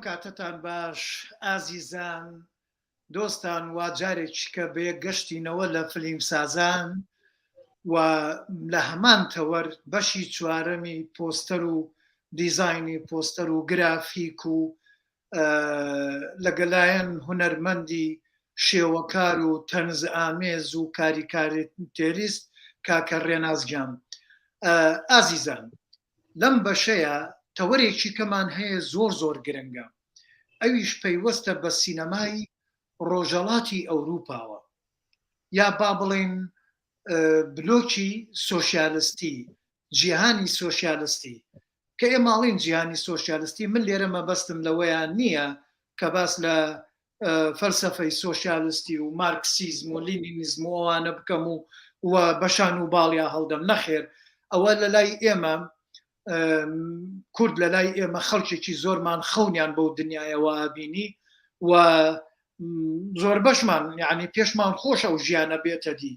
کاتەتان باش ئازیزان دۆستان وا جارێکیکە بەیەک گەشتینەوە لە فلیمسازان و لە هەمان تەوەر بەشی چوارەمی پۆستەر و دیزاینی پۆستەر و گرافیک و لەگەلایەن هونەرمەندی شێوەکار و تەنز ئامێز و کاریکارتێریست کاکە ڕێناس گیان ئازیزان لەم بەشەیە تەوەرێکی کەمان هەیە زۆر زۆر گرنگە ئەویش پەیوەستە بە سینەمای ڕۆژەڵاتی ئەوروپاوە یا با بڵێین بلۆکی سۆسیالستی جیهانی سۆسیالستی کە ئێمە ئەڵێین جیهانی سۆسیالستی من لێرە مەبەستم لەوەیان نییە کە باس لە فەلسەفەی سۆسیالستی و مارکسیزم و لینینیزم و ئەوانە بکەم و و بەشان و باڵیا هەڵدەم نەخێر ئەوە لە لای ئێمە کورد لە لای ئێمە خەڵکێکی زۆرمان خەونیان بەو دنیایەوە بینی و زۆربەشمان یعنی پێشمان خۆش ئەو ژیانە بێتە دی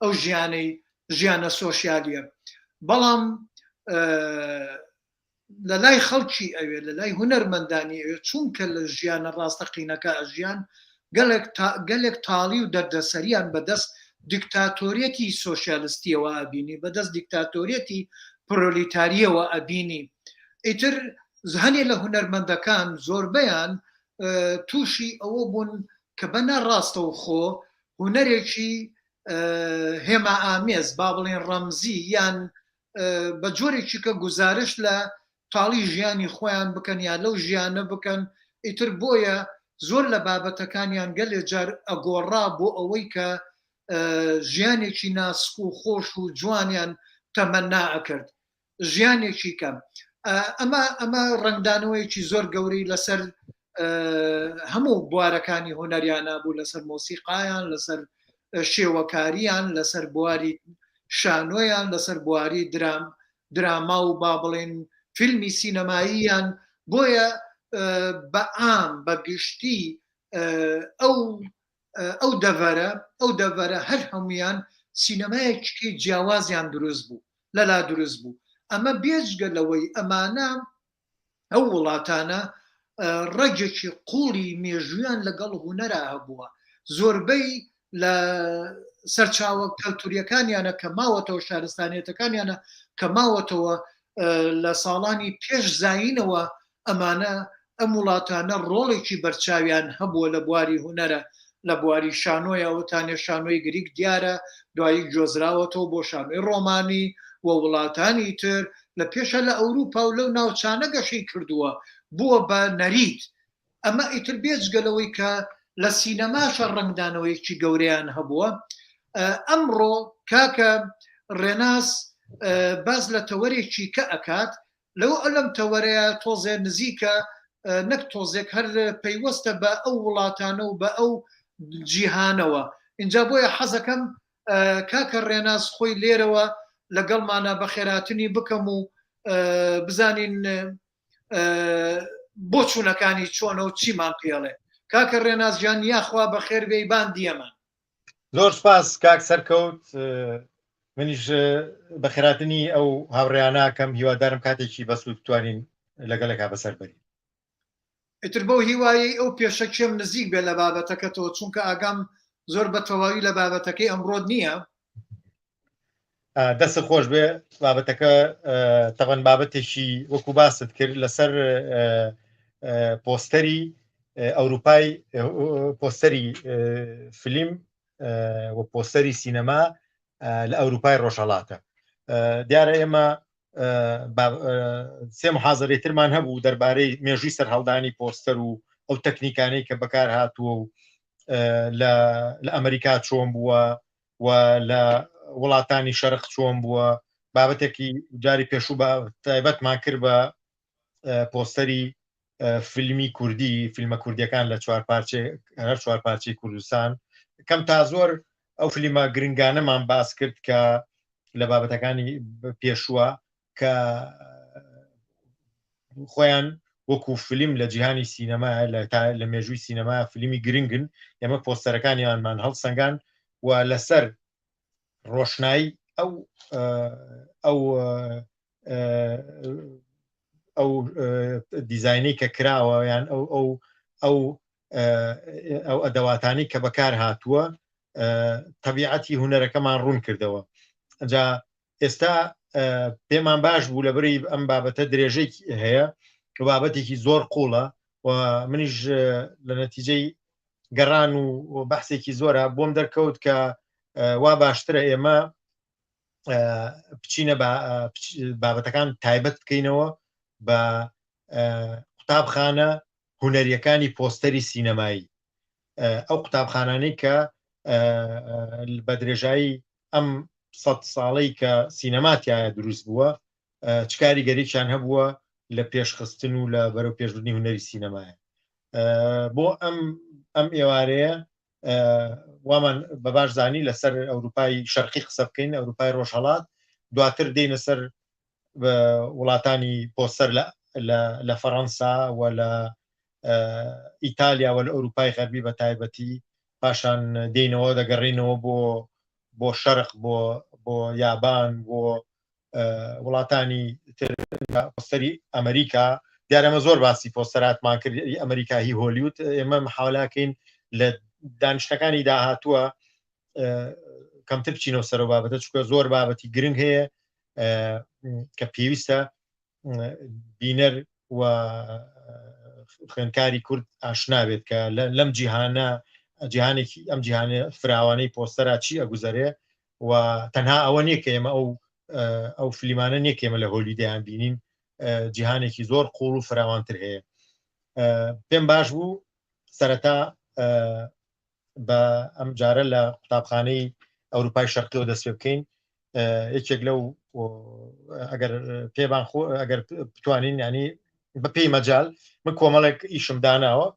ئەو ژیانەی ژیانە سۆسیالیە بەڵام لە لای خەڵکی ئەوێ لە لای هونەرمەندانی ئەوێ چونکە لە ژیانە ڕاستەقینەکە ئەژیان گەلێک گەلێک تاڵی و دەردەسەریان بەدەست دیکتاتۆریەتی سۆسیالستیەوە ئەبینی بەدەست دیکتاتۆریەتی پرۆلیتاریەوە ئەبینی ئیتر هەنێ لە هونەرمەندەکان زۆربەیان تووشی ئەوە بوون کە بە ناڕاستەوخۆ هونەرێکی هێما ئامێز با بڵێن ڕەمزی یان بە جۆرێکی کە گوزارشت لە تاڵی ژیانی خۆیان بکەن یا لەو ژیانە بکەن ئیتر بۆیە زۆر لە بابەتەکانیان گەلێ جار ئەگۆڕا بۆ ئەوەی کە ژیانێکی ناسک و خۆش و جوانیان تەمەنا ئەکرد ژیانێکی کەم ئەمە ئەمە ڕەنگدانەوەیەکی زۆر گەورەی لەسەر هەموو بوارەکانی هونەریانە بوو لەسەر مۆسیقایان لەسەر شێوەکاریان لەسەر بواری شانۆیان لەسەر بواری درام دراما و با بڵێن فیلمی سینەماییان بۆیە بە عام بە گشتی ئەو ئەو دەڤەرە ئەو دەڤەرە هەر هەمویان سینەمایەکی جیاوازیان دروست بوو لەلا دروست بوو ئەمە بێجگە لەوەی ئەمانە ئەو وڵاتانە ڕەگێکی قوڵی مێژوویان لەگەڵ هونەرا هەبووە زۆربەی لە سەرچاوە کەلتوریەکانیانە کە ماوەتەوە شارستانیەتەکانیانە کە ماوەتەوە لە ساڵانی پێش زایینەوە ئەمانە ئەم وڵاتانە ڕۆڵێکی بەرچاویان هەبووە لە بواری هونەرە لە بواری شانۆیە ئەوەتانێ شانۆی گریک دیارە دوایی گۆزراوەتەوە بۆ شانۆی ڕۆمانی و وڵاتانی تر لە پێشە لە ئەوروپا و لەو ناوچانە گەشەی کردووە بووە بە نەریت ئەمە ئیتر بێجگە لەوەی کە لە سینەماشە ڕەنگدانەوەیەکی گەورەیان هەبووە ئەمڕۆ کاکە ڕێناس باس لە تەوەرێکی کە ئەکات لەو لەم تەوەرەیە تۆزێ نزیکە نەک تۆزێک هەر پەیوەستە بە ئەو وڵاتانە و بە ئەو جیهانەوە اینجا بۆیە حەزەکەم کاکە ڕێناس خۆی لێرەوە لەگەڵمانە بەخێراتنی بکەم و بزانین بۆ چوونەکانی چۆنە و چیمان پێڵێ کاکە ڕێناس گیان یاخوا بەخێر بێی بان دیەمان. زۆر سپاس کاک سەرکەوت منیش بەخێراتنی ئەو هاوڕێیانە کەم هیوادارم کاتێکی بەسوود بتوانین لەگەڵێکا بەسەر بەرین. ئیتر بەو هیوایەی ئەو پێشەکیەم نزیک بێ لە بابەتەکەتەوە چونکە ئاگام زۆر بە تەواوی لە بابەتەکەی ئەمڕۆت نییە. دەست خۆش بێ بابەتەکە تەبەن بابەتێکی وەکو باست کرد لەسەر پۆستەری ئەوروپای پۆستەری فیلم و پۆستەری سینەما لە ئەوروپای ڕۆژهڵاتە دیارە ئێمە سێ محازەرەی ترمان هەبوو دەربارەی مێژووی سەرهەڵدانی پۆستەر و ئەو تەکنیکانەی کە بەکار هاتووە و لە ئەمریکا چۆن بووە و لە وڵاتانی شەرق چۆن بووە بابەتێکی جاری پێشوو بە تایبەتمان کرد بە پۆستەری فیلمی کوردی فیلمە کوردیەکان لە چوار پارچێ هەر چوار پارچەی کوردستان کەم تا زۆر ئەو فیلمە گرنگانەمان باس کرد کە لە بابەتەکانی پێشووە کە خۆیان وەکو فیلم لە جیهانی سینەما لە مێژووی سینەما فیلمی گرنگن ئێمە پۆستەرەکانیانمان هەڵسەنگان و لەسەر ڕۆشنایی ئەو ئەو. ئەو دیزاینەی کە کراوە یان ئەو ئەو ئەو ئەو ئەدەواتانی کە بەکار هاتووە تەبیعەتی هونەرەکەمان ڕوون کردەوە. جا ئێستا پێمان باش بوو لەبەری ئەم بابەتە درێژەی هەیە و بابەتێکی زۆر قوڵە و منیش لە نەتیجەی گەڕان و بەحسێکی زۆرە بۆم دەرکەوت کە وا باشترە ئێمە بچینە بابەتەکان تایبەت بکەینەوە بە قوتابخانە هونەریەکانی پۆستەری سینەمایی، ئەو قوتابخانانەی کە بە درێژایی ئەم سەد ساڵەی کە سینەما تایە دروست بووە چ کاریگەریکیان هەبووە لە پێشخستن و لە بەرەو پێشبردنی هونەری سینەمایە. بۆ ئەم ئەم ئێوارەیە وامان بە باش زانی لەسەر ئەوروپای شەرقی قسە بکەین، ئەوروپای ڕۆژهەڵات، دواتر دێینە سەر وڵاتانی پۆستەر لە فەڕەنسا و لە ئیتالیا و لە ئەوروپای غەربی بە تایبەتی، پاشان دێینەوە دەگەڕینەوە بۆ بۆ شەرق، بۆ بۆ یابان، بۆ وڵاتانی تر، پۆستەری ئەمریکا. دیارەمە زۆر باسی پۆستەراتمان کرد ئەمریکا هی هۆلیوود، ئێمە محاولاکەین لە دانیشتەکانی داهاتووە کەمتر بچینەوە سەر بابەتە، چونکە زۆر بابەتی گرنگ هەیە کە پێویستە بینەر و خوێنکاری کورد ئاشنا بێت کە لەم جیهانە جیهانێکی ئەم جیهانە فراوانەی پۆستەرا چی ئەگوزەرێ و تەنها ئەوە نییە کە ئێمە ئەو ئەو فلیمانە نییە کە ئێمە لە هۆلیدیان بینین، جیهانێکی زۆر قوڵ و فراوانتر هەیە. پێم باش بوو سەرەتا بە ئەم جارە لە قوتابخانەی ئەوروپای شەرقیەوە دەست پێ بکەین. یەکێک لەو ئەگەر پێمان خۆ ئەگەر بتوانین، ینی بە پێی مەجال من کۆمەڵێک ئیشم داناوە،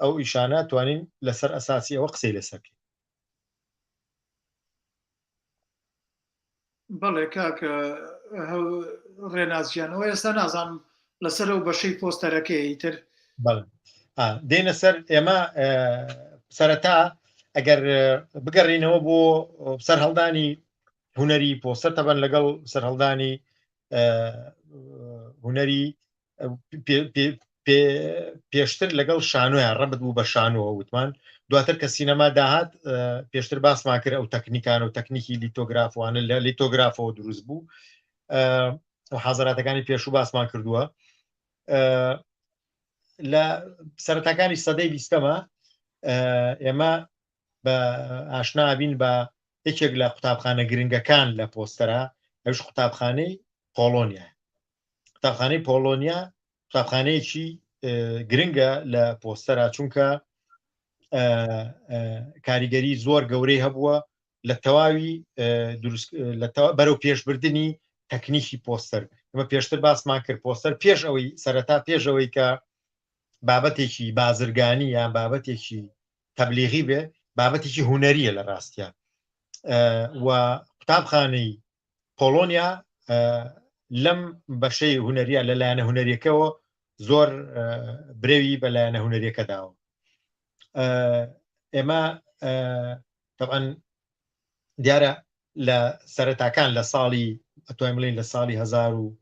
ئەو ئیشانە توانین لەسەر ئەساسی ئەوە قسەی لەسەر بکەین. بەڵێ کاکە ڕێنازیانەوە، ئێستا نازانم لەسەر ئەو بەشەی پۆستەرەکەی ئیتر. دێنە سەر ئێمە سەرەتا ئەگەر بگەڕینەوە بۆ سەرهەڵدانی هونەری پۆستەر، تەبەن لەگەڵ سەرهەڵدانی هونەری پێشتر لەگەڵ شانۆیان ڕەبت بوو بە شانۆوە وتمان، دواتر کە سینەما داهات پێشتر باسمان کرد ئەو تەکنیکان و تەکنیکی لیتۆگرافوانە لە لیتۆگرافەوە دروست بوو و حازراتەکانی پێشوو باسمان کردووە. لە سەرەتاکانی سەدەی بیستەمە ئێمە بە ئاشنا بین بە یەکێک لە قوتابخانە گرنگەکان لە پۆستەرە، ئەوش قوتابخانەی پۆڵۆنیا. قوتابخانەی پۆڵۆنیا قوتابخانەیەکی گرنگە لە پۆستەرا، چونکە کاریگەری زۆر گەورەی هەبووە لە تەواوی لە بەرەو پێشبردننی تەکنیکی پۆستەر. ئەمە پێشتر باسمان کرد، پۆستەر پێش ئەوەی سەرەتا پێش ئەوەی کە بابەتێکی بازرگانی یان بابەتێکی تەبلیغی بێ، بابەتێکی هوەریە لە ڕاستە و قوتابخانەی پۆڵۆنیا لەم بەشەی هونەریە لە لایەنە هونەریەکەوە زۆر برەوی بە لایەنە هونەریەکە داوە. ئێمە طبعا دیارە لە سەرەتاکان لە ساڵی ئەتوانین بڵێین لە ساڵی 1900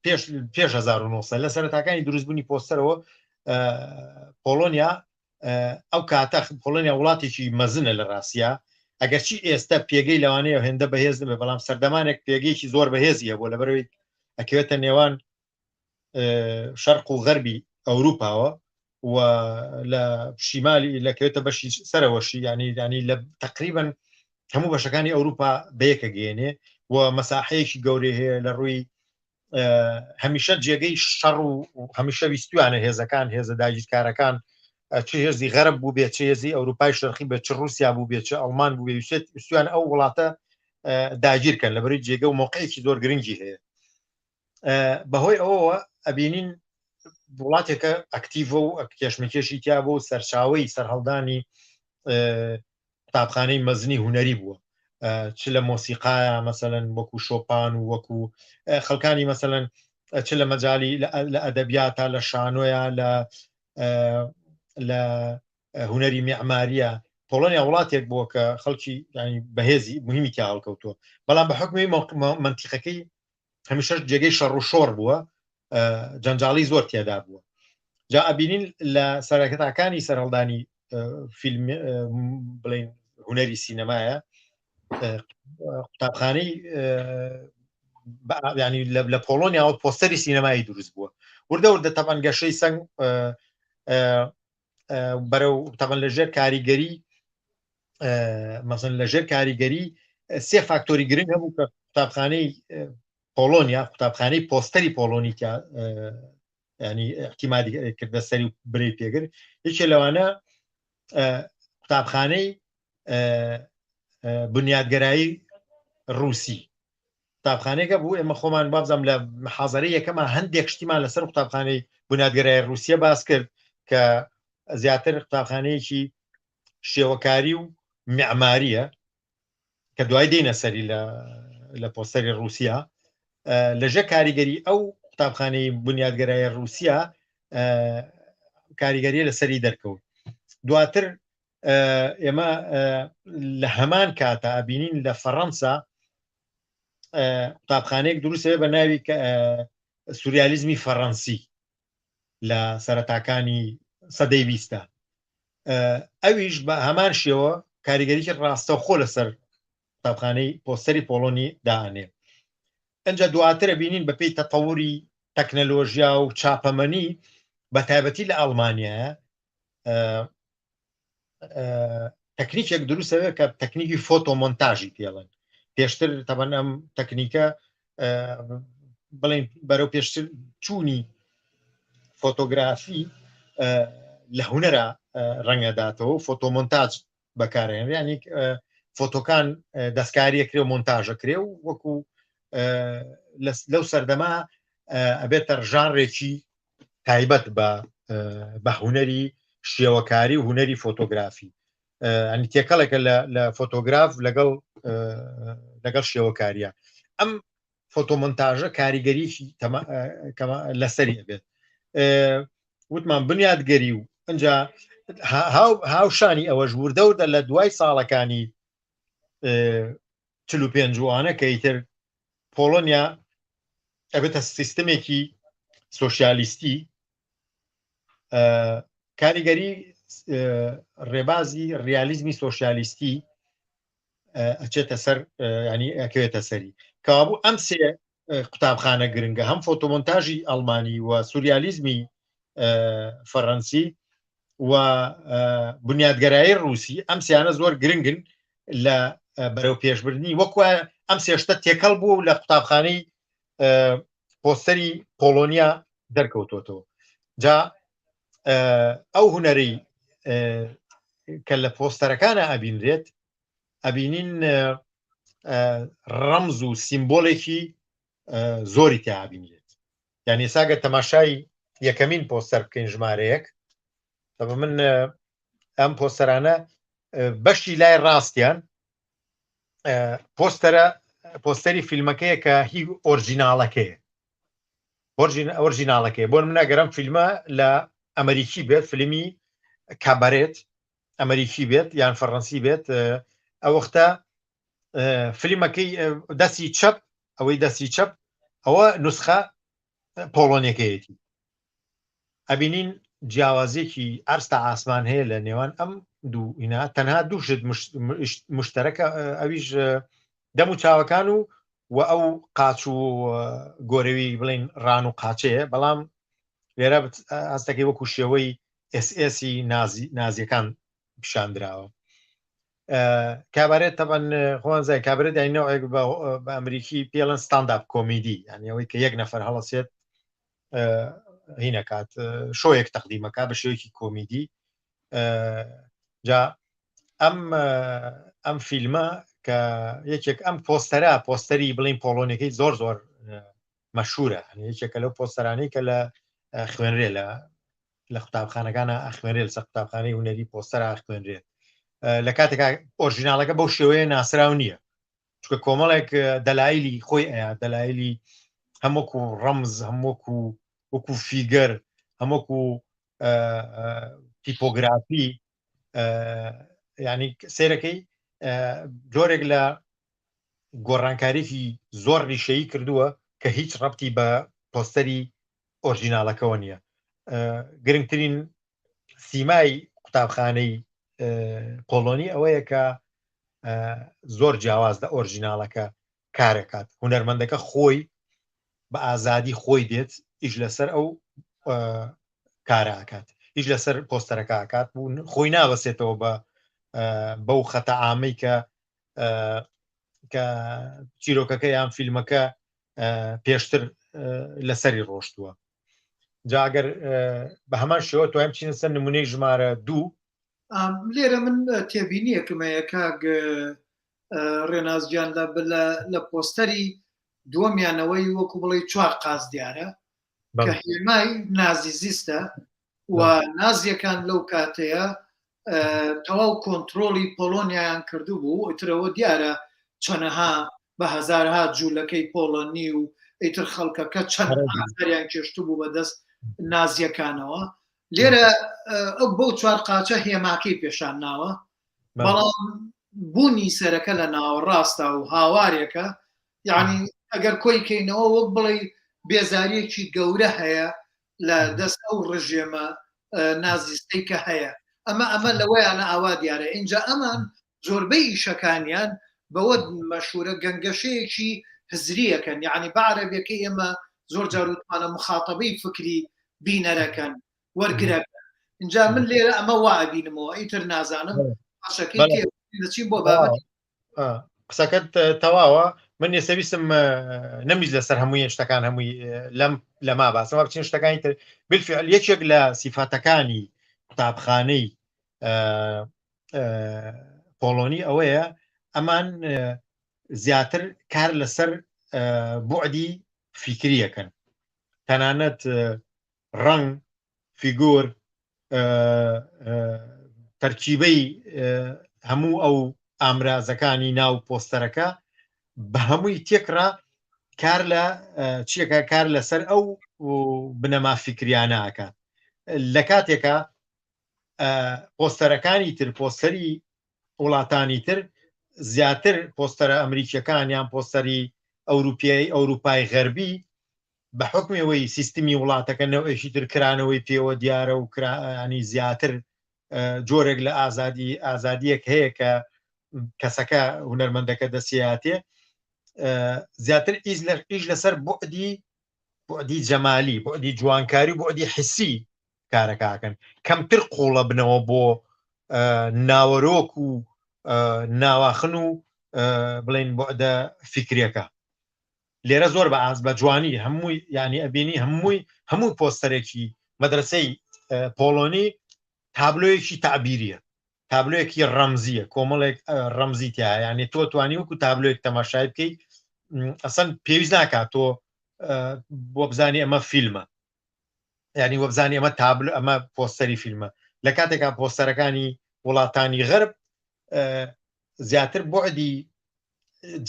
پێش پێش 1900 لە سەرەتاکانی دروستبوونی پۆستەرەوە پۆڵۆنیا، ئەو کاتە پۆڵۆنیا وڵاتێکی مەزنە لە ڕاستیا، ئەگەرچی ئێستا پێگەی لەوانەیە هێندە بەهێز نەبێ، بەڵام سەردەمانێک پێگەیەکی زۆر بەهێزی هەبوو لەبەرەوەی ئەکەوێتە نێوان شەرق و غەربی ئەوروپاوە و لە شیمالی لەکەوێتە بەشی سەرەوەشی، ینی ینی لە تقریبن هەموو بەشەکانی ئەوروپا بەیەکە گەێنێ و مەساحەیەکی گەورەی هەیە لە ڕووی هەمیشە جێگەی شەڕ و هەمیشە ویستویانە هێزەکان، هێزە داگیرکارەکان، چ هێزی غەرب بوو بێت، چ هێزی ئەوروپای شەرقی بێت، چ رووسیا بوو بێت، چ ئەڵمان بوو بێت، ویستویان ئەو وڵاتە داگیرکەن لەبەری جێگە و موقعێکی زۆر گرنگی هەیە. بەهۆی ئەوەوە ئەبینین وڵاتێکە ئەکتیڤە و کێشمەکێشی تیا بۆ سەرچاوی سەرهەڵدانی قوتابخانەی مەزنی هونەری بووە، چ لە مۆسیقایا مەسەلەن وەکو شۆپان و وەکو خەڵکانی مەسەلەن، چ لە مەجای لە ئەدەبیاتە، لە شانۆیە، لە لە هونەری میعماریە. پۆڵۆنیا وڵاتێک بووە کە خەڵکی ینی بەهێزی مهمی تیا هەڵکەوتووە، بەڵام بە حکمی منتیقەکەی هەمیشەش جێگەی شەڕ و شۆڕ بووە، جەنجاڵی زۆر تێدا بووە. جا ئەبینین لە سەرەتاکانی سەرهەڵدانی فیلم بڵین هونەری سینەمایە قوتابخانەی ینی لە پۆڵۆنیاوە پۆستەری سینەمایی دروست بووە. وردە وردە تەبەن گەشەی سنگ بەرەو تەبەن لەژێر کاریگەری مەسن لەژێر کاریگەری سێ فاکتۆری گرنگ هەبوو کە قوتابخانەی پۆڵۆنیا، قوتابخانەی پۆستەری پۆڵۆنی ینی احتیمادی کردە سەری و برەی پێگر. یەکێ لەوانە قوتابخانەی بنیادگەرایی ڕووسی قوتابخانەیەکە بوو. ئێمە خۆمان بابزانام لە حازەرەی یەکەما هەندێک شتیمان لەسەر قوتابخانەی بنیادگەرای ڕووسیە باس کرد کە زیاتر قوتابخانەیەکی شێوەکاری و معماریە کە دوای دێنە سەری لە پۆستەری ڕووسیا. لەژێر کاریگەری ئەو قوتابخانەی بنیادگەرای ڕووسیا کاریگەریە لەسەری دەرکەوت. دواتر ئێمە لە هەمان کاتە ئەبینین لە فەڕەنسا قوتابخانەیەک دروستەوە بە ناوی سوریالیزمی فەڕەنسی لە سەرەتاکانی سەدەی بیستە، ئەویش بە هەمان شێوە کاریگەریی ڕاستەوخۆ لەسەر قوتابخانەی پۆستەری پۆڵۆنی دائەنێ. ئەجا دواترە بینین بەپێی تەتەوری تەکنەلۆژیا و چاپەمەنی بە تایبەتی لە ئەڵمانیایە تەکنیکێک دروستەوە کە تەکنیکی فۆتۆمۆنتاژی پێڵن. پێشتر تەبەن ئەم تەکنیکە بڵین بەرەو پێشتر چوونی فۆتۆگرافی لە هوەرە ڕەنگەداتەوە فۆتۆمۆنتاج بەکارێن، ینی فۆتۆکان دەستکاریە کرێ و مۆنتاژە کرێ و وەکو لەو سەردەما ئەبێتە ژانرێکی تایبەت بە بە هوەری شێوەکاری و هوەری فۆتۆگرافی، ئەنی تێکەڵێکە لە فۆتۆگراف لەگەڵ شێوەکاریە. ئەم فۆتۆمۆنتاژە کاریگەریی لەسەری ئەبێت. وتمان بنیادگەری و ئەجا هاوشانی ئەوەش وردە وردە لە دوای ساڵەکانی 45 وانە کە ئیتر پۆڵۆنیا ئەبێتە سیستمێکی سۆسیالیستی، کاریگەری ڕێبازی ڕیالیزمی سۆسیالیستی ئەچێتە سەر، ینی ئەکەوێتە سەری. کەوابوو ئەم سێ قوتابخانە گرنگە، هەم فۆتۆمۆنتاژی ئەڵمانی و سوریالیزمی فەڕەنسی و بنیادگەرایی ڕووسی، ئەم سیانە زۆر گرنگن لە بەرەو پێشبردنی وەکوە ئەم سێشتە تێکەڵ بوو لە قوتابخانەی پۆستەری پۆڵۆنیا دەرکەوتۆتەوە. جا ئەو هوەرەی کە لە پۆستەرەکانە ئەبینرێت، ئەبینین ڕەمز و سیمبۆلێکی زۆری تیا ئەبینرێت. یعنی ساگە تەماشای یەکەمین پۆستەر بکەین ژمارەیەک، بە من ئەم پۆستەرانە بەشی لای ڕاستیان پۆستەرە پۆستەری فیلمەکەیە کە هی ئۆرجیناڵەکەیە، ئۆرجیناڵەکەی. بۆ منە گەرم فیلمە لە ئەمریکی بێت، فیلمی کابارێت ئەمریکی بێت یان فەڕەنسی بێت، ئەوەختە فیلمەکەی دەستی چەپ، ئەوەی دەستی چەپ ئەوە نوسخە پۆڵۆنیەکەیەتی. ئەبینین جیاوازیەکی ئەرز تا ئاسمان هەیە لە نێوان ئەم دوو ئینا. تەنها دوو شت مشتەرەکە، ئەویش دەم و چاوەکان و و ئەو قاچ و گۆرەوی بڵین ڕان و قاچەیە. بەڵام لێرە ئاستەکەی وەکو شێوەی ئێسئێسی نازی نازیەکان پیشاندراوە. کابارێت تەبەن خۆیان زای کابرێت یانی نەوەک بە ئەمریکی پێڵەن ستانداپ کۆمیدی، یانی ئەوەی کە یەک نەفەر هەڵەسێت هینەکات شۆیەک تەقدیمەکە بە شێوەیەکی کۆمیدی. جا ئەم ئەم فیلمە کە یەکێک ئەم پۆستەرە پۆستەری بڵین پۆڵۆنیەکەی زۆر زۆر مەشهورە، یەکێکە لەو پۆستەرانەی کە لە خوێنرێ لە لە قوتابخانەکانە ئەخوێنرێ، لەسەر قوتابخانەی هونەری پۆستەر ئەخوێنرێت، لە کاتێکا ئۆرژیناڵەکە بەو شێوەیە ناسراو نییە، چونکە کۆمەڵێک دەلایلی خۆی ئەیا، دەلایلی هەم وەکو ڕەمز، هەم وەکو وەکو فیگەر، هەم وەکو تیپۆگرافی. ینی سێرەکەی جۆرێک لە گۆڕانکاریی زۆر ڕیشەیی کردووە. کە هیچ ڕەبتی بە پۆستەری ئۆرجیناڵەکەوە نییە. گرنگترین سیمای قوتابخانەی پۆڵۆنی ئەوەیە کە زۆر جیاواز لە ئۆرجیناڵەکە کارەکات هونەرمەندەکە خۆی بە ئازادی خۆی دێت ئیش لەسەر ئەو کارە ئەکات ئیش لەسەر پۆستەرەکە ئەکات خۆی نابەسێتەوە بە بەو خەتە عامەی کە کە چیرۆکەکە یان فیلمەکە پێشتر لەسەری ڕۆشتووە جاگەر بە هەمان شێوە توانیم بچینە سەر نمونەی ژمارە دوو لێرە من تێبینیەکم هەیە کاک ڕێناز گیان لە پۆستەری دووەمیانەوەی وەکو بڵێ چوار قاز دیارە کە هێمای نازیزیستە و نازیەکان لەو کاتەیە تەواو کۆنتترۆلی پۆلۆنیایان کردبوو ئیترەوە دیارە چەنەها بە هەزارها جوولەکەی پۆڵۆنی و ئیتر خەڵکەکە چەند ئازاریان کێشتبوو بەدەست نازیەکانەوە لێرە ئەو بەو چوار قاچە هێماکەی پێشان ناوە بەڵام بوونی سەرەکە لە ناوەڕاستە و هاوارێکە یعنی ئەگەر کۆی کەینەوە وەک بڵێ بێزاریەکی گەورە هەیە لە دەست ئەو ڕژێمە نازیستەی کە هەیە ئەمە ئەمە لەوەیانە ئاوا دیارە اینجا ئەمان زۆربەی ئیشەکانیان بەوە مەشهورە گەنگەشەیەکی هزریەکەن یعنی بە عەرەبیەکەی ئێمە زۆر جار وتمانە مخاتەبەی فکری بینەرەکەن وەرگرەکەن اینجا من لێرە ئەمە وا ئەبینمەوە ئیتر نازانم قسەکەی تێ دەچین بۆ بابەت قسەکەت تەواوە من ئێستا ویستم نەمیست لەسەر هەمووی شتەکان هەمووی لەم لەما باسەوە بچین شتەکانی تر بالفعل یەکێک لە سیفاتەکانی قوتابخانەی پۆڵۆنی ئەوەیە ئەمان زیاتر کار لەسەر بوعدی فیکریەکەن تەنانەت ڕەنگ فیگۆر تەرکیبەی هەموو ئەو ئامرازەکانی ناو پۆستەرەکە بە هەمووی تێکڕا کار لە چیەکە کار لەسەر ئەو بنەما فیکریانە ئەکات لە کاتێکە پۆستەرەکانی تر پۆستەری وڵاتانی تر زیاتر پۆستەرە ئەمریکیەکان یان پۆستەری ئەوروپیایی ئەوروپای غەربی بە حکمەوەی سیستمی وڵاتەکە نەوەیشی تر کرانەوەی پێوە دیارە و کرانی زیاتر جۆرێک لە ئازادی ئازادیەک هەیە کە کەسەکە هونەرمەندەکە دەسیاتێ زیاتر ئیز لە ئیش لەسەر بعدی بعدی جەمالی بعدی جوانکاری و بعدی حسی کارەکەکەن کەمتر قوڵە بنەوە بۆ ناوەرۆک و ناواخن و بڵین بۆدە فیکریەکە لێرە زۆر بە ئاز بە جوانی هەمووی ینی ئەبینی هەمووی هەموو پۆستەرێکی مەدرسەی پۆڵۆنی تابلۆیەکی تعبیریە تابلۆیەکی ڕەمزیە کۆمەڵێک ڕەمزی تیا یعنی تۆ توانی وەکو تابلۆیەک تەماشای بکەیت ئەسەن پێویست ناکات تۆ بۆ بزانی ئەمە فیلمە ینی وەبزانی ئەمە تابلو ئەمە پۆستەری فیلمە لە کاتێکا پۆستەرەکانی وڵاتانی غەرب زیاتر بعدی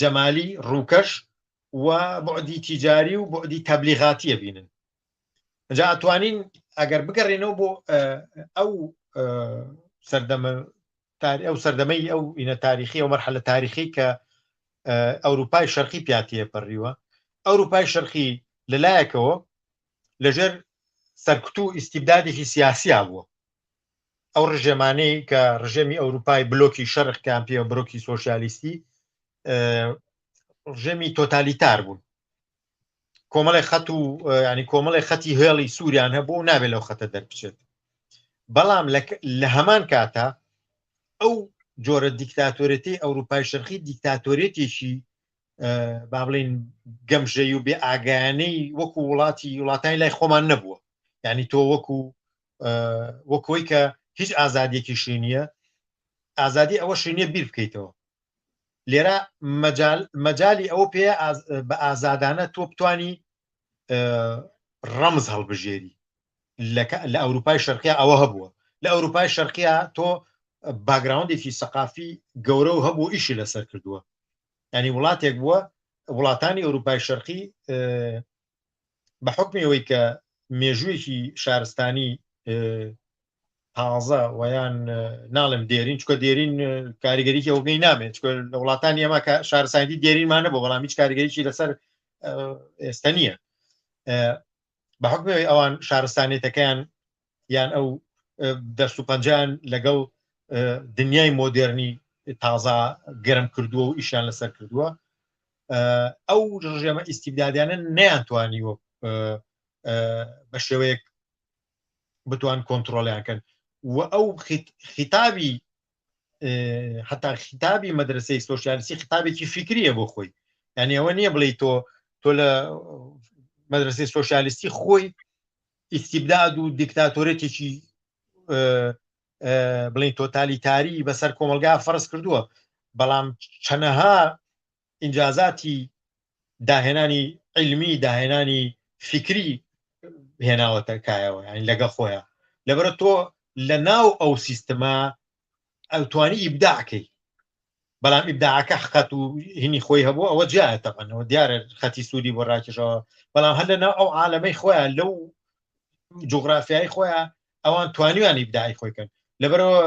جەمالی ڕووکەش و بعدی تیجاری و بعدی تەبلیغاتیە بینن جا ئەتوانین ئەگەر بگەڕێنەوە بۆ ئەو سەردەمە ئەو سەردەمەی ئەو ئینە تاریخی ئەو مەرحەلە تاریخی کە ئەوروپای شەرقی پیاتیە پەڕیوە ئەوروپای شەرقی لەلایەکەوە لەژێر سەرکوت و ئیسیبدادێکی سیاسیا بووە ئەو ڕژێمانەی کە ڕژێمی ئەوروپای بلۆکی شەرق کان پێوە برۆکی سۆسیالیستی ڕژێمی تۆتالیتار بوون کۆمەڵی خەت و ینی کۆمەڵی خەتی هێڵی سووریان هەبوو و نابێت لەو خەتە دەربچێت بەڵام لە هەمان کاتە ئەو جۆرە دیکتاتۆرەتی ئەوروپای شەرقی دیکتاتۆرێتێکی با بڵین گەمژەی و بێ ئاگایانەی وەکو وڵاتی وڵاتانی لای خۆمان نەبووە یعنی تۆ وەکو وەکۆی کە هیچ ئازادیەکیشی نییە ئازادی ئەوەشی نییە بیر بکەیتەوە لێرە مەجالی ئەوە پێ بە ئازادانە تۆ بتانی ڕەمز هەڵبژێری لە ئەوروپای شەرقیا ئەوە هەبووە لە ئەوروپای شەرقیا تۆ باگراوندێکی سەقافی گەورە و هەبوو ئیشی لەسەر کردووە ینی وڵاتێک بووە وڵاتانی ئەوروپای شەرقی بە حکمی ئەوەی کە مێژوویەکی شارستانی تازە ویان ناڵێم دێرین چکە دێرین کاریگەریی ئەوگەی نامێت چکە لە وڵاتانی ئەمە کە شارستانی دێرینمان نەبوو بەڵام هیچ کاریگەریی لەسەر ئێستا نییە. بە حکومی ئەوان شارستانێتەکەیان یان ئەو دەست و پەنجیان لەگەڵ دنیای مۆدێرنی تازە گەرم کردووە و ئیشیان لەسەر کردووە ئەو ڕژێمە ئیسیبدادیانە نەیانتوانیوە بە شێوەیەک بتوان کۆنتترۆلیان کەن و ئەو خیتابی حتا خیتابی مەدرسەی سۆسیالیستی خیتابێکی فیکریە بۆ خۆی یعنی ئەوە نییە بڵێ تۆ تۆ لە مەدرسەی سۆسیالیستی خۆی ئیستیبداد و دیکتاتۆرێتێکی بڵین تۆتالیتاری بەسەر کۆمەلگا فەرز کردووە بەڵام چەنەها ئینجازاتی داهێنانی علمی داهێنانی فیکری هێناوەتە کایەوە یعنی لەگە خۆیان لەبەرە تۆ لە ناو ئەو سیستمە ئەوتوانی ئیبداعکەی بەڵام ئیبداعەکە خەت و هینی خۆی هەبوو ئەوە جیایە تەبەنەوە دیارە خەتی سوودی بۆ ڕاکێشەوە بەڵام هەر لەناو ئەو عالەمەی خۆیان لەو جوگرافیایی خۆیان ئەوان توانیوان ئیبداعی خۆی کەن لەبەرەوە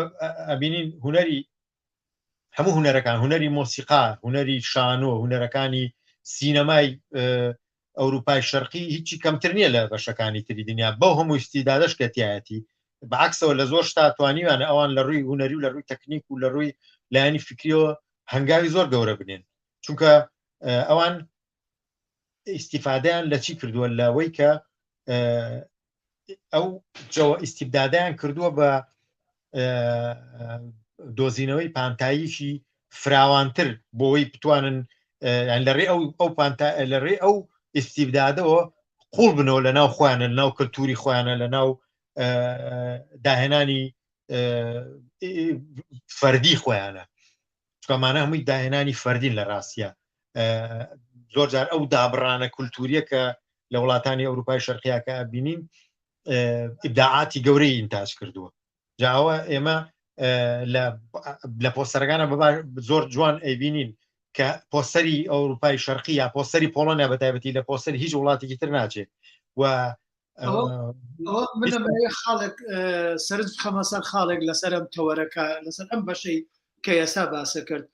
ئەبینین هونەری هەموو هونەرەکان هونەری مۆسیقا هونەری شانۆ هونەرەکانی سینەمای ئەوروپای شەرقی هیچی کەمتر نییە لە بەشەکانی تری دنیا بەو هەموو ئیستیدادەش کە تیایەتی بەعکسەوە لە زۆر شتا توانیویانە ئەوان لە ڕووی هونەری و لە ڕووی تەکنیک و لە ڕووی لایەنی فکریەوە هەنگاوی زۆر گەورە بنێن چونکە ئەوان ئیسیفادەیان لە چی کردووە لەوەی کە ئەو جەوە ئیسیبدادیان کردووە بە دۆزینەوەی پانتاییکی فراوانتر بۆی بتوانن لە ڕێ ئەو ئەو پانتا لە ڕێ ئەو ئیسیبدادەوە قوڵ بنەوە لە ناو خۆیانە لە ناو کللتوری خۆیانە لە ناو داهێنانی فەردی خۆیانە چکەمانە هەمووی داهێنانی فەردین لە ڕاستە زۆر جار ئەو دابڕانە کولتوریە کە لە وڵاتانی ئەوروپای شەرقیاکە بینین ئیبداعاتی گەورەی ئینتاج کردووە جاوە ئێمە لە پۆستەرەکانە زۆر جوان ئەیبینین کە پۆستەری ئەوروپای شەرقی یا پۆستەری پۆڵۆنیا بە تایبەتی لە پۆستەری هیچ وڵاتێکی تر ناچێت و خاڵێک سەرنج بخەمە سەر خاڵێک لەسەر ئەم تەوەرەکە لەسەر ئەم بەشەی کە ئێستا باسە کرد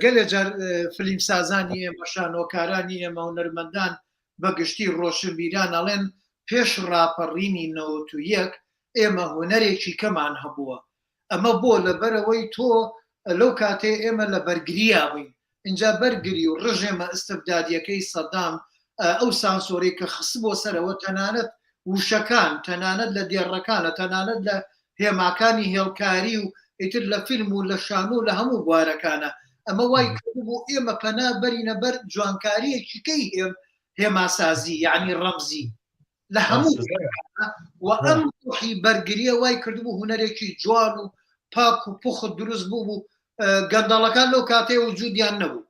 گەلێ جار فلیم سازانی ئێمە شانۆکارانی ئێمە هونەرمەندان بە گشتی ڕۆشنبیران ئەڵێن پێش ڕاپەڕینی 91 ئێمە هونەرێکی کەمان هەبووە ئەمە بۆ لەبەرئەوەی تۆ لەو کاتەی ئێمە لە بەرگریا بووین ئینجا بەرگری و ڕژێمە ئستبدادیەکەی سەدام ئەو سانسۆرەی کە خستبووە سەرەوە تەنانەت وشەکان تەنانەت لە دێڕەکانە تەنانەت لە هێماکانی هێڵکاری و ئیتر لە فیلم و لە شانۆ و لە هەموو بوارەکانە ئەمە وای کردبوو ئێمە پەنا بەرینە بەر جوانکاریەکی کەی هێم هێماسازی یعنی ڕەمزی لە هەموو و ئەم ڕۆحی بەرگریە وای کردبوو هونەرێکی جوان و پاک و پوخت دروست بوو بوو گەندەڵەکان لەو کاتەیە وجودیان نەبوو.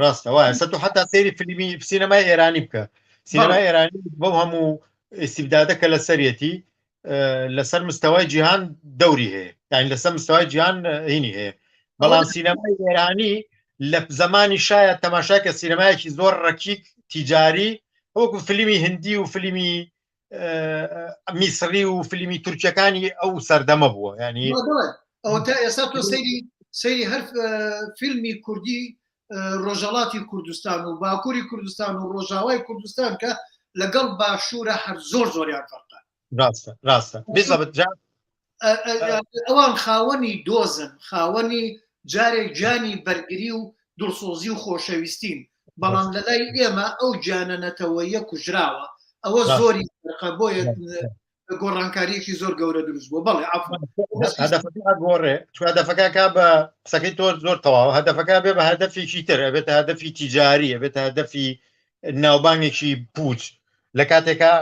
ڕاستە وایە سە تو حتا سەیری فیلمی سینەمای ئێرانی بکە سینەمای ئێرانی بەو هەموو ئیستیبدادە کە لەسەرەتی لەسەر مستەوای جیهان دەوری هەیە یان لەسەر مستەوای جیهان هینی هەیە بەڵام سینەمای ئێرانی لە زمانی شایە تەماشا کە سینەمایەکی زۆر ڕەکیک تیجاری وەکو فیلمی هندی و فیلمی میسری و فیلمی تورکیەکانی ئەو سەردەمە بووە ینی ئەوە تا ئێستا تۆ سەیری سەیری هەر فیلمی کوردی ڕۆژەڵاتی کوردستان و باکووری کوردستان و ڕۆژاوای کوردستان کە لەگەڵ باشوورە هەر زۆر زۆریان فەرقە ڕاستە ڕاستە بزەبت جا ئەوان خاوەنی دۆزن خاوەنی جارێک گیانی بەرگری و دڵسۆزی و خۆشەویستین بەڵام لە لای ئێمە ئەو گیانە نەتەوەیە کوژراوە ئەوە زۆری فەرقە بۆیە گۆڕانکاریەکی زۆر گەورە دروست بووە بەڵێ هەدەفەکە گۆڕێ چون هەدەفەکە کا بە قسەکەی تۆ زۆر تەواوە هەدەفەکە بێ بە هەدەفێکی تر ئەبێتە هەدەفی تیجاری ئەبێتە هەدەفی ناوبانگێکی پوچ لە کاتێکا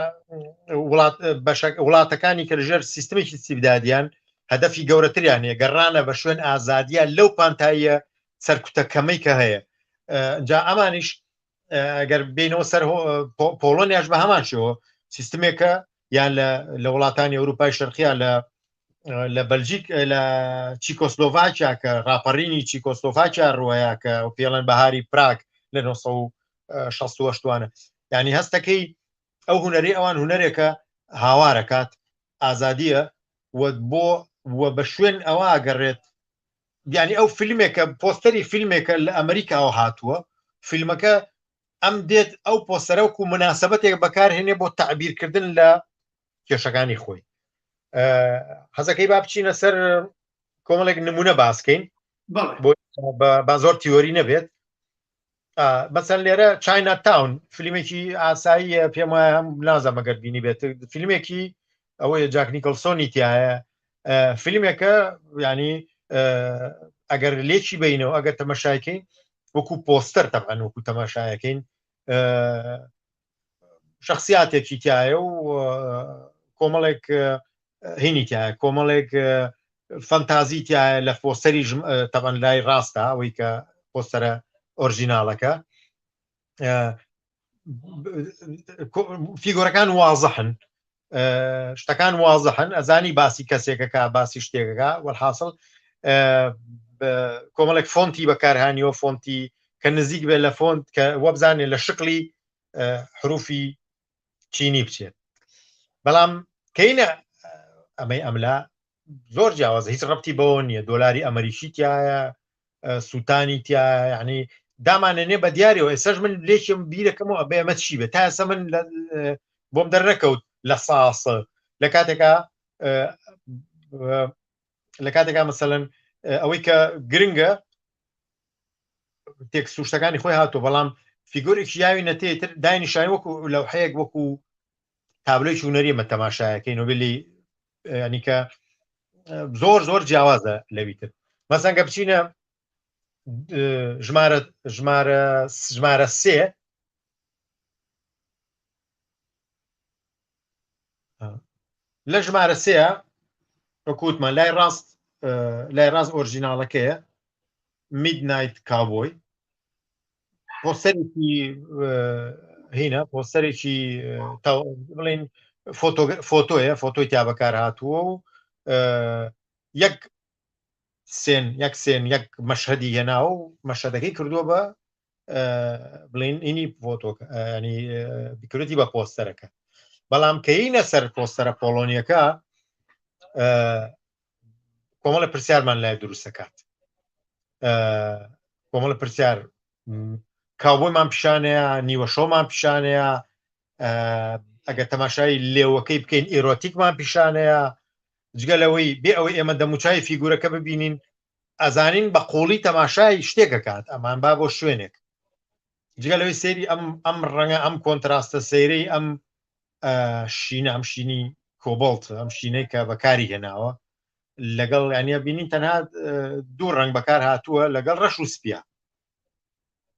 وڵات بەشەک وڵاتەکانی کە لەژێر سیستمێکی سیبدادیان هەدەفی گەورەتریان هەیە گەڕانە بە شوێن ئازادیە لەو پانتاییە سەرکوتە کەمەی کە هەیە جا ئەمانیش ئەگەر بینەوە سەر پۆڵۆنیاش بە هەمان شێوە سیستمێکە یان لە وڵاتانی ئەوروپای شەرقیە لە لە بەلجیک لە چیکۆسلۆڤاکیا کە ڕاپەڕینی چیکۆسلۆڤاکیا ڕوەیە کە پێڵەن بەهاری پراگ لە 1968وانە ینی هەستەکەی ئەو هوەری ئەوان هوەرێکە هاوارەکات ئازادیە و بۆ و بە شوێن ئەوە گەڕێت یعنی ئەو فیلمێکە پۆستەری فیلمێکە لە ئەمریکاوە هاتووە فیلمەکە. ئەم دێت ئەو پۆستەرە وەکو مناسبەتێک بەکارهێنێ بۆ تعبیرکردن لە کێشەکانی خۆی. حەزەکەی با بچینە سەر کۆمەڵێک نمونە باسکەین بۆ با زۆر تیۆری نەبێت. مەسەن لێرە چاینا تاون فیلمێکی ئاساییە، پێم وایە هەم نازانم ئەگەر بینی بێت، فیلمێکی ئەوەیە جاک نیکڵسۆنی تایە، فیلمێکە ینی ئەگەر لێکی بینەوە ئەگەر تەمەشایکەین وەکو پۆستەر تەبعەن وەکو تەماشایەکەین شخصیاتێکی تایە و کۆمەڵێک هینی تایە، کۆمەڵێک فەنتازی تایە لە پۆستەری تەبەن لای ڕاستە ئەوەی کە پۆستەرە ئۆرژیناڵەکە فیگۆرەکان وازحن، شتەکان وازحن، ئەزانی باسی کەسێکەکە باسی شتێکەکە. وەحاصل کۆمەڵێک فۆنتی بەکارهانیەوە، فۆنتی کە نزیک بێت لە فۆنت کە وەبزانێت لە شکلی حروفی چینی بچێت. بەڵام کەینە ئەمەی ئەملا زۆر جیاوازە، هیچ ڕەبتی بەوە نییە، دۆلاری ئەمریکی تایە، سووتانی تایە، یعنی دامانێنێ بە دیارەوە. ئێسش من لێکم بیرەکەمەوە ئەبێ ئەمە چی بێت، تا ئێستا من بۆم دەرنەکەوت لە ساسە لە کاتێکا لە کاتێکا مەسەلەن ئەوەی کە گرنگە تێکست و شتەکانی خۆی هاتووە، بەڵام فیگۆرێکی یاوی نەتێتر داینیشانی وەکو لەوحەیەک وەکو تابلۆی هونەری مە تەماشایەکەی نۆبلی، ینی کە زۆر زۆر جیاوازە لەوی تر. مەسەن کە بچینە ژمارە ژمارە ژمارە سێ، لە ژمارە سێ وەکوتمان لای ڕاست لای ڕاست ئۆرژیناڵەکەیە میدنایت کاوبۆی، پۆستەرێکی هینە، پۆستەرێکی بڵین فۆتۆیە، فۆتۆی تیا بەکار هاتووە و یەک سێن یەک سێن یەک مەشهدی هێناوە و مەشهدەکەی کردووە بە بڵین ئینی فۆتۆکە، ینی بکرێتی بە پۆستەرەکە. بەڵام کەینە سەر پۆستەرە پۆڵۆنیەکە کۆمەڵە پرسیارمان لای دروستەکات، کۆمەڵە پرسیار. کاوبۆیمان پیشانەیە، نیوەشەومان پیشانەیە، ئەگەر تەماشای لێوەکەی بکەین ئێرۆتیکمان پیشانەیە. جگە لەوەی بێ ئەوەی ئێمە دەموچای فیگورەکە ببینین ئەزانین بە قوڵی تەماشای شتێکەکات، ئەمان با بۆ شوێنێک. جگە لەوەی سەیری ئەم ئەم ڕەنگە، ئەم کۆنتراستە سەیرەی ئەم شینە، ئەم شینی کۆبڵت، ئەم شینەی کە بەکاری هێناوە لەگەڵ یانە بینین تەنها دوو ڕەنگ بەکار هاتووە لەگەڵ ڕەش و سپیە،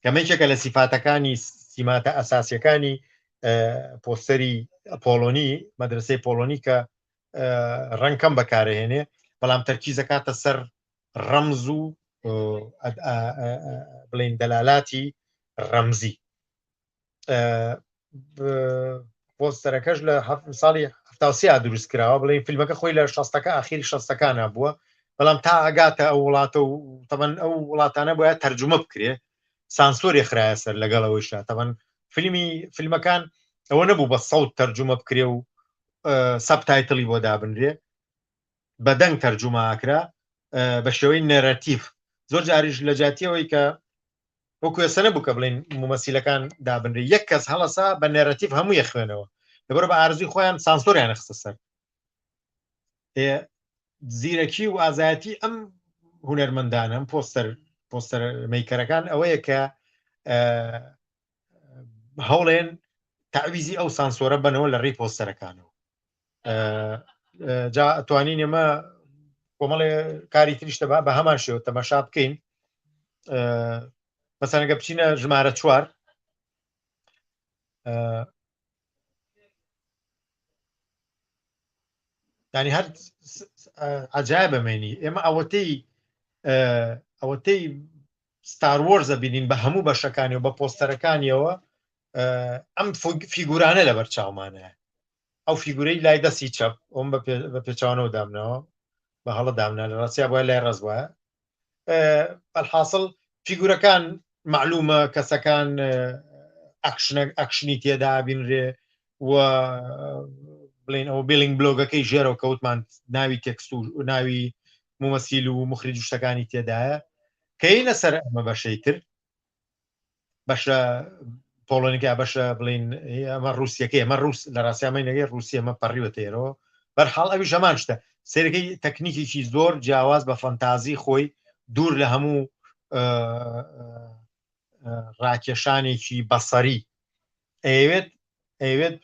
کەمێکێکە لە سیفاتەکانی سیماتە ئەساسیەکانی پۆستەری پۆڵۆنی، مەدرسەی پۆڵۆنی کە ڕەنکەم بەکارهێنێ بەڵام تەرکیزەکاتە سەر ڕەمز و بڵین دەلالاتی ڕەمزی. پۆستەرەکەش لە ساڵی 73 دروست کراوە، بڵێ فیلمەکە خۆی لە شەستەکە ئاخیری شەستەکانە بووە، بەڵام تا ئەگاتە ئەو وڵاتە و تەبەن ئەو وڵاتانە بۆیە تەرجمە بکرێ سانسۆری خراە سەر. لەگەڵ ئەوەیشا تەبەن فیلمی فیلمەکان ئەوە نەبوو بە سەوت تەرجمە بکرێ و سەبتایتڵی بۆ دابنرێ، بە دەنگ تەرجومە ئەکرا بە شێوەی نێرەتیڤ. زۆر جاریش لە جاتیەوەی کە وەکو ئێستا نەبوو کە بڵین مومەسیلەکان دابنرێ، یەک کەس هەڵەسا بە نێرەتیڤ هەموو یەخوێنەوە، لەبەر بە ئارزوی خۆیان سانسۆریان خستە سەر. زیرەکی و ئازایەتی ئەم هونەرمەندانە، ئەم پۆستەر پۆستەر مەیکەرەکان ئەوەیە کە هەوڵێن تعویزی ئەو سانسۆرە بنەوە لە ڕێی پۆستەرەکانەوە. جا توانین ئێمە کۆمەڵێ کاری تریش تەبا بە هەمان شێوە تەماشا بکەین. مەسەنەگە بچینە ژمارە چوار، ینی هەر عجایب بمێنی ئێمە ئەوەتەی ئەوەتەی ستار وۆرزە بینین بە هەموو بەشەکانی و بە پۆستەرەکانیەوە ئەم فیگورانە لەبەر چاومانە. ئەو فیگورەی لای دەستی چەپ ئەوم بە پێچوانەوە دامناوە، بە هەڵە دامنا، لە ڕاستیا بۆیە لای ڕاست وایە. الحاصل فیگورەکان معلومە، کەسەکان ئەکشنە ئەکشنی تێدا بینرێ و بڵین ئەو بێلینگ بلۆگەکەی ژێرەوە کەوتمان ناوی تێکست و ناوی مومەسیل و مخرج و شتەکانی تێدایە. کەینە سەر ئەمە بەشەی تر بەشە. پۆڵۆنیکا بەشە بڵین ئەمە رووسەکەی ئەمە رووس لە ڕاستیامەینەکەی رووسیە ئەمە پەڕیوەتێرەوە بەرحاڵ ئەوی ژەمان شتە سەیرەکەی تەکنیکێکی زۆر جیاواز بە فەنتازی خۆی دوور لە هەموو ڕاکێشانێکی بەسەری ئەیەوێت ئەیەوێت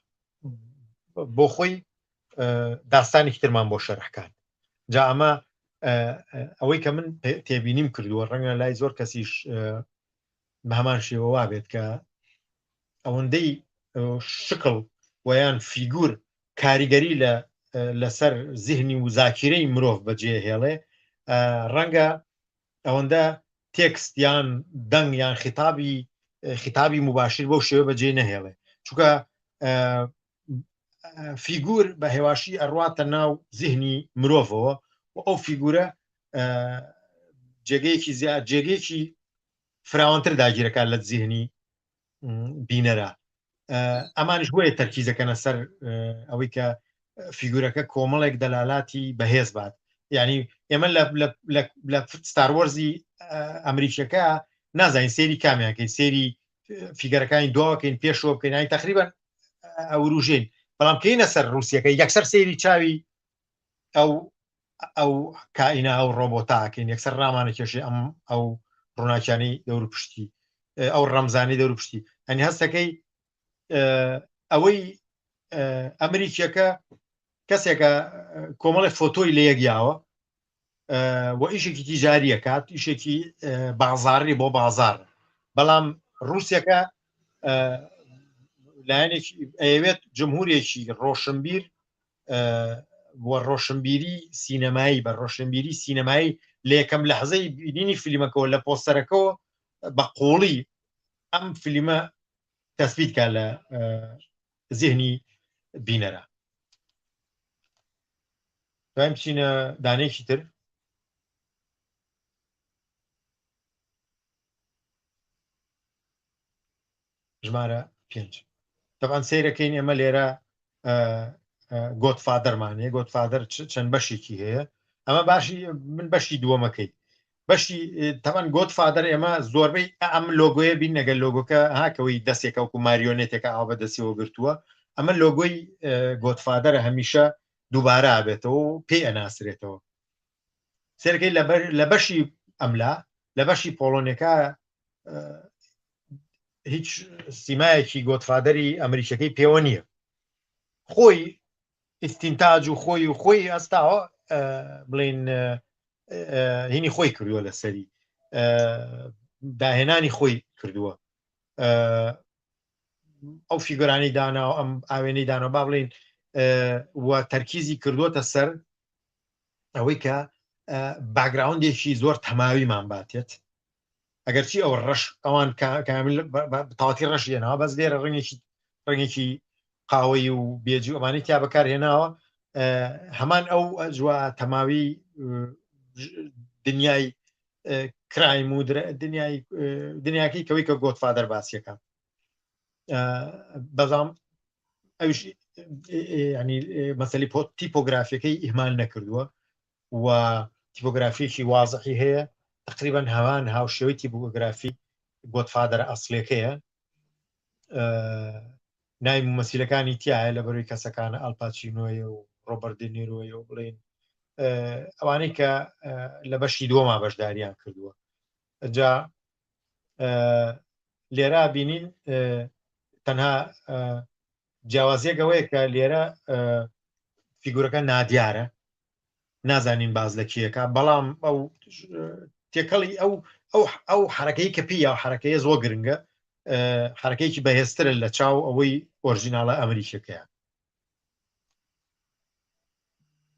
بۆ خۆی داستانێکی ترمان بۆ شەرحکات جا ئەمە ئەوەی کە من تێبینیم کردووە ڕەنگە لای زۆر کەسیش بە هەمان شێوە وابێت کە ئەوەندەی شکڵ ویان فیگور کاریگەری لە لەسەر زیهنی و زاکیرەی مرۆڤ بەجێ هێڵێ ڕەنگە ئەوەندە تێکست یان دەنگ یان خیتابی خیتابی مباشر بەو شێوە بەجێ نەهێڵێ چونکە فیگور بە هێواشی ئەڕواتە ناو زیهنی مرۆڤەوە و ئەو فیگورە جێگەیەکی زیاد جێگەیەکی فراوانتر داگیرەکان لە زیهنی بینەرە ئەمانش بۆیە تەرکیزەکەنە سەر ئەوەی کە فیگورەکە کۆمەڵێک دەلالاتی بەهێز بات یعنی ئێمە لە ستاروەرزی ئەمریکیەکە نازانین سێری کامیانکەین سێری فیگەرەکانی دواکەین پێشەوە بکەین ینی تقریبا ئەوروژین بەڵام کەینە سەر رووسەکە یەکسەر سەیری چاوی ئەو ئەو کائینە ئەو ڕۆبۆتاکەین یەکسەر ڕامانە کێشی ئەم ئەو ڕووناکیانی دەور پشتی ئەو ڕەمزانی دەور پشتی ئەنی هەستەکەی ئەوەی ئەمریکیەکە کەسێکە کۆمەڵی فۆتۆی لە یەک یاوە و ئیشێکی تیجاریە کات ئیشێکی بازاڕی بۆ بازار بەڵام رووسەکە لایەنێکی ئەیەوێت جمهورێکی ڕۆشنبیر و ڕۆشنبیری سینەمایی بە ڕۆشنبیری سینەمایی لە یەکەم لەحزەی بینینی فیلمەکەەوە لە پۆستەرەکەەوە بە قوڵی ئەم فیلمە تەسبیت کا لە زیهنی بینەرە دوای بچینە دانێکی تر ژمارە پێنج تەبعەن سەیرەکەین ئێمە لێرە گۆتفادەرمان هەیە گۆتفادەر چەند بەشێکی هەیە ئەمە باشی من بەشی دووەمەکەی بەشی تەبعەن گۆتفادەر ئێمە زۆربەی ئەم لۆگۆیە بین نەگەل لۆگۆکە هاکەوەی دەستێکە وەکو ماریۆنێتێکە ئاوا بە دەستیەوە گرتووە ئەمە لۆگۆی گۆتفادەرە هەمیشە دووبارە بێتەوە و پێی ئەناسرێتەوە سێرەکەی لە بەشی ئەملا لە بەشی پۆڵۆنەکە هیچ سیمایەکی گۆتفادەری ئەمریکەکەی پێوە نییە خۆی ئیستینتاج و خۆی و خۆی ئەستاوە بڵین هینی خۆی کردووە لەسەری داهێنانی خۆی کردووە ئەو فیگۆرانی دانا و ئەم ئاوێنەی دانا با بڵین و تەرکیزی کردووەتە سەر ئەوەی کە باگراوندێکی زۆر تەماویمان باتێت ئەگەرچی ئەو ڕەش ئەوان کامل تاواتی ڕەش هێناوە بەس لێرە ڕەنگێکی ڕەنگێکی قاوەی و بێجی ئەمانەی تیا بەکار هێناوە هەمان ئەو ئەجوا تەماوی دنیای crime و دنیای دنیاکەی کەوەی کە گۆتفادەر باسیەکە بەڵام ئەوش ینی مەسەلی تیپۆگرافیەکەی ئیهمال نەکردووە و تیپۆگرافیەکی وازحی هەیە تقریبا هەمان هاوشێوەی تیپۆگرافی گۆتفادەرە ئەسلەکەیە ناوی مومەسیلەکانی تایە لە بەروی کەسەکانە ئەلپاچینۆیە و ڕۆبەرت دێنیرۆیە و بڵین ئەوانەی کە لە بەشی دووەما بەشداریان کردووە جا لێرە بینین تەنها جیاوازیەک ئەوەیە کە لێرە فیگورەکە نادیارە نازانین باز لە کێەکە بەڵام ئەو تێکەڵی ئەو ئەو ئەو حرەکەی کە پێی یا حرەکەیە زۆر گرنگە حرەکەیەکی بەهێزترە لە چاو ئەوەی ئۆرجیناڵە ئەمریکیەکەیان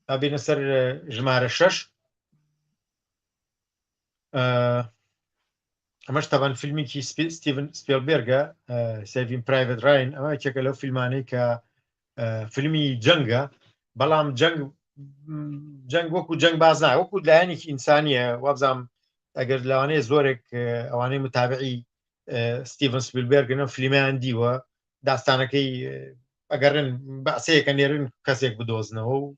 ئابینە سەر ژمارە شەش ئەمەش تەبەن فیلمێکی ستیڤن سپیلبێرگە سێڤین پرایڤت ڕاین ئەمە یەکێکە لەو فیلمانەی کە فیلمی جەنگە بەڵام جەنگ جەنگ وەکو جەنگ باز نا وەکو لایەنێکی ئینسانیە وابزانام ئەگەر لەوانەیە زۆرێک ئەوانەی متابعی ستیڤن سپیلبێرگن ئەم فیلمیان دیوە داستانەکەی ئەگەڕێن بەعسەیەکە نێرن کەسێک بدۆزنەوە و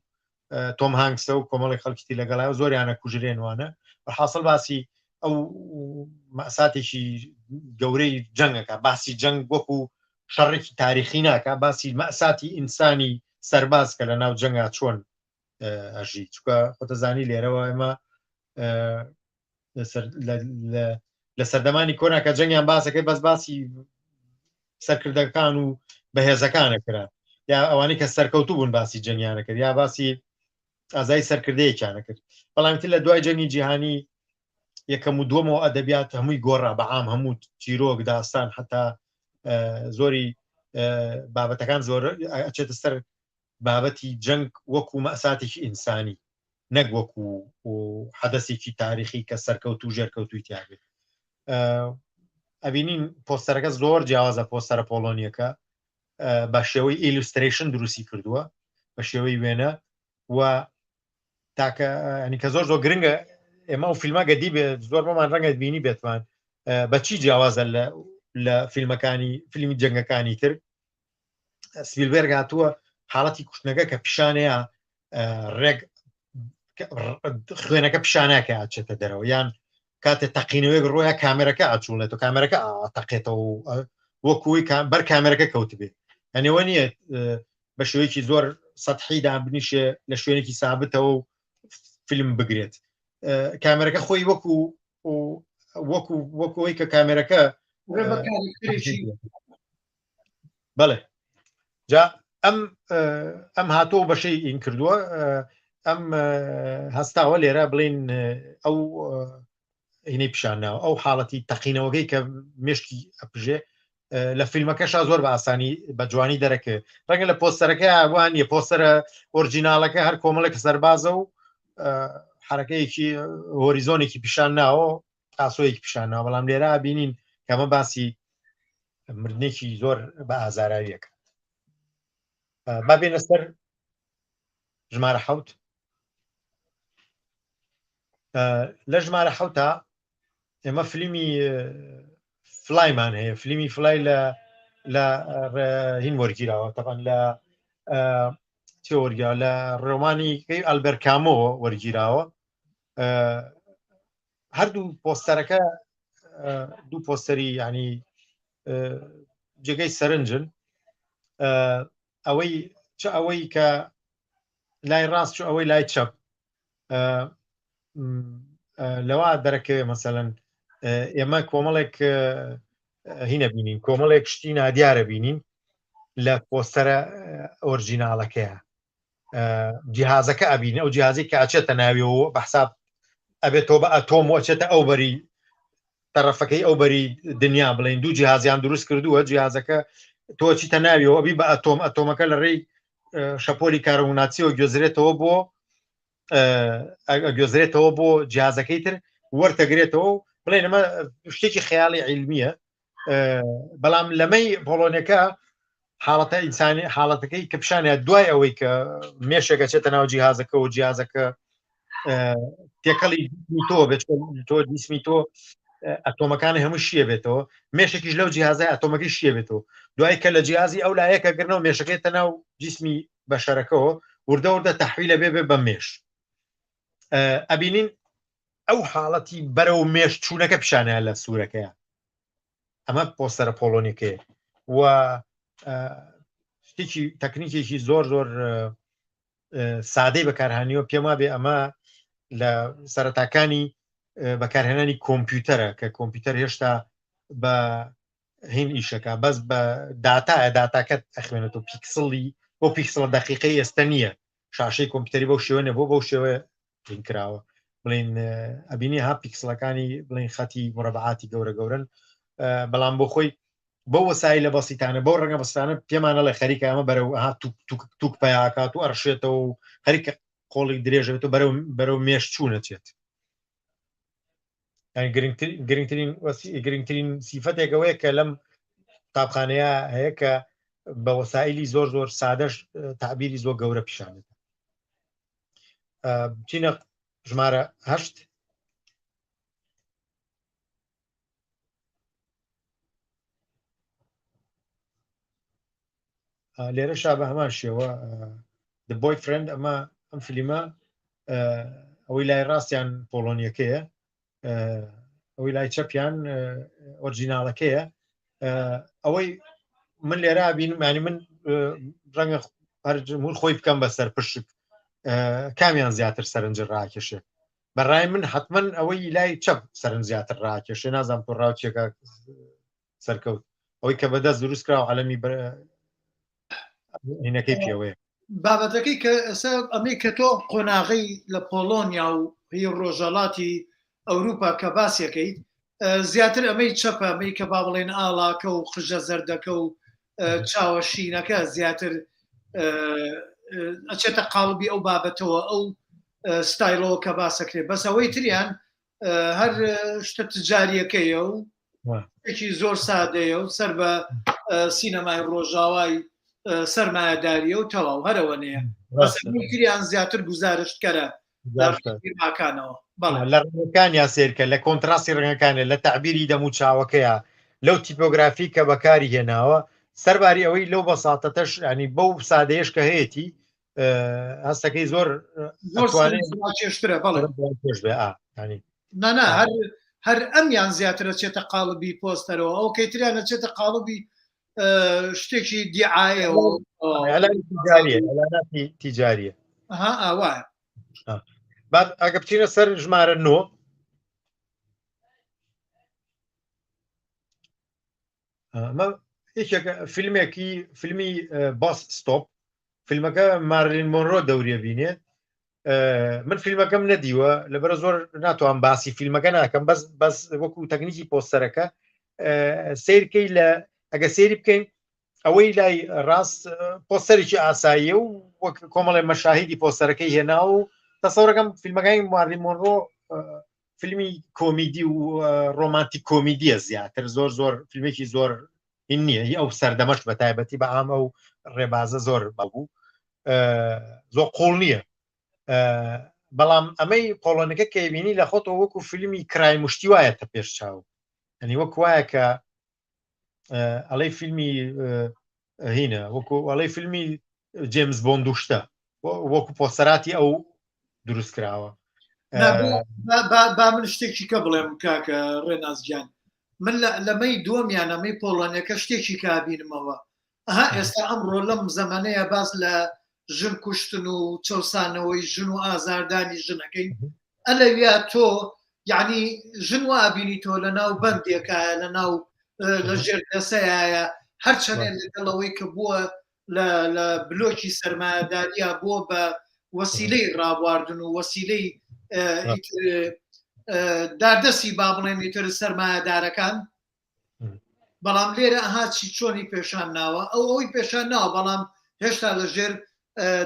تۆم هانکسە و کۆمەڵی خەڵکی لەگەڵای و زۆریانە کوژرێنوانە حاصل باسی ئەو مەساتێکی گەورەی جەنگەکە، باسی جەنگ وەکو شەڕێکی تاریخی ناکە، باسی مەساتی ئینسانی سەرباز کە لە ناو جەنگا چۆن ئەژی، چونکە خۆتەزانی لێرەوە ئێمە لە سەردەمانی کۆنا کە جەنگیان باسەکەی بەس باسی سەرکردەکان و بەهێزەکانە کرا، یا ئەوانەی کە سەرکەوتوو بوون باسی جەنگیانە کرد، یا باسی ئازای سەرکردەیەکیانە کرد. بەڵام تر لە دوای جەنگی جیهانی یەکەم و دووەمەوە ئەدەبیات هەمووی گۆڕا بە عام، هەموو چیرۆک، داستان، حتا زۆری بابەتەکان زۆر ئەچێتە سەر بابەتی جەنگ وەکو مەساتێکی ئینسانی، نەک وەکو حەدەسێکی تاریخی کە سەرکەوتو و ژێرکەوتوی تیابێت. ئەبینین پۆستەرەکە زۆر جیاوازە، پۆستەرە پۆڵۆنیەکە بە شێوەی illustration دروستی کردووە، بە شێوەی وێنە و تاکە ینی کە زۆر زۆر گرنگە ئێمە ئەو فیلمە گەدی بێت زۆر بەمان ڕەنگە بینی بێتمان بەچی جیاوازە لە فیلمەکانی فیلمی جەنگەکانی تر. سپیلبێرگ هاتووە حاڵەتی کوشتنەکە کە پیشانەیە ڕێک خوێنەکە پیشانەکە ئەچێتە دەرەوە، یان کاتێ تەقینەوەیەک ڕۆیە کامێرەکە ئەچوڵێتەوە، کامێرەکە تەقێتەوە وەکوی بەر کامێرەکە کەوتبێ. ئەنێوە نییە بە شێوەیەکی زۆر سەحی دابنیشێ لە شوێنێکی سابتەوە و فیلم بگرێت. کامێرەکە خۆی وەکو وەکو وەکەوەی کە کامێرەکە بەڵێ. جا ئەم ئەم هاتۆ بەشەی ئین کردووە، ئەم هەستاوە لێرە بڵین ئەو هینەی پیشانناوە، ئەو حاڵەتی تەقینەوەکەی کە مشکی ئەپژێ لە فیلمەکەشا زۆر بە ئاسانی بە جوانی دەرەکەوێت. ڕەنگە لە پۆستەرەکە وان نیە، پۆستەرە ئۆرجیناڵەکە هەر کۆمەڵێک سەربازە و حرەکەیەکی هۆریزۆنێکی پیشان ناوە، ئاسۆیەکی پیشان ناوە، بەڵام لێرە بینین کەمە باسی مردنێکی زۆر بە ئازاراویەکە. با بێنە سەر ژمارە 7. لە ژمارە حوتا ئێمە فلیمی فلایمان هەیە. فلیمی فلای لە هین وەرگیراوە، تەبان لە چێ وەرگیراوە، لە ڕۆمانی ئەلبەر کامۆ وەرگیراوە. هەردوو پۆستەرەکە دوو پۆستەری ینی جێگەی سەرنجن. ئەوەی چ ئەوەی کە لای ڕاست چ ئەوەی لای چەپ لەوە دەرەکەوێ مەسەەن ئێمە کۆمەڵێک هینە بینین، کۆمەڵێک شتی نادیارە بینین لە پۆستەرە ئۆرجیناڵەکەیە. جیهازەکە ئەبین، ئەو جیازی کە ئەچێتە ناویەوە بە حساب ئەبێتەوە بە ئەتۆم و ئەچێتە ئەو بەری تەرەفەکەی ئەو بەری دنیا. بڵین دوو جیهازیان دروست کردووە، جیهازەکە تۆ چیتە ناویەوە ئەبی بە ئەتۆم، ئەتۆمەکە لە ڕێی شەپۆلی کارۆناسیەوە گوێزرێتەوە بۆ گوێزرێتەوە بۆ جیازەکەی تر وەرتەگرێتەوە. بڵێن ئەمە شتێکی خەیاڵی عیلمیە، بەڵام لەمەی پۆڵۆنەکە حاڵەتە ئینسانی حاڵەتەکەی کە پیشانە دوای ئەوەی کە مێشێکە چێتە ناو جیهازەکە و جیازەکە تێکەڵی تۆ بێت، تۆ جسمی تۆ ئەتۆمەکانی هەموو شیە بێتەوە، مێشێکیش لەو جیازای ئەتۆمەکەی شیە بێتەوە. دوای کە لە جیازی ئەو لایەکە گرنەوە مێشەکەی تەناو جسمی بەشەرەکەەوە وردە وردە تەحویلە بێ بێ بە مێش. ئەبینین ئەو حاڵەتی بەرەو مێش چوونەکە پیشانەیە لە سوورەکەیە. ئەمە پۆستەرە پۆڵۆنیەکەیە و شتێکی تەکنیکێکی زۆر زۆر سادەی بەکارهانیوە. پێم وابێ ئەمە لە سەرەتاکانی بەکارهێنانی کۆمپیوتەرە کە کۆمپیوتەر هێشتا بە هین ئیشەکە بەس بە داتایە، داتاکەت ئەخوێنێتەوە، پیکسڵی بۆ پیکسڵە دقیقەی ئێستا نییە، شاشەی کۆمپیوتەری بەو شێوە نەبوو، بەو شێوە هین کراوە. بڵین ئەبینی ها پیکسڵەکانی بڵین خەتی مرەبعاتی گەورە گەورن، بەڵام بۆ خۆی بەو وەسایلە بەسیتانە بەو ڕەنگە بەستانە پێمانەڵێ خەریکە ئەمە بەرەو ها توک پیاکات و ئەڕشێتەوە و خەریکە قۆڵی درێژێت و بەرەو مێش چوونەچێت. گرنگترین گرنگترین سیفەتێک ئەوەیە کە لەم قوتابخانەیە هەیە کە بە وەسائلی زۆر زۆر سادەش تعبیری زۆر گەورە پیشانێت. بچینە ژمارە 8. لێرەشا بە هەمان شێوە The Boyfriend، ئەمە ئەم فلیمە ئەوەی لای ڕاستیان پۆڵۆنیەکەیە. ئەوەی لای چەپیان ئۆرجیناڵەکەیە. ئەوەی من لێرە بینم، ینی من ڕەنگە هەر جمهور خۆی بکەم بەسەر پشک، کامیان زیاتر سەرنج ڕاکێشێ؟ بەڕای من حتمما ئەوەی لای چەپ سەرنج زیاتر ڕاکێشێ. نازانم تۆ ڕاوچێکە سەرکەوت، ئەوەی کە بەدەست دروست کرا و عەلەمی هینەکەی پێوەیە. بابەتەکەی کە ئێستا ئەمەی کە تۆ قۆناغەی لە پۆڵۆنیا و هی ڕۆژەڵاتی ئەوروپا کە باسیەکەیت، زیاتر ئەمەی چەپە، ئەمەی کە با بڵێن ئاڵاکە و قژە زەردەکە و چاوە شینەکە زیاتر ئەچێتە قاڵبی ئەو بابەتەوە، ئەو ستایلەوە کە باسەکرێت. بەس ئەوەی تریان هەر شتە تجاریەکەیە و شتێکی زۆر سادەیە و سەر بە سینەمای ڕۆژاوای سەرمایەداریە و تەواو هەرەوە نەیە. تریان زیاتر گوزارشتکەرە ماکانەوە. لە ڕەنگەکان یا سێرکە لە کۆنتراستی ڕەنگەکانە، لە تعبیری دەم و چاوەکەیە، لەو تیپۆگرافی کە بەکاری هێناوە، سەرباری ئەوەی لەو بەساتەتەش، ینی بەو سادەیەش کە هەیەی، هەستەکەی زۆر زۆر کێشترە. بەڵێ نانا، هەر هەر ئەمیان زیاترە چێتە قاڵبی پۆستەرەوە، ئەو کەیتریان چێتە قاڵبی شتێکی دیعاەوە. تیجاریە. ها ئاوایە. ئەگە بچینە سەر ژمارە 9، ئەمە یەکێک فیلمێکی فیلمی Bus Stop، فیلمەکە مارلین مۆنرۆ دەوریە بینێت. من فیلمەکەم نەدیوە، لەبەرە زۆر ناتوان باسی فیلمەکە ناکەم، بەس بەس وەکو تەکنیکی پۆستەرەکە سیرکەی لە ئەگە سێری بکەین، ئەوەی لای ڕاست پۆستەرێکی ئاساییە و وەک کۆمەڵی مەشاهیدی پۆستەرەکەی هێنا و تەسەورەکەم فیلمەکانی مارلین مۆنرۆ فیلمی کۆمیدی و ڕۆمانتیک کۆمیدیە زیاتر، زۆر زۆر فیلمێکی زۆر هین نییە، هی ئەو سەردەمەش بە تایبەتی بە ئام ئەو ڕێبازە زۆر بەبوو، زۆر قوڵ نییە. بەڵام ئەمەی پۆڵۆنەکە کەبینی لە خۆتەوە وەکو فیلمی کرای مشتی وایە تە پێش چاو، ئەنی وەک وایە کە ئەڵێ فیلمی هینە، وەکو ئەڵێ فیلمی جێمز بۆندوشتە، وەکو پۆسەراتی ئەو دروست کراوە. با من شتێکی کە بڵێم کاکە ڕێناز گیان، من لەمەی دووەمیان، ئەمەی پۆڵۆنیەکە، شتێکی کابینمەوە. ئەها ئێستا ئەمڕۆ لەم زەمانەیە باس لە ژن کوشتن و چەسانەوەی ژن و ئازاردانی ژنەکەی ئەلەویا، تۆ یعنی ژن وا بینی تۆ لە ناو بەندێکایە، لە ناو لە ژێر دەسەیە، هەرچەندێ لەگەڵەوەی کە بووە لە بلۆکی سەرمایەداریە بووە بە وەسیلەی ڕابواردن و وەسیلەی داردەسی با بڵێن ئیتر سەرمایەدارەکان، بەڵام لێرە ئەها چی چۆنی پێشان ناوە، ئەو ئەوەی پێشان ناوە، بەڵام هێشتا لە ژێر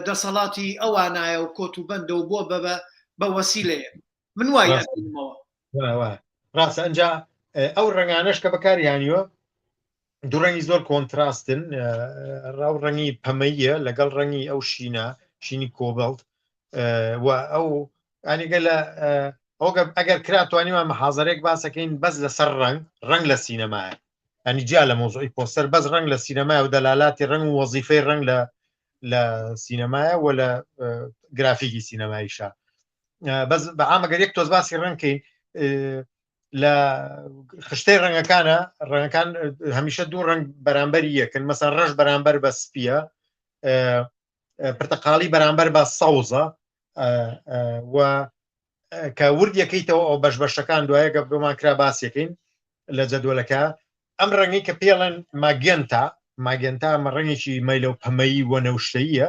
دەسەڵاتی ئەوانایە و کۆت و بەندە و بۆ بە بە وەسیلەیە. من وای ئەبینمەوە. ڕاستە. ئەنجا ئەو ڕەنگانەش کە بەکاریانیوە دوو ڕەنگی زۆر کۆنتراستن، ڕاو ڕەنگی پەمەیە لەگەڵ ڕەنگی ئەو شینە، شینی کۆبڵت و ئەو ئەنیگە لە ئەوگە ئەگەر کرا توانیمان محازەرێک باسەکەین بەس لەسەر ڕەنگ، ڕەنگ لە سینەمایە، ئەنی جیا لە مۆزوعی پۆستەر، بەس ڕەنگ لە سینەمایە و دەلالاتی ڕەنگ و وەزیفەی ڕەنگ لە لە سینەمایە و لە گرافیکی سینەماییشە. بەس بە عامەگەر یەک تۆز باسی ڕەنگکەین لە خشتەی ڕەنگەکانە، ڕەنگەکان هەمیشە دوو ڕەنگ بەرامبەری یەکن، مەسەن ڕەش بەرامبەر بە سپیە، پرتەقاڵی بەرامبەر بە سەوزە و کە وردیەکەیتەوە ئەو بەش بەشەکان دوایە گە بۆمان کرا باسیەکەین لە جەدوەلەکە. ئەم ڕەنگی کە پێڵێن ماگێنتا، ماگێنتا ئەمە ڕەنگێکی مەیلە و پەمەیی و نەوشتەییە،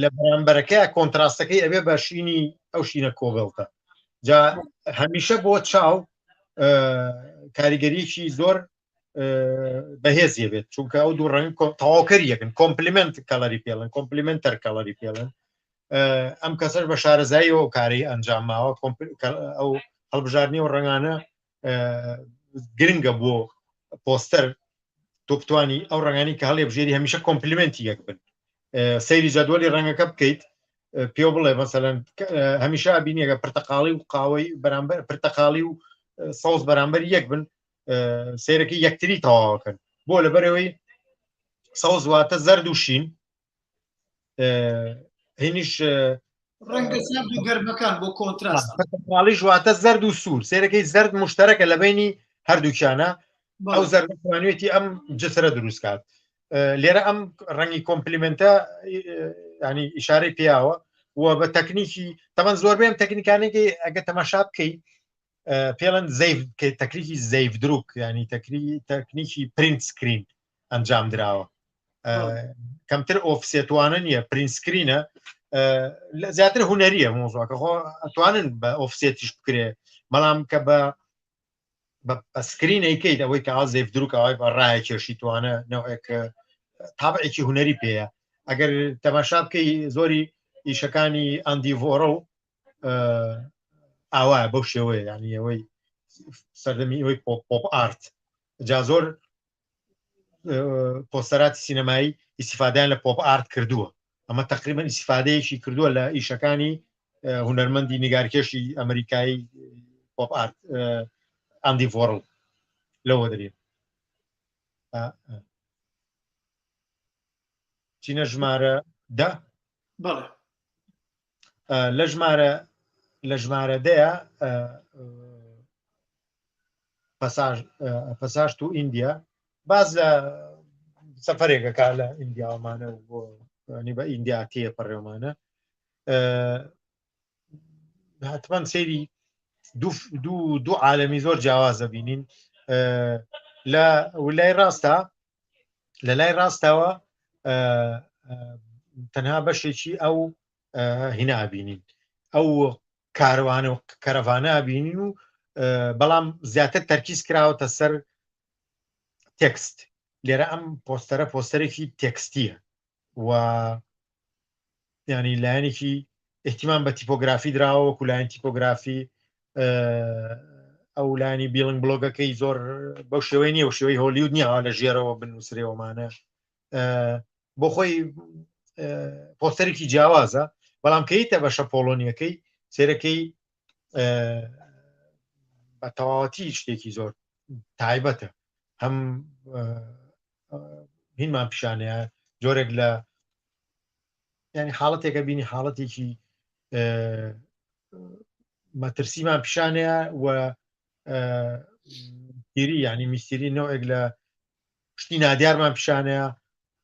لە بەرامبەرەکەی کۆنتراستەکەی ئەبێ بە شینی ئەو شینە کۆبڵتە. جا هەمیشە بۆ چاو کاریگەریی زۆر بەهێزیە بێت، چونکە ئەو دوو ڕەنگ تەواوکەری یەکن، complement color ی پێڵن، complementary color ی پێڵن. ئەم کەسەش بە شارەزایی ئەو کارەی ئەنجام ماوە. ئەو هەڵبژاردنی و ڕەنگانە گرنگە بۆ پۆستەر، تۆ بتانی ئەو ڕەنگانی کە هەڵێ بژێری هەمیشە complement ی یەک بن. سەیری جەدوەلی ڕەنگەکە بکەیت پێ بڵێ مەسەلەن هەمیشە بینیەکە پرتەقاڵی و قاوەی بەرامبەر پرتەقاڵی و سەوز بەرامبەر یەک بن، سیرەکەی یەکتری تەواوەکەن. بۆ لەبەرەوەی سەوز واتە زەرد و شین، هینیش. ڕەنگە زەرد و گەرمەکان بۆ contrast. پرتەقاڵیش واتە زەرد و سوور، سەیرەکەی زەرد موشتەرەکە لە بەینی هەردووکیانە، ئەو زەردە توانیوێتی ئەم جسرە دروست کات. لێرە ئەم ڕەنگی complement ە ینی ئیشارەی پیاوە و بە تەکنیکی تەمان زۆربەی ئەم تەکنیکانێکی ئەگە تەماشا بکەی پێڵەن زەیف تەکنیکی Zeefdruk ینی تەکری تەکنیکی print screen ئەنجام دراوە کەمتر offset وانە نییە print screen ە زیاتر هوەریە مۆزوعەکە خۆ ئەتوانن بە offset یش بکرێ بەڵام کە بە بە screen ەیکەیت ئەوەی کە Zeefdruk ئەوەی بە ڕایە کێشی توانە نەوەک تابعێکی هوەری پێەیە ئەگەر تەماشا بکەی زۆری ئیشەکانی ئەندی ڤۆرڵ ئاوایە بەو شێوەیە ینی ئەوەی سەردەمی ئەوەی pop art جا زۆر پۆستەراتی سینەمایی ئیسیفادەیان لە pop art کردووە ئەمە تقریبا ئیسیفادەیەکی کردووە لە ئیشەکانی هونەرمەندی نیگارکێشی ئەمریکایی pop art ئەندی ڤۆڕڵ لەوە دەبێت چینە ژمارە دە بەڵێ لە ژمارە لە ژمارە دەیە Passage Passage to India باز لە سەفەرێکەکە لە ئیندیاوەمانە و بۆ ینی بە ئیندیا تێ پەڕێومانە هەتمان سەیری دوو دوو عالمی زۆر جیاوازە بینین لە ولای ڕاستە لە لای ڕاستەوە تەنها بەشێکی ئەو هینا بینین ئەو کاروانە و کەرەڤانە بینین و بەڵام زیاتر تەرکیز کراوەتە سەر تێکست لێرە ئەم پۆستەرە پۆستەرێکی تێکستیە و ینی لایەنێکی احتیمان بە تیپۆگرافی دراوە وەکو لایەن تیپۆگرافی ئەو لایانی بیڵنگ بلۆگەکەی زۆر بەو شێوەی نییە و شێوەی هۆلیود نییە لە ژێرەوە بنووسرێەوەمانە بۆ خۆی پۆستەرێکی جیاوازە بەڵام کەیتە بەشە پۆڵۆنیەکەی سێرەکەی بە تەواوەتی شتێکی زۆر تایبەتە هەم هینمان پیشانەیە جۆرێک لە ینی حاڵەتێکە بینی حاڵەتێکی مەترسیمان پیشانەیە و تیری ینی میستری نەوەک لە شتی نادیارمان پیشانەیە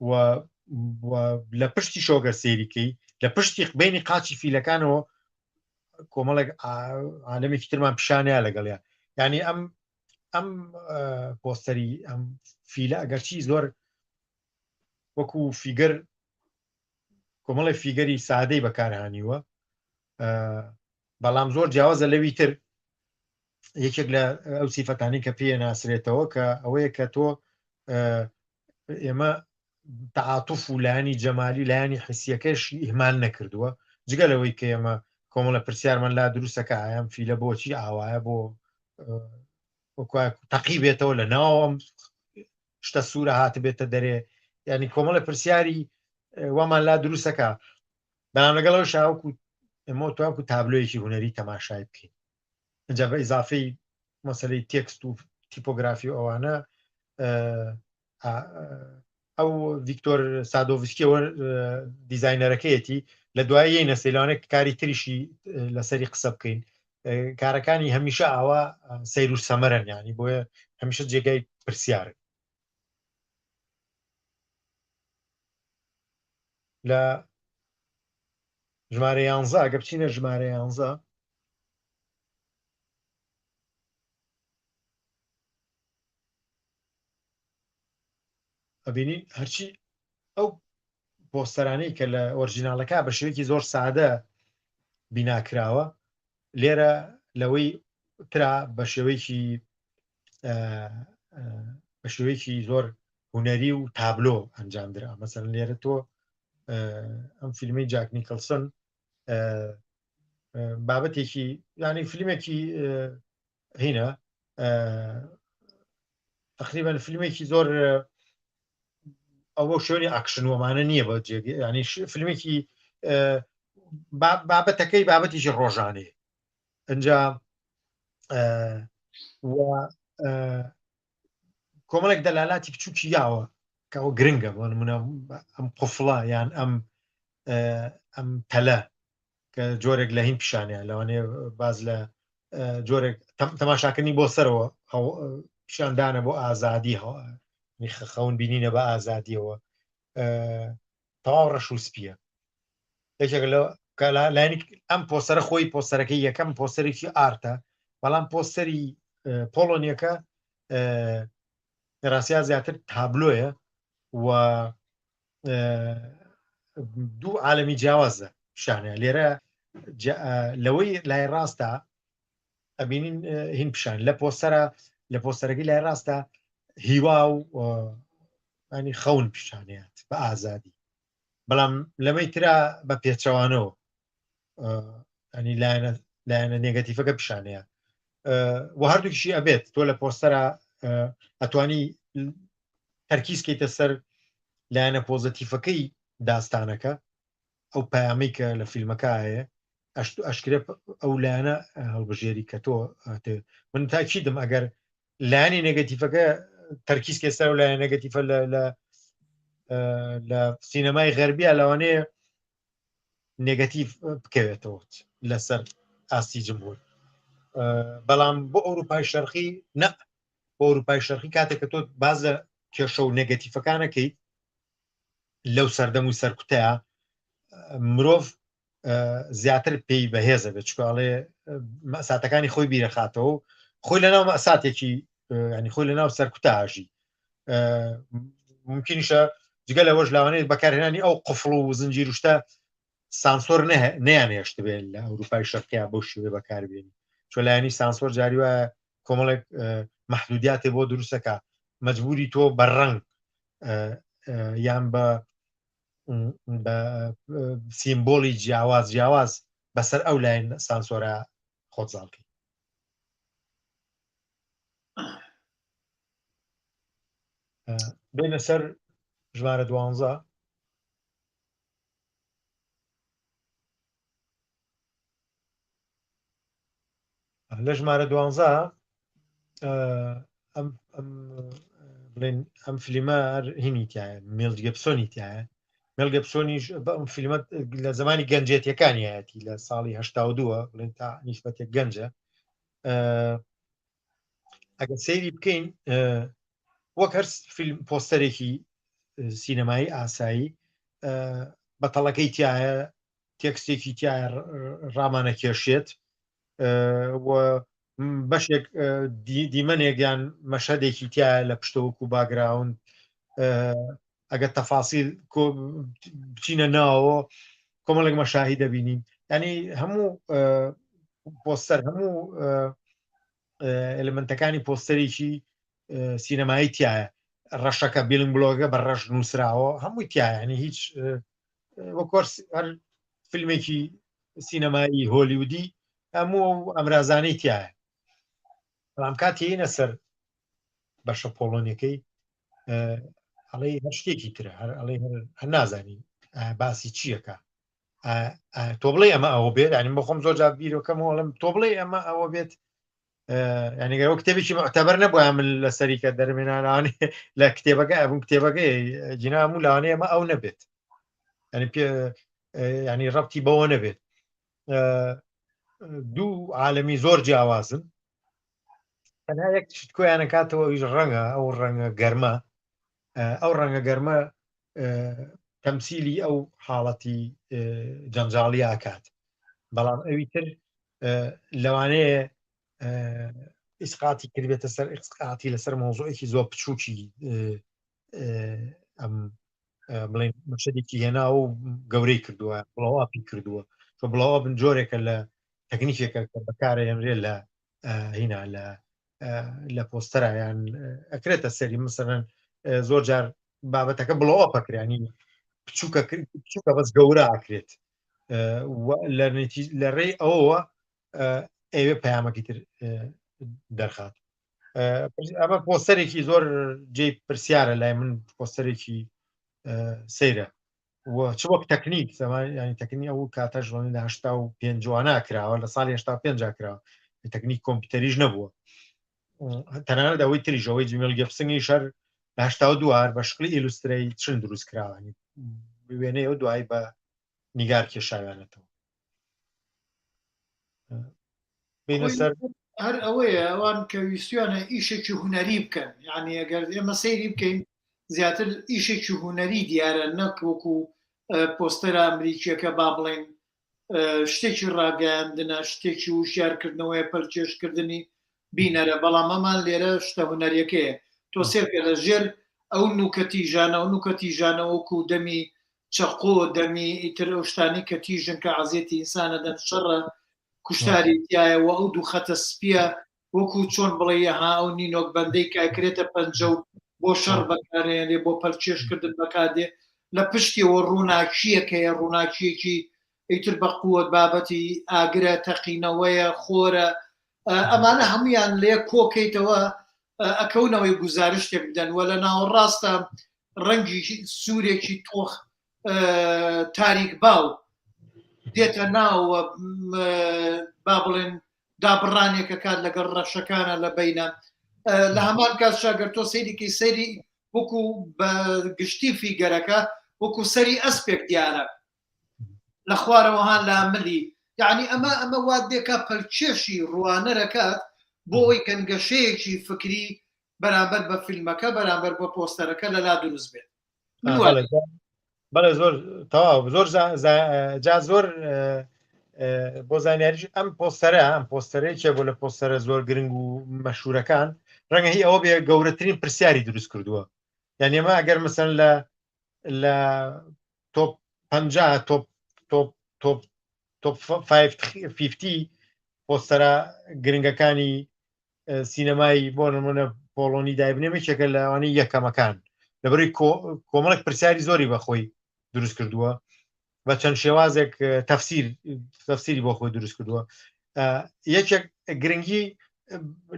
و لە پشتی شۆگەر سێریکەی لە پشتی بینی قاچی فیلەکانەوە کۆمەڵێک عالمێکی ترمان پیشانەیە لەگەڵیان یعنی ئەم ئەم پۆستەری ئەم فیلە ئەگەرچی زۆر وەکو فیگەر کۆمەڵی فیگەری سادەی بەکارهانیوە بەڵام زۆر جیاوازە لەوی تر یەکێک لە ئەو سیفەتانی کە پێ ناسرێتەوە کە ئەوەیە کە تۆ ئێمە تعاتف و لایەنی جەمالی لایەنی حسیەکەش ئیهمال نەکردووە جگە لەوەی کە ئێمە کۆمەڵە پرسیارمان لا دروستەکە ئایم فیلە بۆچی ئاوایە بۆ تەقی بێتەوە لە ناوم شتە سوورە هاتبێتە دەرێ ینی کۆمەڵە پرسیاری وامان لا دروستەکە بەڵام لەگەڵەوە شاوکو ئێمە تاکو تابلۆیەکی هونەری تەماشای بکەین ئینجا بە ئیزافەی مەسەلەی تێکست و تیپۆگرافی و ئەوانە ئەو ڤیکتۆر سادۆڤسکیەوە دیزینەرەکەیەتی لە دوایی نەسەیلانێک کاری تریشی لەسەری قسە بکەین کارەکانی هەمیشە ئاوا سەیر و سەمەرن ینی بۆیە هەمیشە جێگای پرسیارن لە ژمارە یانزە ئەگە بچینە ژمارە یانزە ئەبینین هەرچی ئەو پۆستەرانەی کە لە ئۆرجیناڵەکە بە شێوەیەکی زۆر سادە بیناکراوە لێرە لەوەی ترا بە شێوەیەکی بە شێوەیەکی زۆر هوەری و تابلۆ ئەنجام درا مەسەر لێرە تۆ ئەم فیلمی جاک نیکلسن بابەتێکی ینی فیلمێکی هینە تقریبا فیلمێکی زۆر ئەوە شوێنی ئاکشن وەمانە نییە بە جێگە ینی فیلمێکی بابەتەکەی بابەتێکی ڕۆژانەیە ئەجا کۆمەڵێک دەلالاتی بچووکی یاوە کە ئەوە گرنگە بۆ نمونە ئەم قفڵە یان ئەم ئەم تەلە کە جۆرێک لە هین پیشانیان لەوانەیە باز لە جۆرێک تەماشاکردنی بۆ سەرەوە پیشاندانە بۆ ئازادی خەون بینینە بە ئازادیەوە تەواو ڕەش و سپیە یەکێک لە لایەنی ئەم پۆسەرە خۆی پۆسەرەکەی یەکەم پۆسەرێکی ئارتە بەڵام پۆسەری پۆڵۆنیەکە ڕاستیا زیاتر تابلۆیە و دوو عالمی جیاوازە شانە لێرە لەوەی لای ڕاستە ئەبینین هین پیشان لە پۆسەرە لە پۆسەرەکەی لای ڕاستە هیوا و ینی خەون پیشانیات بە ئازادی بەڵام لەمەی ترا بە پێچەوانەوە ینی لایەنە لایەنە نێگەتیفەکە پیشانەیە و هەردووکیشی ئەبێت تۆ لە پۆستەرە ئەتوانی تەرکیز کەیتە سەر لایەنە پۆزەتیفەکەی داستانەکە ئەو پەیامەی کە لە فیلمەکە هەیە ئەشکرێ ئەو لایەنە هەڵبژێری کە تۆ من تاکیدم ئەگەر لایەنی نێگەتیفەکە تەرکیز کە سەر لایەن نێگەتیفە لە لە لە سینەمای غەربیە لەوانەیە نێگەتیف بکەوێتەوە لەسەر ئاستی جمهور بەڵام بۆ ئەوروپای شەرقی نە بۆ ئەوروپای شەرقی کاتێک کە تۆ باز لە کێشە و نێگەتیفەکانەکەیت لەو سەردەم و سەرکوتەیە مرۆڤ زیاتر پێی بەهێزە بێت چکاڵێ مەساتەکانی خۆی بیرەخاتەوە خۆی لەناو مەساتێکی ینی خۆی لەناو سەرکوتاژی ممکنیشە جگە لەوەش لاوانەیە بەکارهێنانی ئەو قفڵ و زنجیروشتە سانسۆر نیان هێشت بێت لە ئەوروپای شەرقیا بەو شێوێ بەکاربێنی چۆ لایەنی سانسۆر جاری وایە کۆمەڵێک محدودیاتێ بۆ دروستەکە مەجبوری تۆ بە ڕەنگ یان بە بە سیمبۆلی جیاواز جیاواز بەسەر ئەو لاین سانسۆرە خۆت زاڵکەی بێنە سەر ژمارە دوانزە لە ژمارە دوانزە ئەم بڵێن ئەم فلیمە هەر هینی تایە مێل گێپسۆنی تایە مێل گێپسۆنیش بە ئەم فیلمە لە زمانی گەنجێتیەکانیەتی لە ساڵی 82 بڵێن تا نیسبەتێک گەنجە ئەگەر سەیری بکەین وەک هەر فیلم پۆستەرێکی سینەمایی ئاسایی بەتەڵەکەی تایە تێکستێکی تایە ڕامانە کێشێت و بەشێک دیمەنێک یان مەشهدێکی تایە لە پشتەوەکو باگراوند ئەگەر تەفاسیل بچینە ناوە کۆمەڵێک مەشاهی دەبینین ینی هەموو پۆستەر هەموو ئەلمنتەکانی پۆستەرێکی سینەمایی تایە ڕەشەکە بیلنگ بلۆگە بە ڕەش نووسراوە هەمووی تایە ینی هیچ وەکۆرس هەر فیلمێکی سینەمایی هۆلیودی هەموو ئەو ئەمرازانەی تایە بەڵام کاتێینە سەر بەشە پۆڵۆنیەکەی ئەڵێ هەر شتێکی ترە هەر ئەڵێ هەر نازانی باسی چیەکە تۆ بڵێ ئەمە ئەوە بێت ینی بەخۆم زۆر جار بیرۆکەم وڵم تۆ بڵێ ئەمە ئەوە بێت ینی گەرەوە کتێبێکی معتەبەر نەبووە من لەسەری کە دەرمێنانانی لە کتێبەکە ئەبوو کتێبەکەی جینا هەموو لەوانەیە ئەمە ئەو نەبێت ینی پێ ینی ڕەتی بەوە نەبێت دوو عالمی زۆر جیاوازن تەنها یەک شت کۆیانە کاتەوە ئەویش ڕەنگە ئەو ڕەنگە گەرمە ئەو ڕەنگە گەرمە تەمسیلی ئەو حاڵەتی جەنجاڵی ئاکات بەڵام ئەوی تر لەوانەیە ئیسقاتی کردبێتە سەر ئیسقاتی لەسەر مۆزۆیەکی زۆر بچووکی ئەم بڵێن مەشەدێکی هێناوە و گەورەی کردووە بڵاواپی کردووە کە بڵاوە بن جۆرێکە لە تەکنیکێکە کە بەکارهێنرێ لە هینا لە لە پۆستەرا یان ئەکرێتە سەری مثلەن زۆر جار بابەتەکە بڵاوە پەکرانی بچووکە بچووکە بەس گەورە ئاکرێت لە ڕێی ئەوەوە ئەوێ پەیامەکی تر دەرخات ئەمە پۆستەرێکی زۆر جێ پرسیارە لای من پۆستەرێکی سەیرە و چ وەک تەکنیک زمان ینی تەکنی ئەو کاتە ژوانی لە هشتا و پێنجوانە کراوە لە ساڵی هشتا پێنج کراوە تەکنیک کۆمپیوتەریش نەبووە تەنانەت ئەوەی تریش ئەوەی جیمێل گێپسنگی شەر لە هشتا و دووار بە شکلی ئیلوسترەی چن دروست کراوانی وێنەی ئەو دوای بە نیگار کێشاویانەتەوە. بینە سەر هەر ئەوەیە ئەوان کە ویستویانە ئیشێکی هونەری بکەن یعنی ئەگەر ئێمە سەیری بکەین زیاتر ئیشێکی هونەری دیارە نەک وەکو پۆستەرە ئەمریکیەکە با بڵێن شتێکی ڕاگەیاندنە شتێکی وشیارکردنەوەیە پەلکێشکردنی بینەرە بەڵام ئەمان لێرە شتە هونەریەکەیە تۆ سێرکە لە ژێر ئەو نوکە تیژانە و نوکە تیژانە وەکو دەمی چەقۆ دەمی ئیتر ئەو شتانی کە تیژن کە عەزێتی ئینسانە دەن شەڕە کوشتاری تایە و ئەو دوو خەتە سپیە وەکو چۆن بڵێ ها ئەو نینۆک بەندەی کاکرێتە پەنجە و بۆ شەڕ بەکارێنێ بۆ پەلکێشکردن بەکاردێ لە پشتیەوە ڕووناکییەک هەیە ڕووناکییەکی ئیتر بە قووەت بابەتی ئاگرە تەقینەوەیە خۆرە ئەمانە هەمویان لێ کۆکەیتەوە ئەکەونەوەی گوزارشتێک بدەن و لە ناوەڕاستە ڕەنگی سوورێکی تۆخ تاریک باو دێتە ناوە با بڵێن دابڕانێکە کات لەگەڵ ڕەشەکانە لە بینە لە هەمان کات شاگەر تۆ سەیریکی سەیری وەکو بە گشتی فیگەرەکە وەکو سەری ئەسپێک دیارە لە خوارەوەها لا ملی یعنی ئەمە ئەمە وا دێکا پەلکێشی ڕوانەرەکات بۆ ئەوەی گەنگەشەیەکی فکری بەرامبەر بە فیلمەکە بەرامبەر بە پۆستەرەکە لەلا دروست بێت بەڵێ زۆر تەواو زۆر جا زۆر بۆ زانیاریش ئەم پۆستەرە ئەم پۆستەرەیە بۆ لە پۆستەرە زۆر گرنگ و مەشهورەکان ڕەنگە هی ئەوە بێ گەورەترین پرسیاری دروست کردووە یعنی ئێمە ئەگەر مەسەن لە لە تۆپ 50 تۆپ تۆپ تۆپ تۆپ 50 پۆستەرە گرنگەکانی سینەمای بۆ نمونە پۆڵۆنی دایبنێم یەکێکە لەوانەی یەکەمەکان لەبەری کۆمەڵێک پرسیاری زۆری بەخۆی دروست کردووە بە چەند شێوازێک تەفسیر تەفسیری بۆ خۆی دروست کردووە یەکێک گرنگی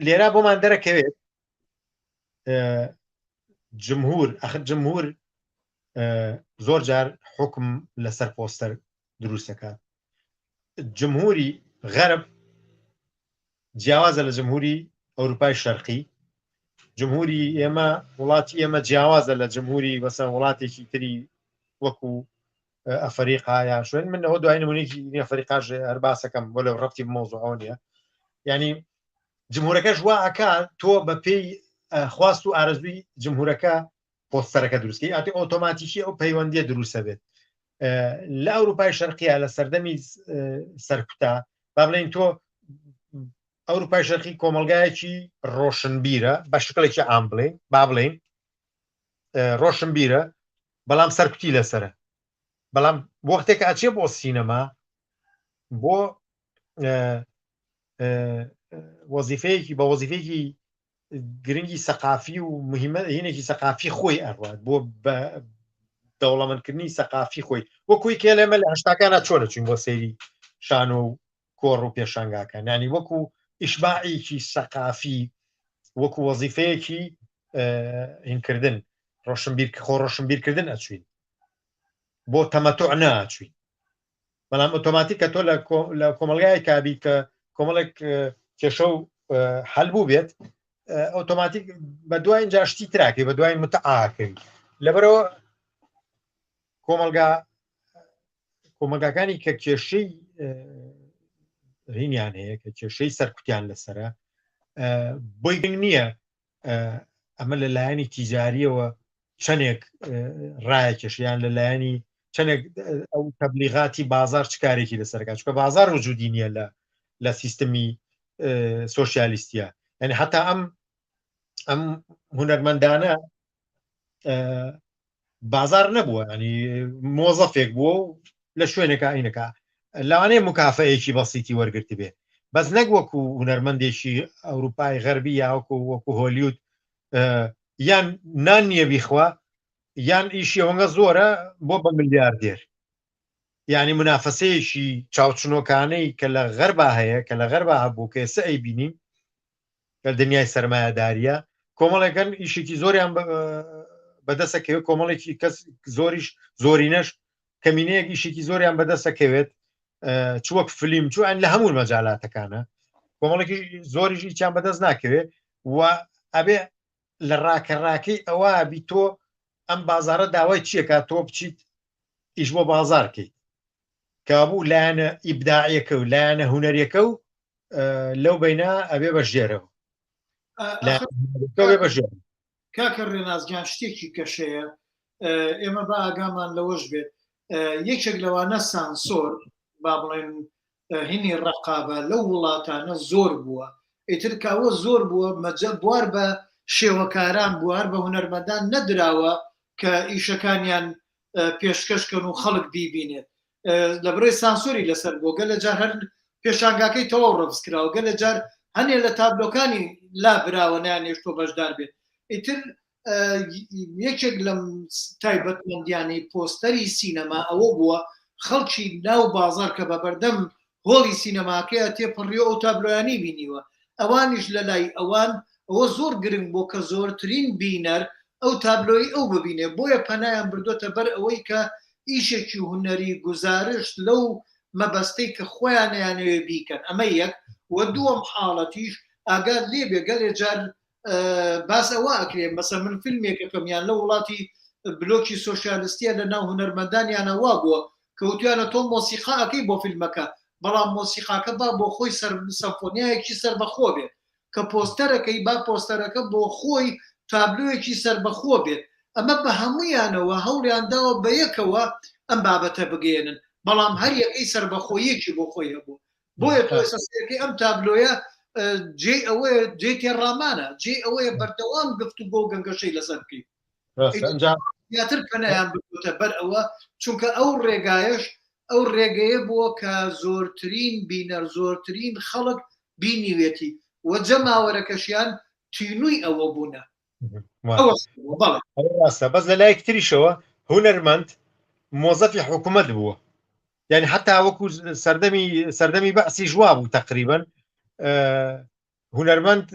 لێرا بۆمان دەرەکەوێت جمهور ئەخر جمهور زۆر جار حکم لەسەر پۆستەر دروستەکات جمهوری غەرب جیاوازە لە جمهوری ئەوروپای شەرقی جمهوری ئێمە وڵاتی ئێمە جیاوازە لە جمهوری بەسەر وڵاتێکی تری وەکو ئەفریقا یا شوێن من ئەوە دوای نمونێکی ئەفریقاش هەر باسەکەم بۆ لە ڕەتی مۆزوعەوە نییە ینی جمهورەکەش وا ئەکا تۆ بە پێی خواست و ئارەزووی جمهورەکە پۆستەرەکە دروستکەی ئاتی ئۆتۆماتیکی ئەو پەیوەندیە دروستە بێت لە ئەوروپای شەرقیە لە سەردەمی سەرکوتا با بڵێین تۆ ئەوروپای شەرقی کۆمەلگایەکی ڕۆشنبیرە بە شکڵێکی عام بڵێن با بڵێین ڕۆشنبیرە بەڵام سەرکوتی لەسرە بەڵام وەختێک ئەچێ بۆ سینەما بۆ وەزیفەیەکی بە وەزیفەیەکی گرنگی سەقافی و مهمە هینێکی سەقافی خۆی ئەڕوات بۆ بە دەوڵەمەندکردنی سەقافی خۆی وەکوی کێ لێمە لە هەشتاکانە چۆنە چوین بۆ سەیری شانۆ و کۆڕ و پێشانگاکان ینی وەکو ئیشباعێکی سەقافی وەکو وەزیفەیەکی هینکردن ڕۆشنبیر خۆ ڕۆشنبیرکردن ئەچوین بۆ تەمەتوع ناچوین بەڵام ئۆتۆماتیک کە تۆ لە کۆمەلگای کابی کە کۆمەڵێک کێشە و حل بوو بێت ئۆتۆماتیک بە دوای اینجا شتی تراکەی بە دوای متعاکەی لەبەرەوە کۆمەلگا کۆمەلگاکانی کە کێشەی هینیان هەیە کە کێشەی سەرکوتیان لەسرە بۆی گرنگ نییە ئەمە لە لایەنی تیجاریەوە چەندێک ڕایەکێشیان لە لایەنی چەندێک ئەو تەبلیغاتی بازار چ کارێکی لەسەرکە چکە بازار وجودی نییە لە لە سیستمی سۆسیالیستیە یعنی حتا ئەم ئەم هونەرمەندانە بازار نەبووە ینی مۆزەفێک بووە و لە شوێنێکە ئەینەکە لەوانەیە مکافەیەکی بەسیتی وەرگرت بێ بەس نەک وەکو هونەرمەندێکی ئەوروپای غەربی یاوەکو وەکو هۆلیود یان نان نییە بیخوا یان ئیشی ئەوەنگە زۆرە بۆ بە ملیاردێر یعنی منافەسەیەکی چاوچنۆکانەی کە لە غەربا هەیە کە لە غەربا هەبوو کە ئێستا ئەیبینین لە دنیای سەرمایەداریە کۆمەڵێکن ئیشێکی زۆریان بەدەستەکەوێت کۆمەڵێکی کەس زۆریش زۆرینەش کەمینەیەک ئیشێکی زۆریان بەدەستەکەوێت چ وەک فلیم چوان لە هەموو مەجالاتەکانە کۆمەڵێکی زۆریش هیچیان بەدەست ناکەوێت و ئەبێ لە ڕاکە ڕاکەی ئەوە بی تۆ ئەم بازارە داوای چیەکە تۆ بچیت ئیش بۆ بازار کەیت. کابوو لایەنە ئیبداعیەکە و لایەنە هوەریەکە و لەو بینە ئەبێ بە ژێرەوە بە ژێر کاکە ڕێناس گیان شتێکی کەشەیە ئێمە بە ئاگامان لەوەش بێت یەکێک لەوانە سانسۆر با بڵێن هینی ڕقابە لەو وڵاتانە زۆر بووە ئیتر کاوە زۆر بووە مەجە بوار بە شێوەکاران بوار بە هونەرمەندان نەدراوە کە ئیشەکانیان پێشکەش کەن و خەڵک بیبینێت لە بڕێ سانسۆری لەسەر بووە گەلە جار هەر پێشانگاکەی تەواو ڕەفز کراوە گەلە جار هەنێ لە تابلۆکانی لا براوە نانێشتۆ بەشدار بێت ئیتر یەکێک لەم تایبەتمەندیانەی پۆستەری سینەما ئەوە بووە خەڵکی ناو بازار کە بە بەردەم هۆڵی سینەماکەیە تێپەڕیوە ئەو تابلۆیانەی بینیوە ئەوانیش لەلای ئەوان ئەوە زۆر گرنگ بووە کە زۆرترین بینەر ئەو تابلۆی ئەو ببینێ بۆیە پەنایان بردۆتە بەر ئەوەی کە ئیشێکی هونەری گوزارشت لەو مەبەستەی کە خۆیان ئەیانەوێ بیکەن ئەمە یەک وە دووەم حاڵەتیش ئاگات لێ بێ گەلێ جار باس ئەوە ئەکرێ مەسە من فیلمێکەکەم یان لە وڵاتی بلۆکی سۆسیالستیە لە ناو هونەرمەندانیانە وا بووە کە وتویانە تۆ مۆسیقا ئەکەی بۆ فیلمەکە بەڵام مۆسیقاکە با بۆ خۆی سەر سەمفۆنیایەکی سەربەخۆ بێت کە پۆستەرەکەی با پۆستەرەکە بۆ خۆی تابلۆیەکی سەربەخۆ بێت ئەمە بە هەموویانەوە هەوڵیان داوە بە یەکەوە ئەم بابەتە بگەیەنن بەڵام هەر یەکەی سەربەخۆیەکی بۆ خۆی هەبوو بۆیە تۆ ئێستا سەیرکەی ئەم تابلۆیە جێی ئەوەیە جێی تێڕامانە جێی ئەوەیە بەردەوام گفتوگۆ و گەنگەشەی لەسەر بکەیت زیاتر پەنایان بردووەتە بەر ئەوە چونکە ئەو ڕێگایەش ئەو ڕێگەیە بووە کە زۆرترین بینەر زۆرترین خەڵک بینیوێتی و جەماوەرەکەشیان تینووی ئەوە بوونە ڕاستە بەس لە لایەک تریشەوە هونەرمەند مۆزەفی حکوومەت بووە یعنی حتا وەکو سەردەمی سەردەمی بەعسی ژوا بوو تقریبن هونەرمەند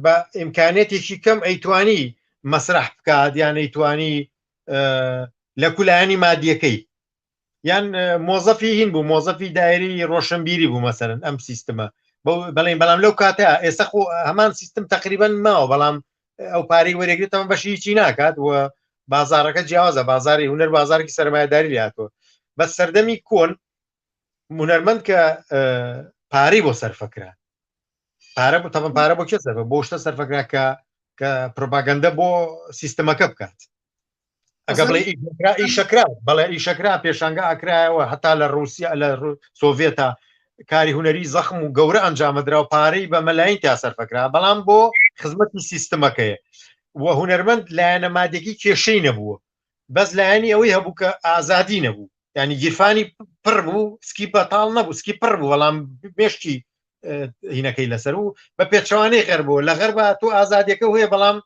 بە ئیمکانێتێکی کەم ئەیتوانی مەسرح بکات یان ئەیتوانی لە کولایەنی مادیەکەی یان مۆزەفی هین بوو مۆزەفی دایری ڕۆشنبیری بوو مەسەرن ئەم سیستمە بەڵێن بەڵام لەو کاتە ئێستا خۆ هەمان سیستم تقریبان ماوە بەڵام ئەو پارەی وەرەگرێتەوە بەشی هیچی ناکات و بازارەکە جیاوازە بازاری هونەر بازارێکی سەرمایهداری لاتوە بە سەردەمی کۆن هونەرمەند کە پارەی بۆ سەرفەکرا پارە بۆ تەبەن پارە بۆ کێ سەرفە بۆ شتە سەرفەکرا کە کە پروپاگەندە بۆ سیستمەکە بکات ئەگە بڵێ ئیشەکرا بەڵێ ئیشەکرا پێشانگە ئاکرایەوە هەتا لە رووسیا لە سۆڤێتا کاری هونەری زەخم و گەورە ئەنجامەدرا و پارەی بە مەلاین تیا سەرفەکرا بەڵام بۆ خزمەتی سیستمەکەیە و هونەرمەند لایەنە مادێکی کێشەی نەبووە بەس لایەنی ئەوەی هەبوو کە ئازادی نەبوو ینی گیرفانی پڕ بوو سکی بەتاڵ نەبوو سکی پڕ بوو بەڵام مێشکی هینەکەی لەسەر و بە پێچەوانەی غەر بوو لە غەربە تۆ ئازادیەکە هەیە بەڵام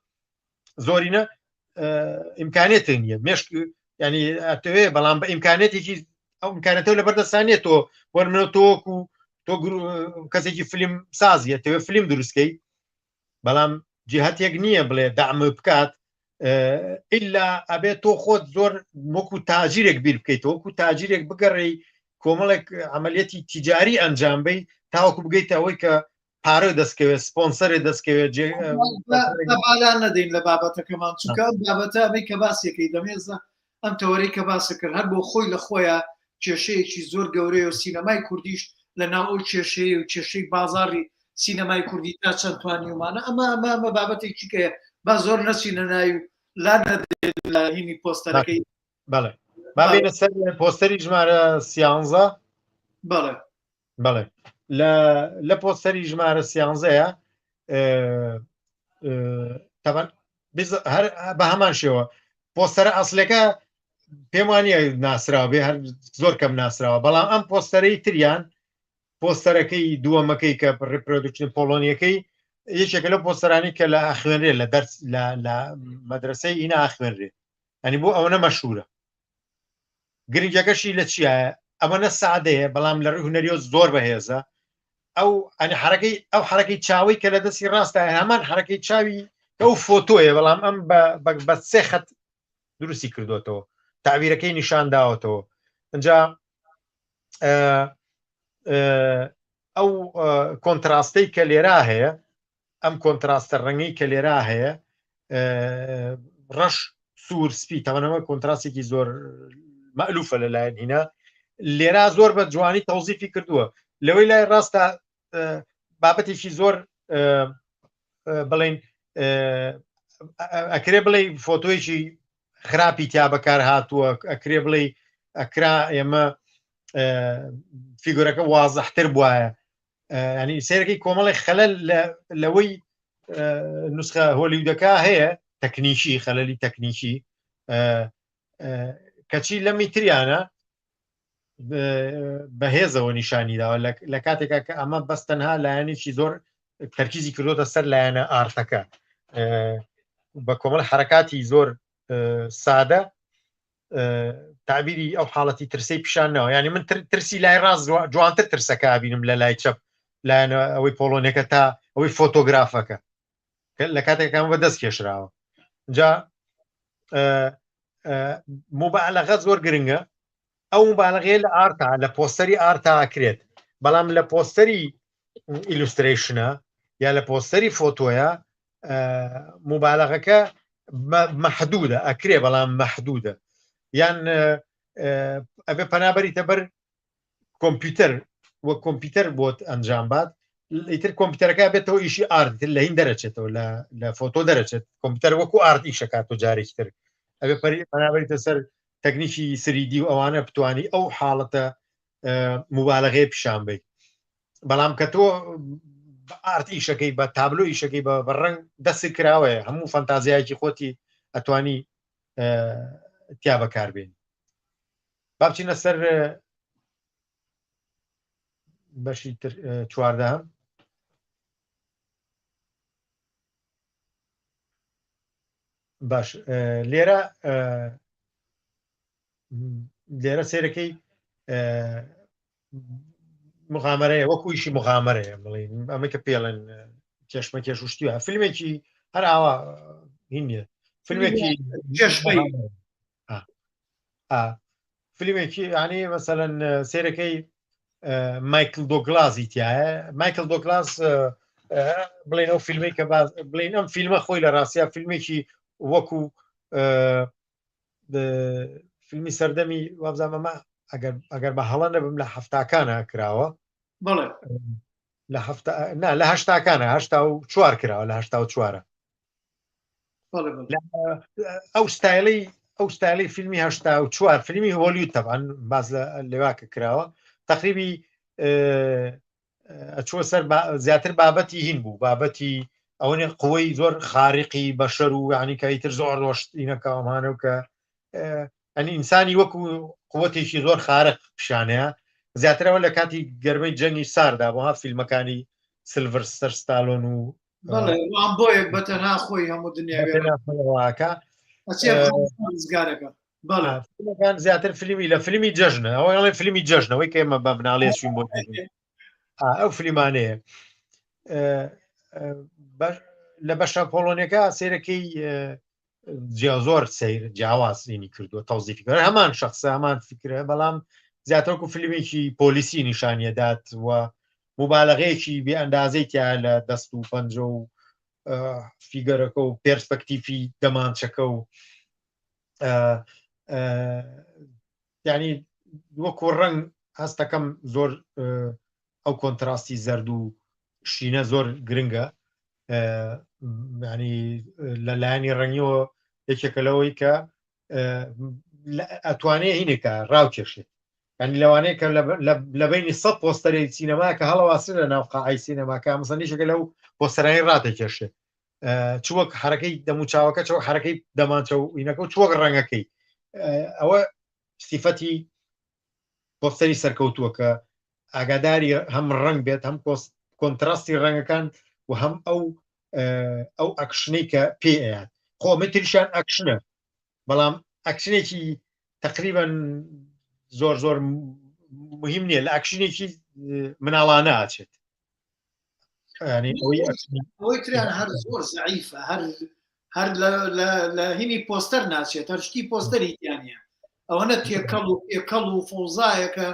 زۆرینە ئیمکانێت نییە مێشک ینی ئەتەوێ بەڵام بە ئیمکانێتێکی ئەو ئیمکانەتەوە لە بەردەستانیە تۆ بۆ منە تۆکو تۆ کەسێکی فیلم سازیە تەوێ فیلم دروستکەی بەڵام جهتێک نییە بڵێ دەعم بکات ئللا ئەبێت تۆ خۆت زۆر وەکو تاجیرێک بیر بکەیت وەکو تاجیرێک بگەڕێی کۆمەڵێک عملیەتی تیجاری ئەنجام بی تاوەکو بگەیتە ئەوەی کە پارە دەستکەوێت سپۆنسەرێ دەستکەوێت بالا نەدەین لە بابەتەکەمان چونکە ئەم بابەتە ئەمەی کە باسیەکەی دەمێزە ئەم تەوەرەی کە باسە کرد هەر بۆ خۆی لە خۆیان کێشەیەکی زۆر گەورەیە و سینەمای کوردیش لە ناو ئەو کێشەیە و کێشەی بازاڕی سینەمای کوردی تا چەند توانیومانە ئەمە ئەمە ئەمە بابەتێکی کەیە با زۆر نەچینە ناوی و لا نەدەین لە هینی پۆستەرەکەی بەڵێ با بێینە سەر پۆستەری ژمارە سیانزە بەڵێ بەڵێ لە لە پۆستەری ژمارە سیانزەیە تەبەن هەر بە هەمان شێوە پۆستەرە ئەسلەکە پێم وانە ناسراوە بێ هەر زۆر کەم ناسراوە بەڵام ئەم پۆستەرەی تریان پۆستەرەکەی دووەمەکەی کە reproduction پۆڵۆنیەکەی یەکێکە لەو پۆستەرانی کە لە ئەخوێنرێ لە دەرس لە مەدرسەی ئینا ئەخوێنرێ ئەنی بۆ ئەوەنە مەشهورە گرنگەکەشی لە چیایە ئەوەنە سادەیە بەڵام لە ڕووی هونەریەوە زۆر بەهێزە ئەو ئەنی حرەکەی ئەو حرەکەی چاوی کە لە دەستی ڕاستە هەمان حرەکەی چاوی ئەو فۆتۆیە بەڵام ئەم بە سێ خەت دروستی کردوێتەوە تعبیرەکەی نیشان داوەتەوە اینجا ئەو کۆنتراستەی کە لێرا هەیە ئەم کۆنتراستە ڕەنگەی کە لێرا هەیە ڕەش سوور سپی تەمەنەوە کۆنتراستێکی زۆر مەلوفە لەلایەن هینا. لێرا زۆر بە جوانی تەوزیفی کردووە لەوەی لای ڕاستە بابەتێکی زۆر بڵین ئەکرێ بڵێ فۆتۆیەکی خراپی تیا بەکار هاتووە ئەکرێ بڵێ ئەکرا ئێمە فیگۆرەکە وازحتر بواە ینی سێرەکەی کۆمەڵی خەلەل لەوەی نسخە هۆلیودەکە هەیە تەکنیکی خەلەلی تەکنیکی کەچی لەمی تریانە بەهێزەوە نیشانی داوە لە کاتێکا کە ئەمە بەس تەنها لایەنێکی زۆر تەرکیزی کردۆتە سەر لایەنە ئارتەکە بە کۆمەڵ حرکاتی زۆر سادە تعبیری ئەو حاڵەتی ترسی پیشانەوە ینی من ترسی لای ڕاست جوانتر ترسەکە بینم لە لای چەپ لایەن ئەوەی پۆڵۆنێکە تا ئەوەی فۆتۆگرافەکە لە کاتێکەکان بە دەست کێشراوە جا مبالغە زۆر گرنگە ئەو مبالغەیە لە ئارتا لە پۆستەری ئارتا ئەکرێت بەڵام لە پۆستەری ئیلوسترەیشنە یا لە پۆستەری فۆتۆیە مبالغەکە مەحدودە ئەکرێ بەڵام مەحدودە یان ئەبێ پەنابەریتە بەر کۆمپیوتەر وە کۆمپیوتەر بۆت ئەنجام بات ئیتر کۆمپیوتەرەکە بێتەوە ئیشی ئارت تر لە هین دەرەچێتەوە لە لە فۆتۆ دەرەچێت کۆمپیوتەر وەکو ئارت ئیشەکات و جارێکی تر ئەبێ پەری پەنابەریتە سەر تەکنیکی سریدی و ئەوانە بتانی ئەو حاڵەتە مبالغەیە پیشان بیت بەڵام کە تۆ ئارت ئیشەکەی بە تابلۆ ئیشەکەی بە ڕەنگ دەست کراوەیە هەموو فەنتازیایەکی خۆتی ئەتوانی تیا بەکاربێنی با بچینە سەر بەشی چواردەهەم باش لێرە لێرە سێرەکەی مغامرەیە وەکو ئیشی مغامرەیە بڵین ئەمە کە پێڵێن کێشمە کێش شتیوە فیلمێکی هەر ئاوا هین نیە فیلمێکی فیلمێکی ینی مەسەەن سێرەکەی مایکل دۆگلازی تایە مایکل دۆگلاس بڵێن ئەو فیلمی کە باز بڵین ئەم فیلمە خۆی لە ڕاستە فیلمێکی وەکو فیلمی سەردەمی وابزانم ئەمە ئەگەر ئەگەر بە هەڵە نەبم لە هەفتاکانە کراوە بەڵێ لە هەفتا نا لە هەشتاکانە 84 کراوە لە 84 ئەو ستایلی ئەو ستایلی فیلمی 84 فیلمی هۆلیود تەبان باز لە لێواکە کراوە تقریبی ئەچووە سەر زیاتر بابەتی هین بوو بابەتی ئەوەنێ قوەی زۆر خارقی بەشەر و ینی کە ئیتر زۆر ڕۆشتینەکەمانە و کە ئەنی ئینسانی وەکو قوتێکی زۆر خارق پیشانەیە زیاترەوە لە کاتی گەرمەی جەنگی ساردا بۆ ها فیلمەکانی سلڤەر ستالۆن و بۆیەک بە تەنها خۆی هەموو دنیاکە ڕزگارەکە فیلمەکان زیاتر فیلمی لە فیلمی جەژنە ئەوە ئەڵێ فیلمی جەژنەوەی کە ئێمە بە مناڵێ چوین بۆ ئەو فیلمانەیە لە بەشە پۆڵۆنیەکە سێرەکەی زۆر سیر جیاوازینی کردووە تەوزیفی کرد هەمان شخصە هەمان فکرە بەڵام زیاترکو فیلمێکی پۆلیسی نیشانیەدات و مبالغەیەکی بێ ئەندازەی تیا لە دەست و پەنجە و فیگەرەکە و پێرسپەکتیفی دەمانچەکە و ینی وەکو ڕنگ هەستەکەم زۆر ئەو کۆنتراستی زەرد و شینە زۆر گرنگە ینی لە لایەنی ڕەنگیەوە یەکێکە لەوەی کە ئەتوانێ هینێکە ڕاوکێشێت ینی لەوانەیە کە لە بینی سە پۆستەری سینەما کە هەڵەواسن لە ناو قاعی سینەماکە مەسەنیشەکە لەو پۆستەرانی ڕاتەکێشێت چ وەک حرەکەی دەموچاوەکە چۆ حرەکەی دەمانچە و ئینەکە و چوەک ڕەنگەکەی ئەوە سیفەتی پۆستەری سەرکەوتووە کە ئاگاداری هەم ڕەنگ بێت هەم کۆنتراستی ڕەنگەکان و هەم ئەو ئەو ئەکشنەی کە پێ ئەیات خۆ ئەمە تریشان ئەکشنە بەڵام ئەکشنێکی تقریبا زۆر زۆر مهم نییە لە ئەکشنێکی مناڵانە ئاچێت ئەوەی تریان هەر زۆر زعیفە هەر هەر لە هینی پۆستەر ناچێت هەر شتی پۆستەری تیانە ئەوەنە تێکەڵ و پێکەڵ و فۆزایەکە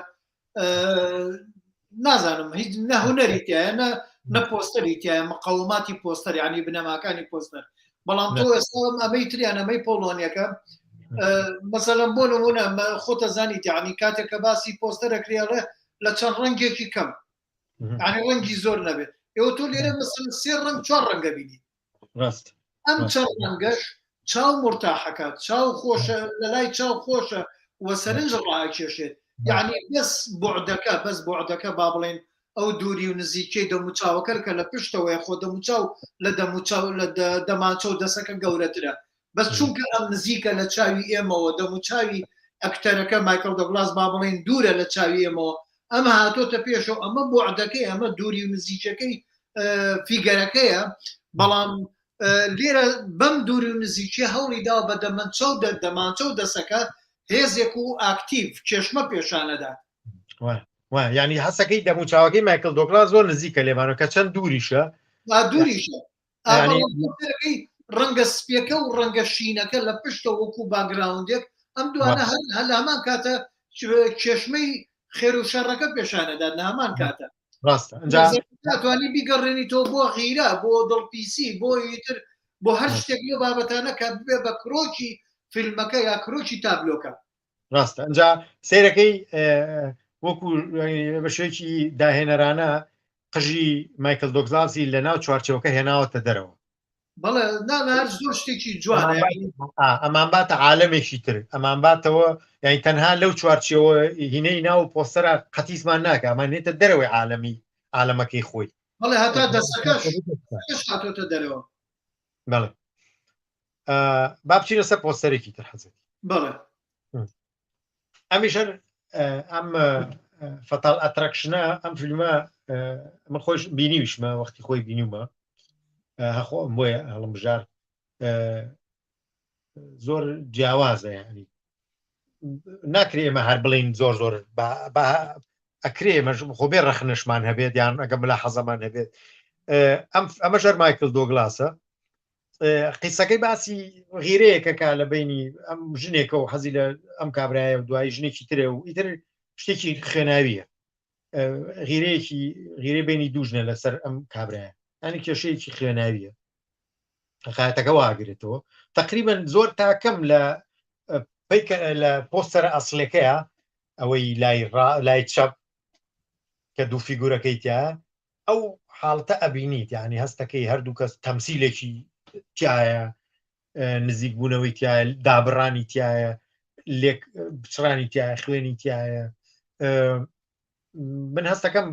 نازانم هیچ نە هونەری تایە نە نە پۆستەری تایە مقاوماتی پۆستەر ینی بنەماکانی پۆستەر بەڵام تۆ ئێستا ئەمەی تریان ئەمەی پۆڵۆنیەکە. مەسەلەن بۆ نمونە خۆتە زانیت یعنی کاتێک کە باسی پۆستەرەکرێ ئەڵێ لە چەند ڕەنگێکی کەم یعنی ڕەنگی زۆر نەبێت ئێوە تۆ لێرە مەسەلەن سێ ڕەنگ چوار ڕەنگە بینی ڕاست ئەم چەند ڕەنگەش چاو مرتاحەکات چاو خۆشە لە لای چاو خۆشە و سەرنج ڕاکێشێت یعنی بەس بعدەکە بەس بعدەکە با بڵێن ئەو دووری و نزیکەی دەموچاوەکە کە لە پشتەوەی خۆ دەموچاو لە دەموچاو لە دەمانچە و دەسەکە گەورەترە بەس چونکە ئەم نزیکە لە چاوی ئێمەوە دەموچاوی ئەکتەرەکە مایکڵ دەگلاس با بڵێن دوورە لە چاوی ئێمەوە ئەمە هاتۆتە پێشەوە ئەمە بۆعدەکەی ئەمە دووری و نزیکەکەی فیگەرەکەیە بەڵام لێرە بەم دووری و نزیکی هەوڵی داوە بە دەمەنچە و دەمانچە و دەسەکە هێزێک و ئاکتیڤ کێشمە پێشانەدات ینی هەسەکەی دەموچاوەکەی مایکل دۆگلاس زۆر نزیکە لێمانەوە کە چەند دووریشە دووریشە ڕەنگە سپیەکە و ڕەنگە شینەکە لە پشتە وەکو background ێک ئەم دوانە هەر لە هەمان کاتە کێشمەی خێر و شەڕەکە پێشانەدات لە هەمان کاتە ڕاستە توانی بیگەڕێنیتەوە بۆ غیرە بۆ دڵپیسی بۆ ئیتر بۆ هەر شتێک لەو بابەتانە کە ببێ بە کرۆکی فیلمەکە یا کرۆکی تابلۆکە ڕاستە ئەجا سیرەکەی وەکو بە شێوەیەکی داهێنەرانە قژی مایکل دۆگلاسی لە ناو چوارچەوەکە هێناوەتە دەرەوە بەڵێ نانار زۆر شتێکی جوانە ئەمان باتە عالەمێکی تر ئەمان باتەوە یعنی تەنها لەو چوارچەوە هینەی ناو پۆستەرە قەتیسمان ناکە ئەمان نێتە دەرەوەی عالەمی عالەمەکەی خۆی بەڵێ هەتا دەستەکەش هاتۆتە دەرەوە بەڵێ با بچینە سەر پۆستەرێکی تر حەزەتی بەڵێ ئەمیشەر ئەم Fatal Attraction ە ئەم فیلمە من خۆش بینیویشمە وەختی خۆی بینیومە هەخۆ بۆیە هەڵم بژار زۆر جیاوازە یعنی ناکرێ ئێمە هەر بڵین زۆر زۆر ئەکرێ ئێمەش خۆ بێ ڕەخنەشمان هەبێت یان ئەگە ملا حەزەمان هەبێت ئەم ئەمە ژەر مایکل دۆگلاسە قیسەکەی باسی غیرەیەکەکە لە بینی ئەم ژنێکە و حەزی لە ئەم کابرایە و دوایی ژنێکی ترێ و ئیتر شتێکی خوێناویە غیرەیەکی غیرە بینی دوو ژنە لەسەر ئەم کابرایە ینی کێشەیەکی خوێناویە خاتەکە واگرێتەوە تقریبا زۆر تاکەم لە لە پۆستەرە ئەسلەکەیە ئەوەی لای لای چەپ کە دوو فیگورەکەی تیا ئەو حاڵەتە ئەبینیت یعنی هەستەکەی هەردوو کەس تەمسیلێکی تایە نزیک بوونەوەی تایە دابڕانی تایە لێک بچڕانی تایە خوێنی تایە من هەستەکەم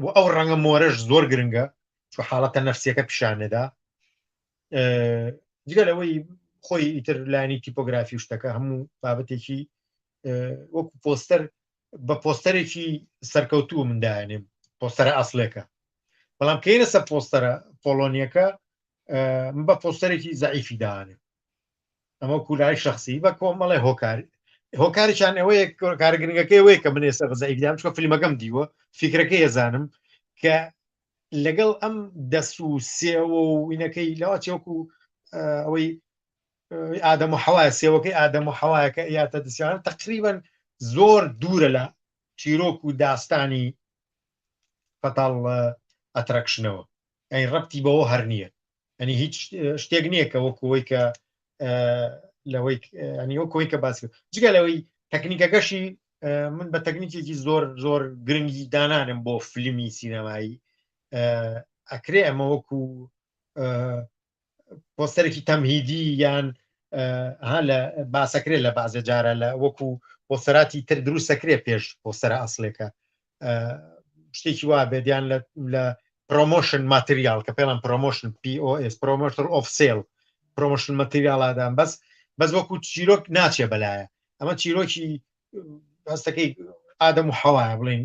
و ئەو ڕەنگە مۆرەش زۆر گرنگە چ حاڵەتە نەفسیەکە پیشانەدا جگە لەوەی خۆی ئیتر لانی تیپۆگرافی شتەکە هەموو بابەتێکی وەکو پۆستەر بە پۆستەرێکی سەرکەوتوو من دایانێم پۆستەرە ئەسلێکە بەڵام کەینە سەر پۆستەرە پۆڵۆنیەکە من بە پۆستەرێکی زەعیفی دانێم ئەمە کولای شخصی بە کۆمەڵێ هۆکار هۆکارێکیان ئەوەیە کارە گرنگەکەی ئەوەیە کە من ئێستا بە زەعیف دام چونکە فیلمەکەم دیوە فیکرەکەی ئەزانم کە لەگەڵ ئەم دەس و سێوە و وینەکەی لەوە چێوەکو ئەوەی ئادەم و حەوایە سێوەکەی ئادەم و حەوایەکە یاتە دەسیان تقریبا زۆر دوورە لە چیرۆک و داستانی Fatal Attraction ەوە ئەی ڕەتی بەوە هەر نییە ئەنی هیچ شتێک نییە کە وەکوەی کە لەوەی ئەنی وەکەوەی کە باس جگە لەوەی تەکنیکەکەشی من بە تەکنیکێکی زۆر زۆر گرنگی دانانم بۆ فیلمی سینەمایی ئەکرێ ئەمە وەکو پۆستەرێکی تەمهیدی یان ها لە باسەکرێت لە بازێ جارە لە وەکو پۆستەراتی تر دروستەکرێ پێش پۆستەرە ئەسلێکە شتێکی وا بێت یان لە promotion material کە پێڵان promotion POS promoter of sale promotion material ادان بەس بەس وەکو چیرۆک ناچێ بەلایە ئەمە چیرۆکی هەستەکەی ئادەم و حەوایە بڵین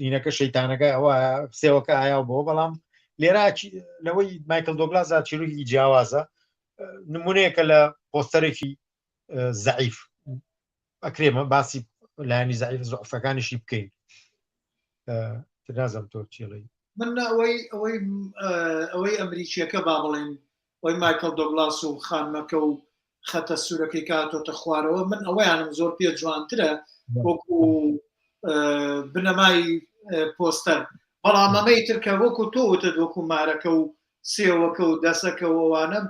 دینەکە شەیتانەکە ئەوە سێوەکە ئایا بۆ بەڵام لێرا لەوەی مایکل دۆگلاسا چیرۆکی جیاوازە نمونەیەکە لە پۆستەرێکی زەعیف ئەکرێمە باسی لایەنی زەعیف زعفەکانیشی بکەین نازم تۆ چێڵی من ئەوەی ئەوەی ئەوەی ئەمریکیەکە با بڵێن ئەوەی مایکل دۆگلاس و خانمەکە و خەتە سوورەکەی کە هاتۆتە خوارەوە من ئەوەیانم زۆر پێ جوانترە وەکو بنەمای پۆستەر بەڵام ئەمەی تر کە وەکو تۆ وتت وەکو مارەکە و سێوەکە و دەسەکە و ئەوانە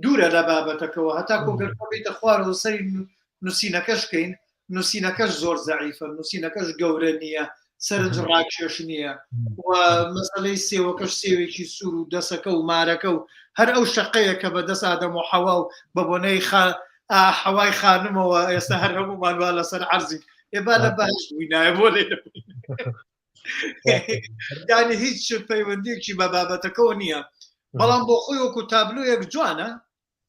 دوورە لە بابەتەکەەوە هەتا کۆگەر بیتە خوارەوە سەری. نووسینەکەش کەین نووسینەکەش زۆر زەعیفە نووسینەکەش گەورە نییە سەرنج ڕاکێش نییە و مەسەلەی سێوەکەش سێوێکی سوور و دەسەکە و مارەکە و هەر ئەو شەقەیە کە بەدەست ئادەم و حەوا و بە بۆنەی حەوای خانمەوە ئێستا هەر هەموومان وا لەسەر عەرزی ئێ با لە بەهەشت بووینایە بۆ لێ یعنی هیچ پەیوەندیەکی بە بابەتەکەەوە نییە بەڵام بۆ خۆی وەکو تابلۆیەک جوانە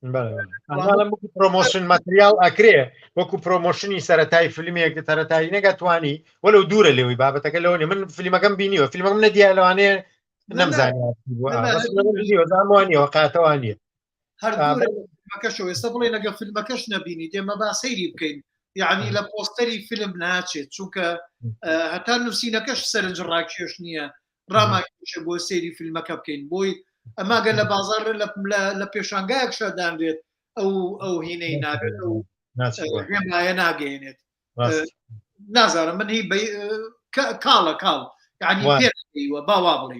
وەکو promotion material ئەکرێ وەکو promotion ی سەتای فیلمێک سەتایی نەگەتوانی وەلو دوورە لێوی بابەتەکە لەوە من فیلمەکەم بینیوە فیلمەکەم نەدیە لەوانەیە نەمزانیوە قاتەوانیە هەر فیلمەکەشەوە ئێستا بڵێ لەگە فیلمەکەش نەبینی دێمە با سەیری بکەین یعنی لە پۆستەری فیلم ناچێت چونکە هەتا نووسینەکەش سەرنج ڕاکێش نییە ڕاماکێشە بۆ سەیری فیلمەکە بکەین بۆی ئەماگە لە بازار لە پێشانگایەک شادانرێت ئەو ئەو هینەی نابێت ئەو هێمایە ناگەێنێت نازانم من هی کاڵە کاڵ یعنی پێ با وا بڵێ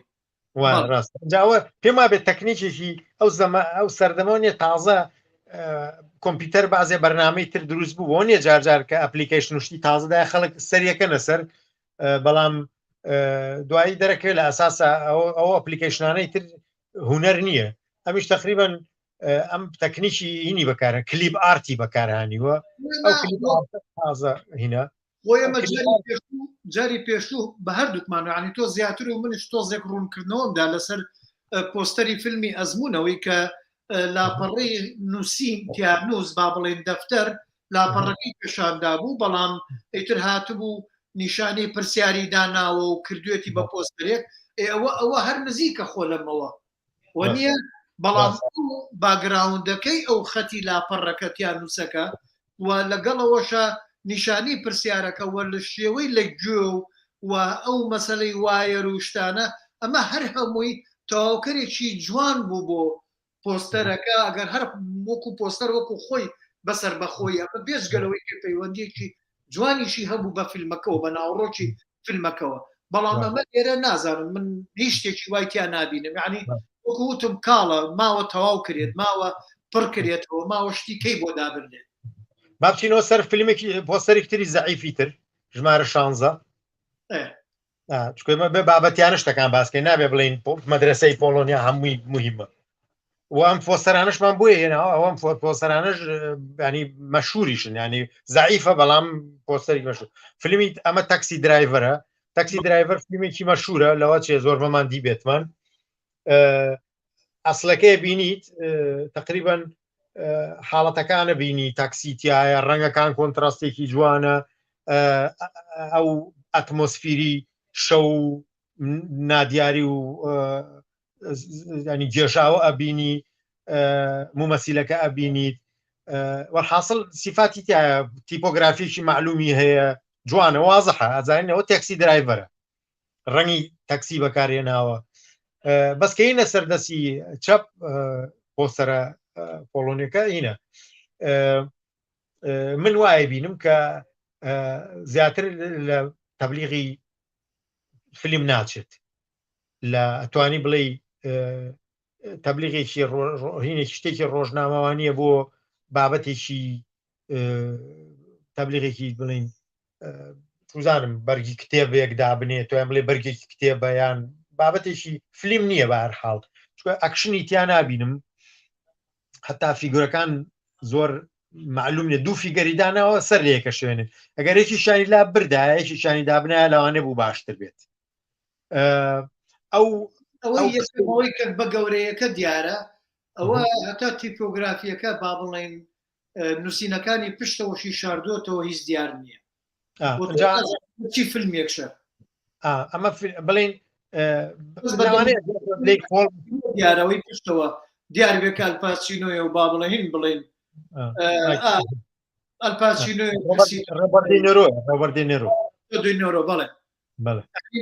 ڕاست جاوە پێم وابێت تەکنیکێکی ئەو زەمە ئەو سەردەمەوە نیە تازە کۆمپیوتەر بازێ بەرنمەی تر دروست بوو بۆ نیە جارجار کە application شتی تازەدا خەڵک سەریەکە لەسەر بەڵام دوایی دەرەکەوێت لە ئەساسا ئەو application انەی تر هوەر نییە ئەمیش تقریبان ئەم تەکنیکی هینی بەکارە clip art ی بەکارهانیوە ئەو clip art ە تازە هینە بۆ ئێمە جاری پێشوو بە هەردووکمان ینی تۆ زیاتر و منش تۆزێک ڕوونکردنەوەمدا لەسەر پۆستەری فیلمی ئەزمونەوەی کە لاپەڕەی نووسین تیانووس با بڵێن دەفتەر لاپەڕەکەی پێشاندا بوو بەڵام ئیتر هاتبوو نیشانەی پرسیاری داناوە و کردوێتی بە پۆستەرێک ئەوە ئەوە هەر نزیکە خۆ لەمەوە وەنیە بەڵام background ەکەی ئەو خەتی لاپەڕەکە تیانووسەکە و لەگەڵەوەشە نیشانی پرسیارەکە وە لە شێوەی لە گوێ و و ئەو مەسەلەی wire و شتانە ئەمە هەر هەمووی تەواوکەرێکی جوان بوو بۆ پۆستەرەکە ئەگەر هەر وەکو پۆستەر وەکو خۆی بەسەر بەخۆی ئەمە بێجگەلەوەی کە پەیوەندیەکی جوانیشی هەبوو بە فیلمەکەەوە بە ناوەڕۆکی فیلمەکەوە بەڵام ئەمە لێرە نازانم من هیچ شتێکی وای تیا نابینم یعنی وەکو وتم کاڵە ماوە تەواو کرێت ماوە پڕ کرێتەوە ماوە شتی کەی بۆ دابنرێت با بچینەوە سەر فیلمێکی پۆستەرێکی تری زەعیفی تر ژمارە شانزە چکمە بێ بابەتیانە شتەکان باسکەین نابێ بڵین مەدرسەی پۆڵۆنیا هەمووی مهمە و ئەم پۆستەرانشمان بۆیە هێناوە ئەوەم پۆستەرانش ینی مەشهوریشن ینی زعیفە بەڵام پۆستەری مەشهور فیلمی ئەمە Taxi Driver ە Taxi Driver فیلمێکی مەشهورە لەوە چێ زۆربەمان دیبێتمان ئەسلەکەی بینیت تقریبا حاڵەتەکانە بینی تاکسی تایە ڕەنگەکان contrast ێکی جوانە ئەو ئەتمۆسفیری شەو نادیاری و ینی گێژاوە ئەبینی مومەسیلەکە ئەبینیت وەحاصل سیفاتی تایە تیپۆگرافیکی معلومی هەیە جوانە وازحە ئەزانینەوە Taxi Driver ە ڕەنگی تەکسی بەکارهێناوە بەس کەینە سەردەسی چەپ پۆستەرە پۆڵۆنیەکە هینە من وایە بینم کە زیاتر لە تەبلیغی فیلم ناچێت لە ئەتوانی بڵێ تەبلیغێکی هینێکی شتێکی ڕۆژنامەوانیە بۆ بابەتێکی تەبلیغێکی بڵین چزانم بەرگی کتێبێک دابنێ تویان بڵێ بەرگێکی کتێبە یان بابەتێکی فلیم نییە بە هەر حاڵ چکە ئەکشنی تیا نابینم هەتا فیگورەکان زۆر معلوم نیە دوو فیگەری داناوە سەر لەیەکە شوێنن ئەگەر یەکی شانی لا بردایە یەکی شانی دابنایە لەوانێ بوو باشتر بێت ئەو ئەوەی کە بە گەورەیەکە دیارە ئەوە هەتا تیپۆگرافیەکە با بڵێن نووسینەکانی پشتەوەشی شاردۆتەوە هیچ دیار نییە چی فیلمێک شە ئەمە بڵین دیارەوەی پشتەوە دیار بێ کە ئەلپاسچینۆیە و با بڵێ هین بڵێن ئەلپاسچینۆ ڕۆبەرت دێنێرۆ دێنێرۆ بەڵێ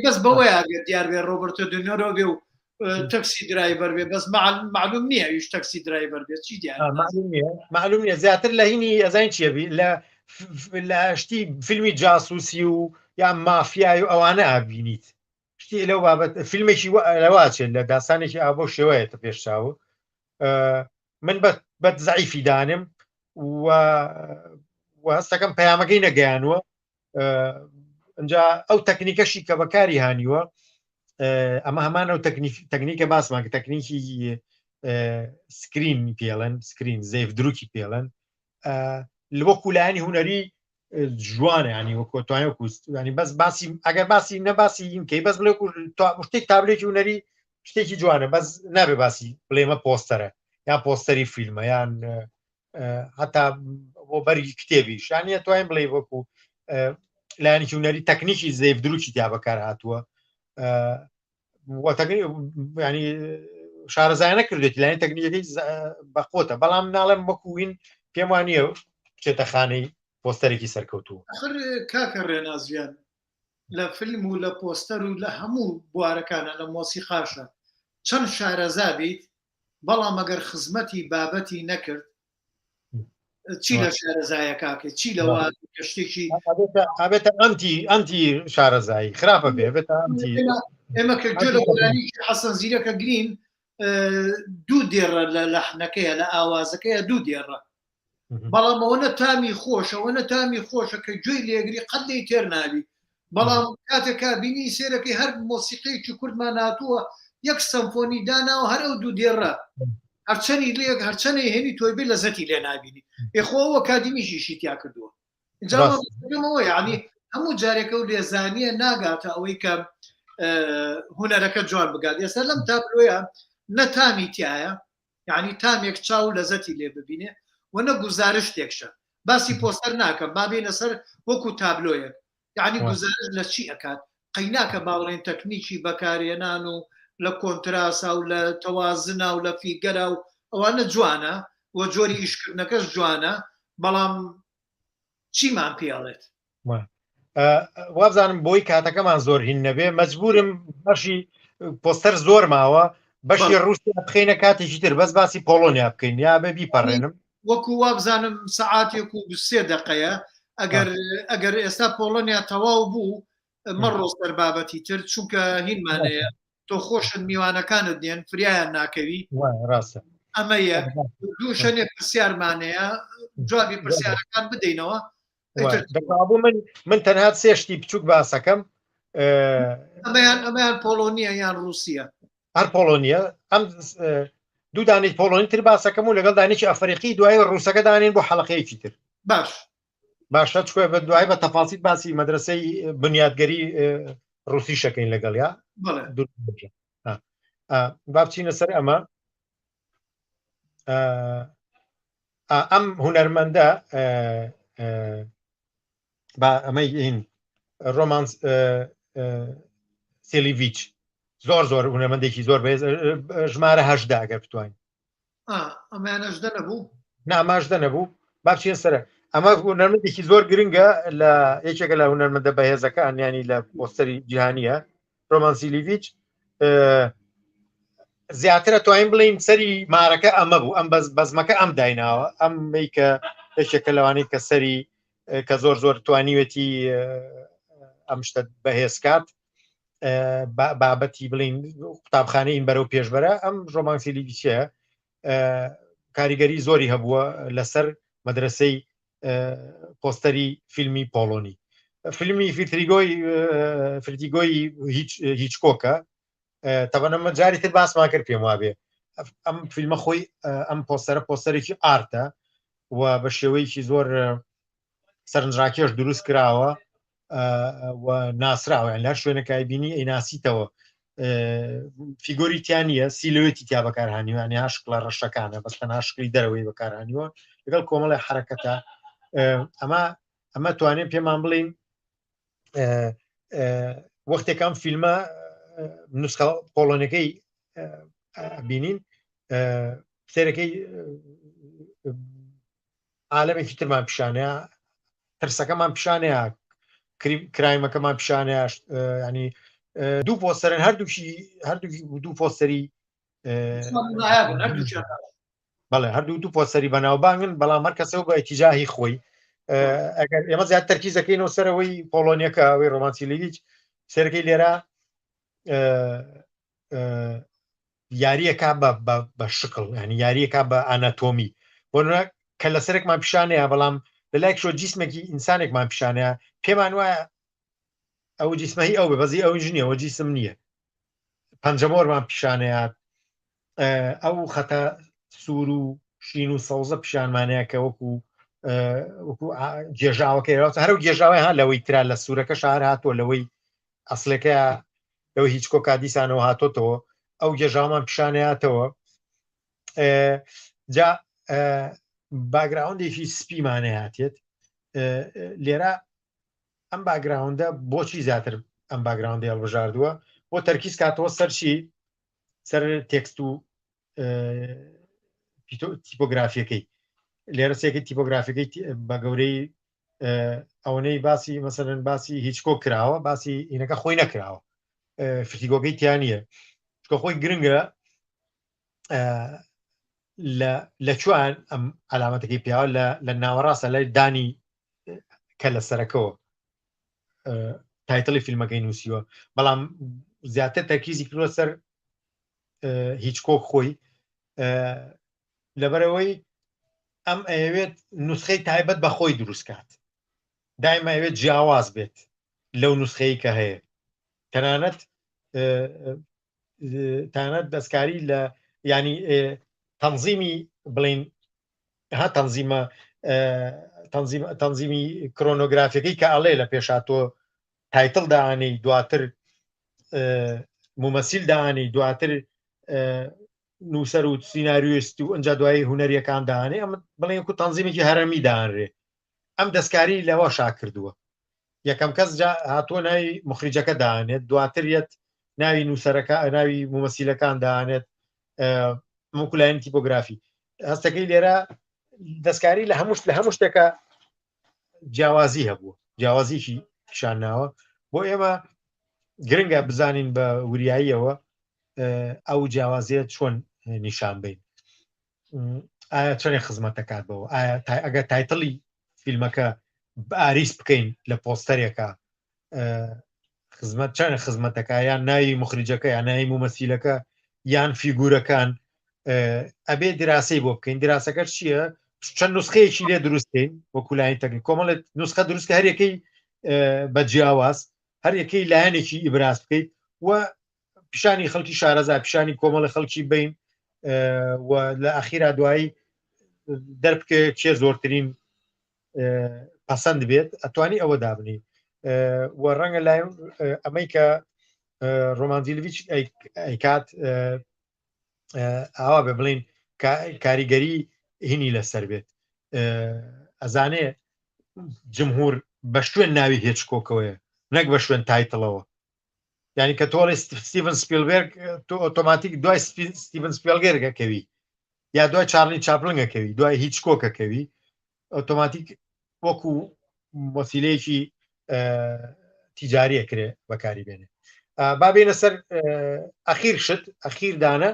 بەس بەوەی ئەگەر دیار بێ ڕۆبەرتۆ دێنێرۆ بێ و Taxi Driver بێ بەس معلوم نییە ئیش Taxi Driver بێ چی دیار معلوم نییە زیاتر لە هینی ئەزین چیە بی لە لە شتی فیلمی جاسوسی و یا مافیای و ئەوانە ئابینیت شتی لەو بابەت فیلمێکی لەواچێت لە داستانێکی ئابۆ شێوەیەتە پێش چاو من بە زعیفی دانم و هەستەکەم پەیامەکەی نەگەیانوە. ئەجا ئەو تەکنیکەشی کە بەکاری هانیوە ئەمە هەمان ئەو تەکنیکە باسمان کە تەکنیکی screen پێڵێن، screen زەیف دروکی پێڵێن، وەکو لایەنی هونەری جوانە، ینی وەکو توانێ وەکو ینی بەس باسی ئەگەر باسی نەباسی کەی بەس بڵێ شتێک تابلێکی هونەری شتێکی جوانە، بەس نابێ باسی بڵێمە پۆستەرە یان پۆستەری فیلمە یان هەتا بۆ بەرگی کتێبی شانیە توانین بڵێ وەکو لایەنێکی هونەری تەکنیکی زەیف دروکی تیا بەکار هاتووە ینی شارەزایانە کردێت لایەن تەکنیکەکەی بەقوتە، بەڵام ناڵێم وەکوین پێم وانە بچێتە خانەی پۆستەرێکی سەرکەوتوو. آخر کاکە ڕێنازیان لە فیلم و لە پۆستەر و لە هەموو بوارەکانە لە مۆسیقاشە چەند شارەزا بیت، بەڵام ئەگەر خزمەتی بابەتی نەکرد چی لە شارەزایەکە چی لەوە کە شتێکی ئەبێتە ئەنتی ئەنتی شارەزایی خراپە بێ بێتە ئەنتی. ئێمە کە گوێ لە گۆرانی حەسەن زیرەکە گرین دوو دێڕە لە لەحنەکەیە لە ئاوازەکەیە دوو دێڕە، بەڵام ئەوەنە تامی خۆشە ئەوەنە تامی خۆشە کە گوێی لێگری قەت لێی تێر نابی. بەڵام کاتێک بینی سێرەکەی هەر مۆسیقیەکی کوردمان هاتووە یەک سەمفۆنی داناوە هەر ئەو دوو دێڕە هەرچەنی لێک هەرچەنەی هێنی تۆی بێ لەزەتی لێ نابینی. ئێخۆ ئەو ئەکادیمیشیشی تیا کردووە. ئەوە یعنی هەموو جارێکە و لێزانیە ناگاتە ئەوەی کە هونەرەکە جوان بگات. ئێستا لەم تابلۆیە نە تامی تایە، یعنی تامێک چاو لەزەتی لێ ببینێ و نە گوزارشتێکشە. باسی پۆستەر ناکەم، با بێینە سەر وەکو تابلۆیەک، یعنی گوزارش لە چی ئەکات؟ قەیناکە باوەڕێن تەکنیکی بەکارهێنان و لە کۆنتراسا و لە تەوازنا و لە فیگەرا و ئەوانە جوانە و جۆری ئیشکردنەکەش جوانە، بەڵام چیمان پێ ئەڵێت؟ وابزانم بۆی کاتەکەمان زۆر هین نەبێ مەجبورم بەشی پۆستەر زۆر ماوە، بەشی ڕووسیا بخینە کاتێکی تر، بەس باسی پۆڵۆنیا بکەین یا بێ بیپەڕێنم. وەکو وابزانم سەعاتێک و سێ دقەیە. ئەگەر ئەگەر ئێستا پۆڵۆنیا تەواو بوو مەڕۆ سەر بابەتی تر، چونکە هینمانەیە تۆ خۆشت میوانەکانت دێن فریایان ناکەوی. ڕاستە. ئەمە یەک دوو شەنێ پرسیارمانەیە جوابی پرسیارەکان بدەینەوە. بوو من من تەنها سێ شتی بچووک باسەکەم. ئەمەیان ئەمەیان پۆڵۆنیە یان رووسە؟ هەر پۆڵۆنیە. ئەم دوو دانیت پۆڵۆنی تر باسەکەم و لەگەڵ دانێکی ئەفریقی دوای ڕووسەکە دانین بۆ حەڵقەیەکی تر. باش. باشە چکۆ بە دوای بە تەفاسیل باسی مەدرسەی بنیادگەری ڕوسی شەکەین لەگەڵ یا با بچینە سەر ئەمە. ئەم هونەرمەندە با ئەمەی هین ڕۆمان سێلیڤچ زۆر زۆر هونەرمەندێکی زۆر بەهێز، ژمارە هەشدا ئەگەر بتوانین. ئەمانەشدە نەبوو؟ ناماژدە نەبوو. با بچینە سەر ئەمە هونەرمەندێکی زۆر گرنگە لە یەکێکە لە هونەرمەندە بەهێزەکان ینی لە پۆستەری جیهانیە ڕۆمان سیلیڤچ. زیاترە توانین بڵین سەری مارەکە ئەمە بوو، ئەم بەزمەکە ئەم دایناوە، ئەم کە یەکێکە لەوانەی کە سەری کە زۆر زۆر توانیوێتی ئەم شتە بەهێز کات، بابەتی بڵین قوتابخانەی بەرەو پێشبەرە. ئەم ڕۆمان سیلیڤچە کاریگەری زۆری هەبووە لەسەر مەدرسەی پۆستەری فیلمی پۆڵۆنی. فیلمی فیتریگۆی فرتیگۆی هیچ هیچکۆکە تەبەنەمە جاری تر باسمان کرد، پێم وابێ ئەم فیلمە خۆی ئەم پۆستەرە پۆستەرێکی ئارتە و بە شێوەیەکی زۆر سەرنجڕاکێش دروست کراوە و ناسراوە، یان لە شوێنەکای بینی ئەی ناسیتەوە. فیگۆری تیا نییە، سیلوێتی تیا بەکارهانیوە، یعنی ها شکڵە ڕەشەکانە بەس تەنها شکلی دەرەوەی بەکارهانیوە لەگەڵ کۆمەڵی حرەکەتە. ئەمە ئەمە توانێت پێمان بڵین وەختێک ئەم فیلمە نوسخە پۆڵۆنەکەی بینین سێرەکەی عالەمێکی ترمان پیشانەیە، ترسەکەمان پیشانەیە، کرایمەکەمان پیشانەیە. ینی دوو پۆستەرن، هەردووکی هەردووکی دوو پۆستەری بەڵێ هەردوو دوو پۆستەری بەناوبانگن، بەڵام هەر کەسەوە بە ئیتیجاهی خۆی. ئەگەر ئێمە زیاد تەرکیزەکەینەوە سەرەوەی پۆڵۆنیەکە ئەوەی ڕۆمان سیلیڤچ، سەرەکەی لێرە یاریەکە بە شکڵ، ینی یاریەکە بە ئاناتۆمی بۆ کە لە سەرێکمان پیشانەیە، بەڵام لە لایەک شۆ جیسمێکی ئینسانێکمان پیشانەیە پێمان وایە ئەو جیسمە هی ئەو بێ بەزی ئەو ژنیە ئەوە جیسم نییە پەنجەمۆرمان پیشانەیات ئەو خەتە سوور و شین و سەوزە پیشانمانەیە کە وەکو وەکو گێژاوەکەی هەرو گێژاوی ها لەوەی ترا لە سوورەکە شار هاتووە لەوەی ئەسلەکە لەوە هیچ کۆکا دیسانەوە هاتۆتەوە ئەو گێژاومان پیشانەیاتەوە جا باگراوندێکی سپیمانە هاتێت لێرە ئەم باگراوندە بۆچی زیاتر ئەم باگراوندی هەڵبژاردووە بۆ تەرکیز کاتەوە سەرچی سەر تێکست و تیپۆگرافیەکەی لێرە سێکی تیپۆگرافیەکەی بە گەورەی ئەوەنەی باسی مەسەرەن باسی هیچکۆ کراوە باسی ئینەکە خۆی نەکراوە فتیگۆکەی تیانە چکە خۆی گرنگە لە کوان ئەم علامەتەکەی پیاوە لە ناوەڕاستە لای دانی کە لە سەرەکەوە title ی فیلمەکەی نووسیوە بەڵام زیاتر تەرکیزی کردوە سەر هیچکۆک خۆی لەبەرەوەی ئەم ئەیەوێت نوسخەی تایبەت بە خۆی دروستکات دایمە ئەوێت جیاواز بێت لەو نوسخەیە کە هەیە تەنانەت تانەت دەستکاری لە ینی تەنزیمی بڵین ها تەنزیمە تەنزیمی کرۆنۆگرافیەکەی کە ئەڵێ لە پێشا تۆ title دانەی دواتر مومەسیل دانەی دواتر نووسەر و سیناریۆست و ئەجا دوایی هوەریەکان دانێ ئەم بڵێن و تەنزیمێکی هەرەمی دانرێ ئەم دەستکاری لەوە شا کردووە یەکەم کەس هاتووە ناوی مخریجەکە دانێت دواتر یەت ناوی نووسەرەکە ناوی مومەسیلەکان دانێت وەکو لایەن تیپۆگرافی هەستەکەی لێرە دەستکاری لە هەموو لە هەموو شتێکە جیاوازی هەبوو جیاوازیکی پیشان ناوە بۆ ئێمە گرنگە بزانین بە وریاییەوە ئەو جیاوازیە چۆن نیشان بین ئایا چۆنێ خزمەت دەکات بەوە ئایا ئەگەر title ی فیلمەکە باریس بکەین لە پۆستەرێکە خزمەت چەند خزمەتەکە یان ناوی مخریجەکە یان ناوی مومەسیلەکە یان فیگورەکان ئەبێ دراسی بۆ بکەین دراسەکە چییە چەند نسخەیەکی لێ دروستکەین وەکو لایەن تەکنیک کۆمەڵێت نسخە دروستکە هەرەکەی بە جیاواز هەر یەکەی لایەنێکی ئیبراز بکەیت و پیشانی خەڵکی شارەزا پیشانی کۆمەڵی خەڵکی بین و لە ئەخیرا دوایی دەربکە کێ زۆرترین پەسەند بێت ئەتوانی ئەوە دابنی و ڕەنگە لای ئەمەی کە ڕۆمانزیلویچ ئەیکات ئاوا بێ بڵین کاریگەری هینی لەسەر بێت ئەزانێ جمهور بە شوێن ناوی هێچکۆکەوەیە نەک بە شوێن title ەوە یعنی کە تۆڵی ستیڤن سپیلبێرگ تۆ ئۆتۆماتیک دوای ستیڤن سپیلگەرگەکەوی یا دوای چارلی چاپلنگەکەوی دوای هیچکۆکەکەوی ئۆتۆماتیک وەکو وەسیلەیەکی تیجاریە کرێ بەکاری بێنێ با بێنە سەر ئەخیر شت ئەخیر دانە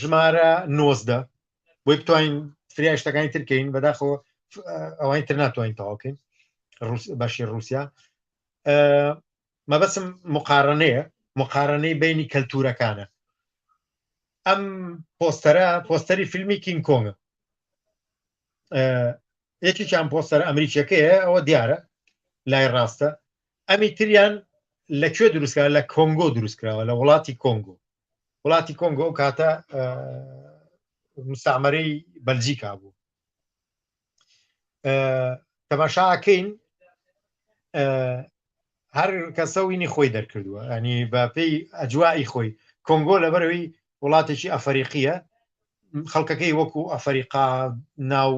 ژمارە 19 بۆی بتوانین فریای شتەکانی ترکەین بەداخەوە ئەوانی تر ناتوانین تەواوکەین بەشی رووسیا مەبەسم مقارنەیە مقارنەی بینی کەلتورەکانە ئەم پۆستەرە پۆستەری فیلمی کینگ کۆنگە یەکێکیان پۆستەرە ئەمریکیەکەیە ئەوە دیارە لای ڕاستە ئەمی تریان لە کوێ دروستکرا لە کۆنگۆ دروستکراوە لە وڵاتی کۆنگۆ وڵاتی کۆنگۆ ئەو کاتە مستعمەرەی بەلجیکا بوو تەماشاکەین هەر کەسە وینی خۆی دەرکردووە ئەنی بە پێی ئەجوائی خۆی کۆنگۆ لەبەرەوەی وڵاتێکی ئەفەریقیە خەڵکەکەی وەکو ئەفەریقا ناو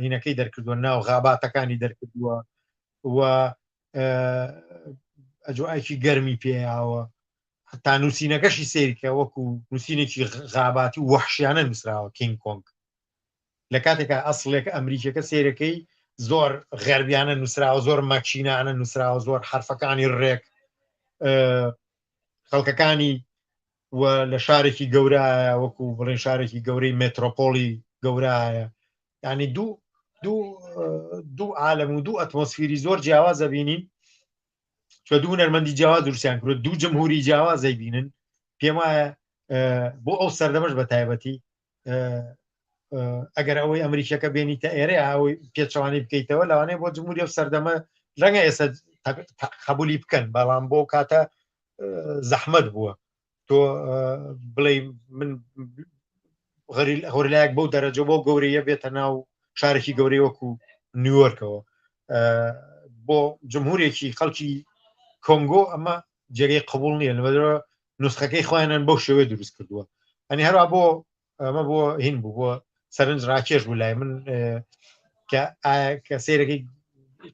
هینەکەی دەرکردووە ناو غاباتەکانی دەرکردووە و ئەجوایەکی گەرمی پێیاوە تا نووسینەکەشی سیرکە وەکو نووسینێکی غاباتی و وەحشیانە نووسراوە کینگ کۆنگ لە کاتێکا ئەسڵێک ئەمریکیەکە سێرەکەی زۆر غەربیانە نووسراوە زۆر مەکینانە نووسراوە زۆر حرفەکانی ڕێک خەڵکەکانی و لە شارێکی گەورایە وەکو بڵێن شارێکی گەورەی مێترۆپۆلی گەورایە ینی دوو دوو دوو عالم و دوو ئەتمۆسفیری زۆر جیاواز دەبینین چۆ دوو هونەرمەندی جیاواز دروستیان کرد دوو جمهوری جیاواز دەیبینن پێم وایە بۆ ئەو سەردەمەش بە تایبەتی. ئەگەر ئەوەی ئەمریکیەکە بێنیتە ئێرە ئەوەی پێچەوانەی بکەیتەوە لەوانەیە بۆ جمهوری ئەو سەردەمە ڕەنگە ئێستا قبولی بکەن بەڵام بۆ کاتە زەحمەت بووە تۆ بڵێ من غەریلایەک بەو دەرەجە بۆ گەورەیە بێتە ناو شارێکی گەورەی وەکو نیویۆرکەوە بۆ جمهورێکی خەڵکی کۆنگۆ ئەمە جێگەی قبول نییە لەبەرەوە نسخەکەی خۆیانیان بەو شێوەیە دروست کردووە ئەنی هەروە بۆ ئەمە بۆ هین بوو بۆ سەرنج ڕاکێش بوو لای من کە کە سیرەکەی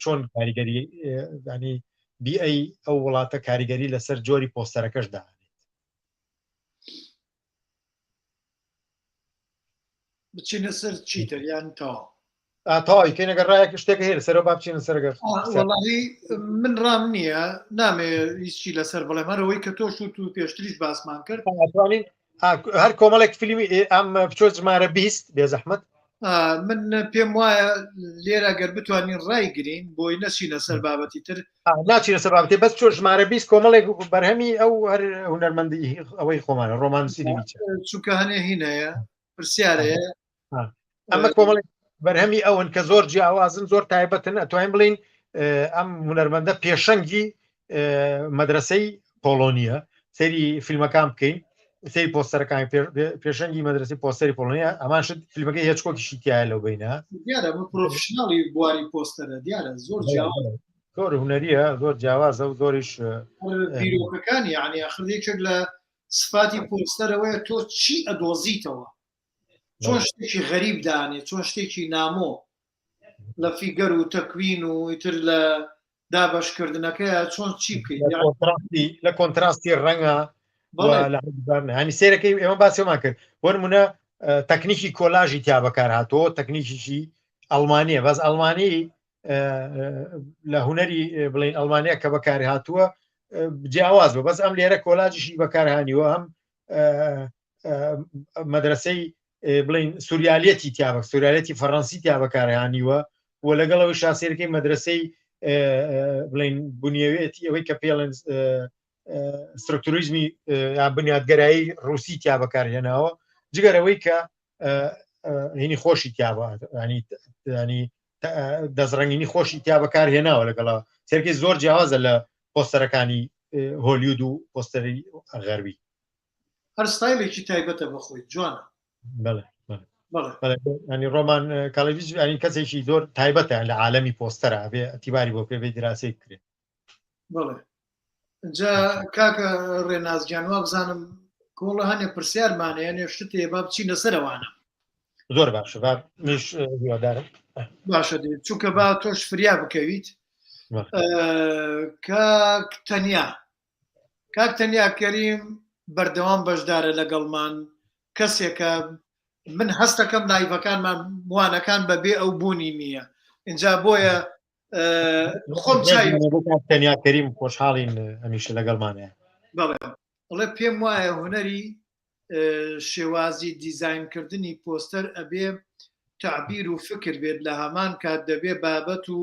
چۆن کاریگەری ینی بیئەی ئەو وڵاتە کاریگەری لەسەر جۆری پۆستەرەکەش دانێت بچینە سەر چیتر یان تەواو تەواوی کەین ئەگەر ڕایەک شتێک هەیە لەسەرەوە با بچینە سەر گەر وەڵاهی من ڕام نییە نامێ هیچی لەسەر بڵێم هەر ئەوەی کە تۆ شوت و پێشتریش باسمان کرد توانین هەر کۆمەڵێک فیلمی ئەم بچۆ ژمارە 20 بێزەحمەت من پێم وایە لێرە گەر بتوانین ڕایگرین بۆی نەچینە سەر بابەتی تر ناچینە سەر بابەتی بەس چۆ ژمارە 20 کۆمەڵێک بەرهەمی ئەو هەر هونەرمەندی ئەوەی خۆمانە ڕۆمانسی چونکە هەنێ هینەیە پرسیارەیە ئەمە کۆمەڵێک بەرهەمی ئەون کە زۆر جیاوازن زۆر تایبەتن ئەتوانین بڵین ئەم هونەرمەندە پێشەنگی مەدرسەی پۆڵۆنیە سەیری فیلمەکان بکەین سەیری پۆستەرەکان پێشەنگی مەدرسی پۆستەری پۆڵۆنیا ئەمان شت فیلمەکەی هێچکۆکیشی تایە لەو بینە دیارە پرۆفشناڵی بواری پۆستەرە دیارە زۆر جیاواز زۆر هونەریە زۆر جیاوازە و زۆریش بیرۆکەکانی یعنی ئەخر یەکێک لە سفاتی پۆستەرەوەیە تۆ چی ئەدۆزیتەوە چۆن شتێکی غەریب دانێ چۆن شتێکی نامۆ لە فیگەر و تەکوین و ئیتر لە دابەشکردنەکەیە چۆن چی بکەیت لە کۆنتراستی ڕەنگە هەنی سێرەکەی ئێمە باسیمان کرد بۆ نمونە تەکنیکی کۆلاژی تیا بەکار هاتووە تەکنیکیی ئەڵمانیە بەس ئەڵمانی لە هوەری بڵین ئەڵمانیا کە بەکار هاتووە جیاواز بە بەس ئەم لێرە کۆلاجیشی بەکارهانیوە هەم مەدرسەی بڵین سوریالەتی تیا بە سوریالەتی فەڕەنسی تیا بەکارهانیوە و لەگەڵەوەی شاسێرەکەی مەدرسەی بڵین بنیەوێتی ئەوەی کە پێڵێن سترکتوریزمی یا بنیادگەرایی ڕوسی تیا بەکارهێناوە جگەرەوەی کە هینی خۆشی تیا ینی ینی دەستڕەنگینی خۆشی تیا بەکار هێناوە لەگەڵا سەرکی زۆر جیاوازە لە پۆستەرەکانی هۆلیود و پۆستەری غەربی هەر ستایلێکی تایبەتە بە خۆی جوانە بەڵێ بەڵێ ینی ڕۆمان کاڵێڤیچ ینی کەسێکی زۆر تایبەتە لە عالەمی پۆستەرە بێ ئەتیباری بۆ پێ بێ دراسی بکرێت بەڵێ جا کاکە ڕێناز گیان وابزانم کۆڵە هەنێ پرسیارمان هەیە نێ شتێ با بچینە سەرەوانە زۆر باشە با منیش هیوادارم باشە دێ چونکە با تۆش فریا بکەویت کاک تەنیا کاک تەنیا کەریم بەردەوام بەشدارە لەگەڵمان کەسێکە من هەستەکەم لایڤەکانمان وانەکان بەبێ ئەو بوونی نییە اینجا بۆیە خۆم چای تەنیا کەریم خۆشحاڵین هەمیشە لەگەڵمانە بەڵێ ئەڵێ پێم وایە هونەری شێوازی دیزاینکردنی پۆستەر ئەبێ تەعبیر و فکر بێت لە هەمان کات دەبێ بابەت و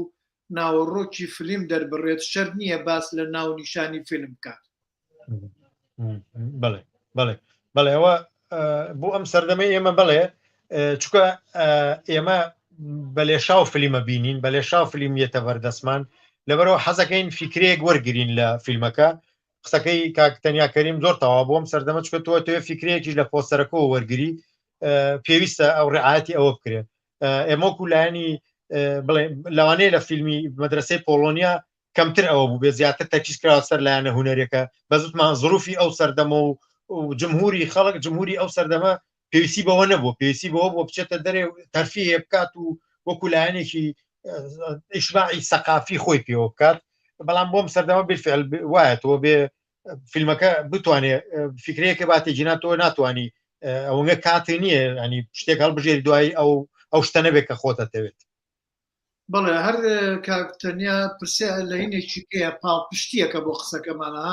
ناوەڕۆکی فلیم دەربڕێت شەرت نییە باس لە ناونیشانی فیلم بکات. بەڵێ بەڵێ بەڵێ ئەوە بۆ ئەم سەردەمەی ئێمە بەڵێ چکە ئێمە بە لێشاو فلیمە بینین بە لێشاو فلیم یەتە بەردەستمان لەبەرەوە حەزەکەین فیکرەیەک وەرگین لە فیلمەکە قسەکەی کاک تەنیا کەریم زۆر تەوا بۆم سەردەمە چکە تۆ تۆ فیکرەیەکیش لە پۆستەرەکەەوە وەرگری پێویستە ئەو ڕعاەتی ئەوە بکرێت ئێمەکو لایەنی بڵێ لەوانەیە لە فیلمی مەدرسەی پۆڵۆنیا کەمتر ئەوە بوو بێ زیاتر تەرکیز کراوە سەر لایەنە هونەریەکە بەس وتمان زروفی ئەو سەردەمە و جمهوری خەڵک جمهوری ئەو سەردەمە پێویستی بەوە نەبوو پێویستی بەوە بۆ بچێتە دەرێ تەرفیه بکات و وەکو لایەنێکی ئیشباعی سەقافی خۆی پێوە بکات بەڵام بۆم سەردەمە بالفعل وایە تۆ بێ فیلمەکە بتوانێ فکرەیەکە باتێ جینا تۆ ناتوانانی ئەوەنگە کاتی نییە ینی شتێک هەڵبژێری دوایی ئەو ئەو شتە نەبێت کە خۆتە دەوێت بەڵێ هەر کاک تەنیا پرسیار لە هینێکی کەیە پاڵپشتیەکە بۆ قسەکەمانە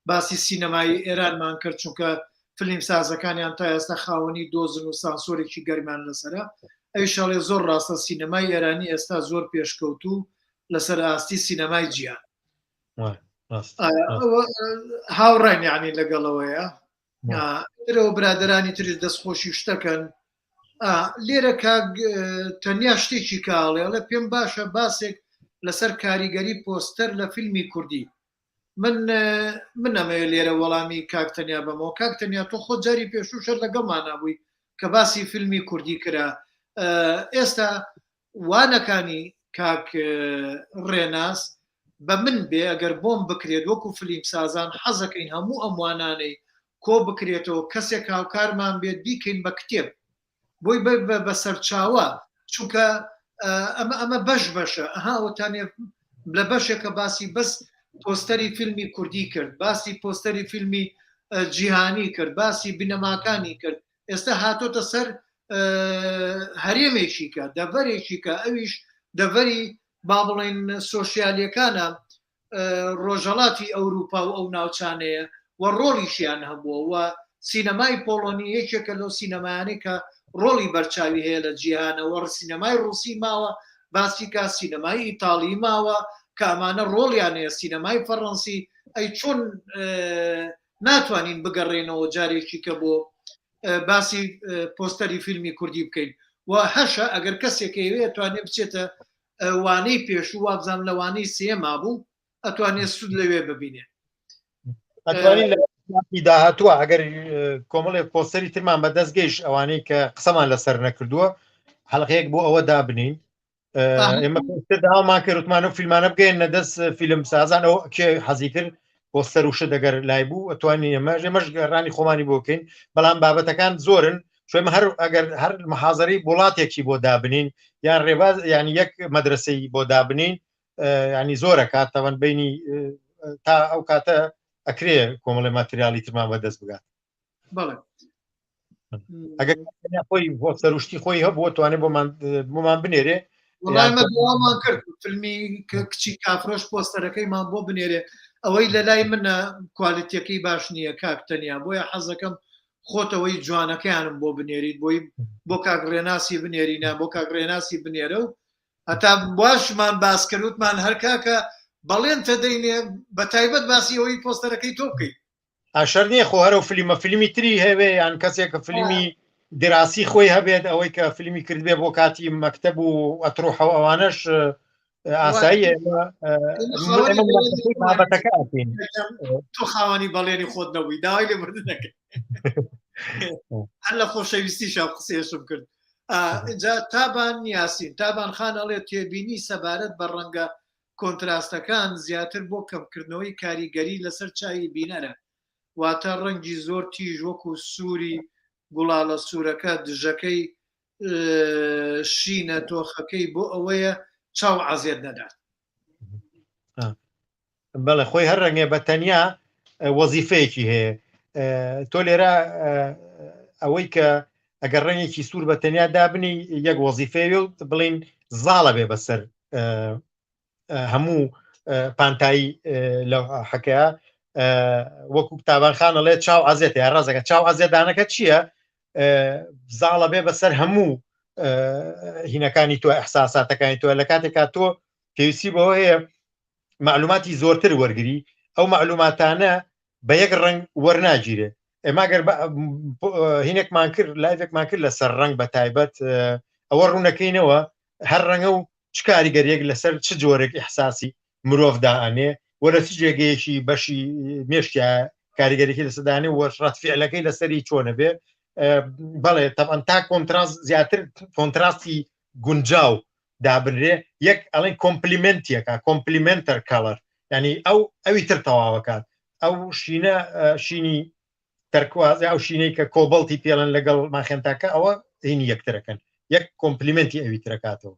باسی سینەمایی ئێرانمان کرد چونکە فلیم سازەکانیان تا ئێستا خاوەنی دۆزن و سانسۆرێکی گەرمیان لەسرە ئەویش ئەڵێ زۆر ڕاستە سینەمای ئێرانی ئێستا زۆر پێشکەوتوو لەسەر ئاستی سینەمای جیهان هاوڕێن یعنی لەگەڵەوەیە ترەوە برادرانی تریش دەستخۆشی شتەکەن. لێرە کاک تەنیا شتێکی کاڵێ ئەڵێ پێم باشە باسێک لەسەر کاریگەری پۆستەر لە فیلمی کوردی من من ئەمەوێ لێرە وەڵامی کاک تەنیا بەمەوە کاک تەنیا تۆ خۆ جاری پێشوو شەر لەگەڵمانا بووی کە باسی فیلمی کوردی کرا ئێستا وانەکانی کاک ڕێناس بە من بێ ئەگەر بۆم بکرێت وەکو فلیم سازان حەزەکەین هەموو ئەم وانانەی کۆ بکرێتەوە کەسێک هاوکارمان بێت بیکەین بە کتێب بۆی بە سەرچاوە چونکە ئەمە ئەمە بەش بەشە ئەها ئەوتانێ لە بەشێکە باسی بەس پۆستەری فیلمی کوردی کرد باسی پۆستەری فیلمی جیهانی کرد باسی بنەماکانی کرد ئێستا هاتۆتە سەر هەرێمێکی کە دەڤەرێکی کە ئەویش دەڤەری با بڵێن سۆسیالیەکانە ڕۆژهەڵاتی ئەوروپا و ئەو ناوچانەیە و ڕۆڵیشیان هەبووە و سینەمای پۆڵۆنی یەکێکە لەو سینەمایانەی کە ڕۆڵی بەرچاوی هەیە لە جیهانە و سینەمای ڕوسی ماوە باسی کا سینەمای ئیتاڵی ماوە کە ئەمانە ڕۆڵیان هەیە سینەمای فەڕەنسی ئەی چۆن ناتوانین بگەڕێنەوە جارێکی کە بۆ باسی پۆستەری فیلمی کوردی بکەین و هەشە ئەگەر کەسێک ئەیەوێت توانێت بچێتە وانەی پێشوو وابزانم لە وانەی سێما بوو ئەتوانێت سوود لەوێ ببینێ ئەتوانین لە داهاتووە ئەگەر کۆمەڵێک پۆستەری ترمان بەدەست گەیشت ئەوانەی کە قسەمان لەسەر نەکردووە حەڵقەیەک بۆ ئەوە دابنین ئێمە پێشتر داوامان کرد وتمان ئەو فیلمانە بگەیەننە دەست فیلم سازان ئەو کێ حەزی کرد پۆستەر و شت ئەگەر لای بوو ئەتوانین ئێمە ئێمەش گەڕانی خۆمانی بۆ بکەین بەڵام بابەتەکان زۆرن چۆمە هەر ئەگەر هەر محازەرەی وڵاتێکی بۆ دابنین یان ڕێباز یعنی یەک مەدرسەی بۆ دابنین ینی زۆرە کات تەوەن بینی تا ئەو کاتە ئەکرێ کۆمەڵی ماتریالی ترمان بەدەست بگات بەڵێ ئەگەر خۆی بۆ سەروشتی خۆی هەبووە توانێت بۆمان بۆمان بنێرێ وڵامەمان کرد فیلمی کچی کافرۆش پۆستەرەکەیمان بۆ بنێرێ ئەوەی لە لای منە کوالیتیەکەی باش نییە کاک تەنیا بۆیە حەزەکەم خۆتەوەی جوانەکەیانم بۆ بنێریت بۆی بۆ کاک ڕێناسی بنێرینە بۆ کاک ڕێناسی بنێرە و هەتا باشمان باس کرد وتمان هەر کاکە بەڵێن تەدەینێ بە تایبەت باسی ئەوەی پۆستەرەکەی تۆ بکەیت ئاشەر نییە خۆ هەرو فلیمە فیلمی تری هەبێ یان کەسێک کە فیلمی دراسی خۆی هەبێت ئەوەی کە فیلمی کردبێ بۆ کاتی مەکتەب و ئەتروحە و ئەوانەش ئاساییە بابەتەکە ئەکەین تۆ خاوەنی بەڵێنی خۆت نەبووی داوای لێبوردن دەکەین هەر لە خۆشەویستیشە قسەیەشم کرد جا تابان یاسین تابان خان ئەڵێ تێبینی سەبارەت بە ڕەنگە کۆنتراستەکان زیاتر بۆ کەمکردنەوەی کاریگەری لەسەر چاوی بینەرە واتە ڕەنگی زۆر تیژ وەکو سووری گوڵاڵە سوورەکە دژەکەی شینە تۆخەکەی بۆ ئەوەیە چاو عەزێت نەدات. بەڵێ خۆی هەر ڕەنگێ بە تەنیا وەزیفەیەکی هەیە تۆ لێرە ئەوەی کە ئەگەر ڕەنگێکی سوور بە تەنیا دابنی یەک وەزیفەیە و بڵین زاڵە بێ بەسەر هەموو پانتایی لە حەکە وەکو تابان خان ئەڵێ چاو عەزێتە یا ڕازەکە چاو عەزێدانەکە چییە زاڵە بێ بەسەر هەموو هینەکانی تۆ ئەحساساتەکانی تۆ لە کاتێکا تۆ پێویستی بەوە هەیە معلوماتی زۆرتر وەرگری ئەو معلوماتانە بە یەک ڕنگ وەرناگیرێ ئێمە گەر هینێکمان کرد لایڤێکمان کرد لەسەر ڕنگ بە تایبەت ئەوە ڕوونەکەینەوە هەر ڕەنگە و چ کاریگەریەک لەسەر چ جۆرێک ئیحساسی مرۆڤ دائەنێ و لە چ جێگەیەکی بەشی مێشکیا کاریگەریی لەسەر دانێ و ڕەت فعلەکەی لەسەری چۆنە بێ بەڵێ تەبعەن تا کۆنتراست زیاتر کۆنتراستی گونجاو دابنرێ یەک ئەڵێن کۆمپلیمنتیەکە کۆمپلیمنتەر کەڵەر ینی ئەو ئەوی تر تەواوەکات ئەو شینە شینی تەرکواز ئەو شینەی کە کۆبڵتی پێڵن لەگەڵ ماخێنتاکە ئەوە هینی یەکترەکەن یەک کۆمپلیمنتی ئەوی ترەکاتەوە.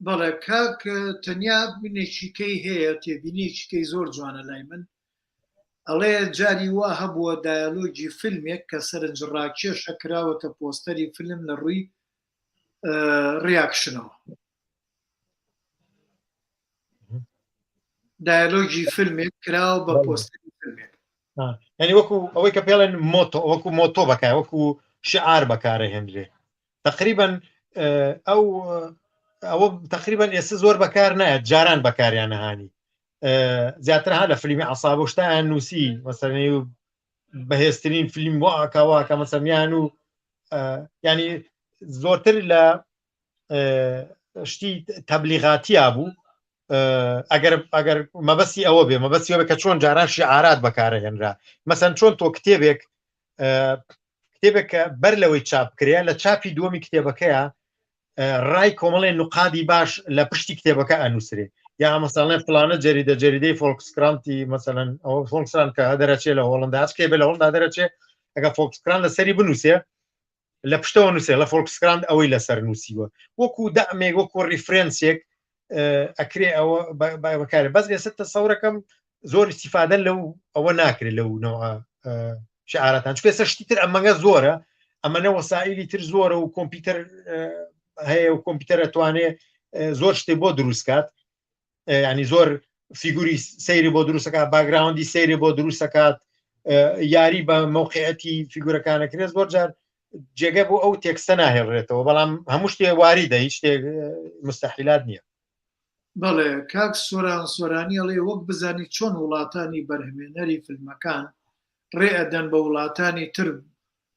بەڵێ کاک تەنیا بینێکیکەی هەیە تێبینیەکیکەی زۆر جوانە لای من ئەڵێ جاری وا هەبووە دایەلۆگی فیلمێک کە سەرنج ڕاکێشە کراوەتە پۆستەری فیلم لە ڕووی ڕیاکشنەوە دایەلۆگی فیلمێک کراوە بە پۆستەری فیلمێک یعنی وەکو ئەوەی کە پێڵێن مۆتۆ وەکو مۆتۆ بەکار وەکو شعار بەکارەهێنرێ تقریبا ئەو ئەوە تقریبا ئێستا زۆر بەکار نایەت جاران بەکاریان نەهانی زیاتر ها لە فیلمی عساب و شتیان نووسی مەسەرنی و بەهێزترین فیلم واکە واکە مەسەمیان و ینی زۆرتر لە شتی تەبلیغاتیا بوو ئەگەر ئەگەر مەبەستی ئەوە بێ مەبەستی ئەوە کە چۆن جاران شعارات بەکارەهێنرا مەسەن چۆن تۆ کتێبێک کتێبێک کە بەر لەوەی چاپ کرێ لە چاپی دووەمی کتێبەکەیە ڕای کۆمەڵێ نوقادی باش لە پشتی کتێبەکە ئەنووسرێ یا مەسەڵێن فلانە جەریدە جەریدەی فۆلکسکرانتی مەسەلەن ئەوە فۆلکسران کە دەرەچێ لە هۆڵندا هەچ کتێبێ لە هۆڵندا دەرەچێ ئەگە فۆلکسکران لەسەری بنووسێ لە پشتەوە نووسێ لە فۆلکسکراند ئەوەی لەسەر نووسیوە وەکو دەمێک وەکو reference ێک ئەکرێ ئەوە بەکارێ بەس ئێستا تەسەورەکەم زۆر ئیستیفادە لەو ئەوە ناکرێت لەو نەوە شعارەتان چونکە ئێستا شتی تر ئەمەگە زۆرە ئەمەنە وەسائلی تر زۆرە و کۆمپیوتەر هەیە و کۆمپیوتەر ئەتوانێ زۆر شتێ بۆ دروستکات ینی زۆر فیگوری سەیری بۆ دروستەکات background ی سەیری بۆ دروستەکات یاری بە مەوقعەتی فیگورەکانەکرێت زۆر جار جێگە بۆ ئەو تێکستە ناهێڵرێتەوە بەڵام هەموو شتێ واریدە هیچ شتێک مستحیلات نییە. بەڵێ کاک سۆران سۆرانی ئەڵێ وەک بزانی چۆن وڵاتانی بەرهەمێنەری فیلمەکان ڕێ ئەدەن بە وڵاتانی تر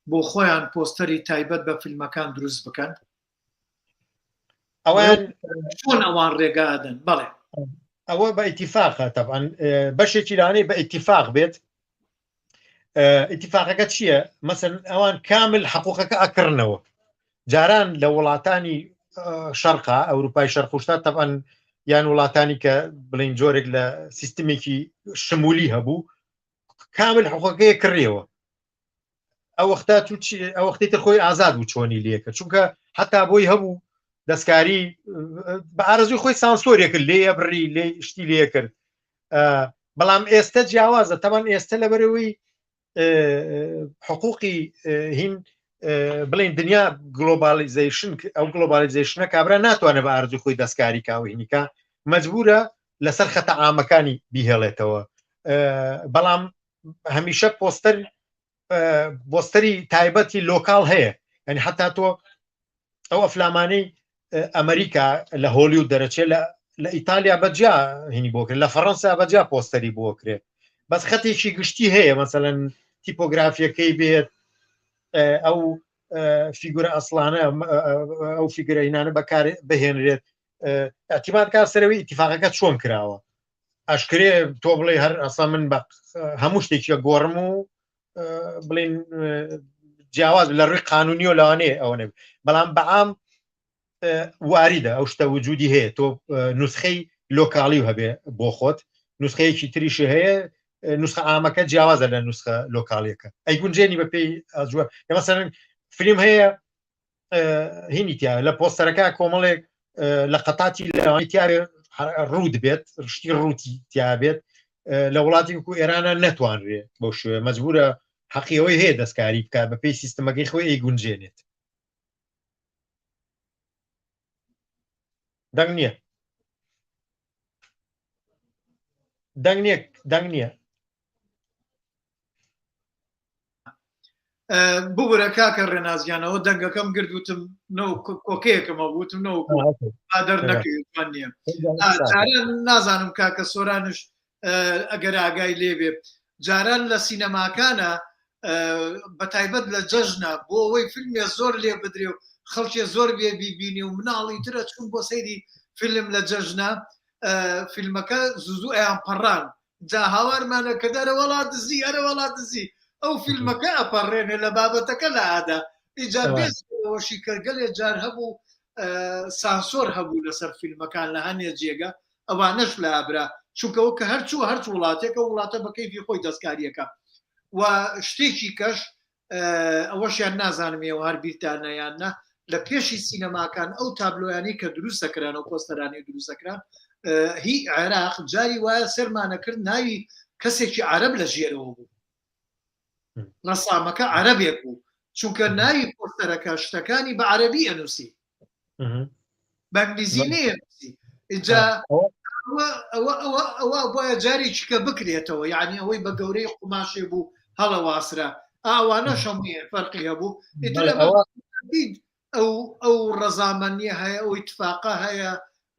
بۆ خۆیان پۆستەری تایبەت بە فیلمەکان دروست بکەن؟ ئەوان چۆن ئەوان ڕێگا ئەدەن؟ بەڵێ ئەوە بە ئیتیفاقە تەبعەن بەشێکی لانەی بە ئیتیفاق بێت ئیتیفاقەکە چییە مەسەن ئەوان کامل حقوقەکە ئەکڕنەوە جاران لە وڵاتانی شەرقا ئەوروپای شەرقشتا تەبەن یان وڵاتانی کە بڵین جۆرێک لە سیستمێکی شمولی هەبوو کامل حقوقەکەی کڕیەوە ئەو وەختە تو ئەو وەختی تر خۆی ئازاد بوو چۆنی لێکرد چونکە حتا بۆی هەبوو دەستکاری بە ئارزوی خۆی سانسۆرێک کرد لێ بڕی لێ شتی لێ کرد بەڵام ئێستا جیاوازە تەمان ئێستا لەبەرەوەی حقوقی هین بڵین دنیا globalization ئەو globalization ە کابرا ناتوانێت بە ئارزوی خۆی دەستکاری کاوهینیکە مەجبورە لەسەر خەتە عامەکانی بیهێڵێتەوە بەڵام هەمیشە پۆستەر پۆستەری تایبەتی local هەیە یعنی حتا تۆ ئەو ئەفلامانەی ئەمریکا لە هۆلیود دەرەچێت لە لە ئیتالیا بەجیا هینی بۆ کرد لە فەڕەنسا بەجیا پۆستەری بۆ کرێت بەس خەتێکی گشتی هەیە مەسەەن تیپۆگرافیەکەی بێت ئەو فیگورە ئەسڵانە ئەو فیگرەینانە بەکار بهێنرێت اعتماد کا سەرەوەی ئیتفاقەکە چۆن کراوە ئەشکرێ تۆ بڵێ هەر ئەسا من بە هەموو شتێکی گۆڕم و بڵین جیاواز لە ڕووی قانونی و لەوانەیە ئەوە نەبێت بەڵام بەعام واریدە ئەو شتە وجودی هەیە تۆ نسخەی local ی و هەبێ بۆ خۆت نسخەیەکی تریشی هەیە نسخە عامەکە جیاوازە لە نسخە local یەکە ئەی گونجێنی بە پێی ئەجوە مەسەرەن فیلم هەیە هینی تیا لە پۆستەرەکە کۆمەڵێک لە قەتاتی لەوانی تیا ڕوود بێت شتی ڕووتی تیا بێت لە وڵاتی وکو ئێرانە نەتوانرێ بەو شوێ مەجبورە حەقیەوەی هەیە دەستکاری بکات بە پێی سیستمەکەی خۆی ئەی گونجێنێت دەنگ نییە دەنگ نییە دەنگ نییە ببورە کاکە ڕێنازیانەوە دەنگەکەم گرت وتم نەو کۆکەیەکەمە وتم نەو دەر نەکەوێت نییە جاران نازانم کاکە سۆرانش ئەگەر ئاگای لێبێ جاران لە سینەماکانە بە تایبەت لە جەژنە بۆ ئەوەی فیلمێ زۆر لێ بدرێ و خەڵکێ زۆر بێ بیبینی و مناڵی ترە چون بۆ سەیری فیلم لە جەژنە فیلمەکە زوو زوو ئەیان پەڕان جا هاوارمانە کرد ئەرە وەڵا دزی ئەرە وەڵا دزی ئەو فیلمەکە ئەپەڕێنێ لە بابەتەکە لە ئادا ئیجا بێەوەشی کە گەلێ جار هەبوو سانسۆر هەبوو لەسەر فیلمەکان لە هەنێ جێگە ئەوانەش لابرا چونکە وەکە هەرچوو هەرچ وڵاتێکە وڵاتە بە کەیفی خۆی دەستکاریەکە و شتێکی کەش ئەوەشیان نازانم ئێوە هەر بیرتانە یان نا لە پێشی سینەماکان ئەو تابلۆیانەی کە دروست دەکران ئەو پۆستەرانەی دروست دەکران هی عێراق جاری وایە سەرمانە کرد ناوی کەسێکی عەرەب لە ژێرەوە بوو ڕەسامەکە عەرەبێک بوو چونکە ناوی پۆستەرەکە شتەکانی بە عەرەبی ئەنووسی بە ئینگلیزی نەیەنووسی ئینجا ئەوە ئەوە ئەوە بۆیە جارێکی کە بکرێتەوە یعنی ئەوەی بە گەورەی قوماشێ بوو هەڵەواسرا ئاوانە شەمویە فەرقی هەبوو ئەو ئەو ڕەزامەندیە هەیە ئەو اتفاقە هەیە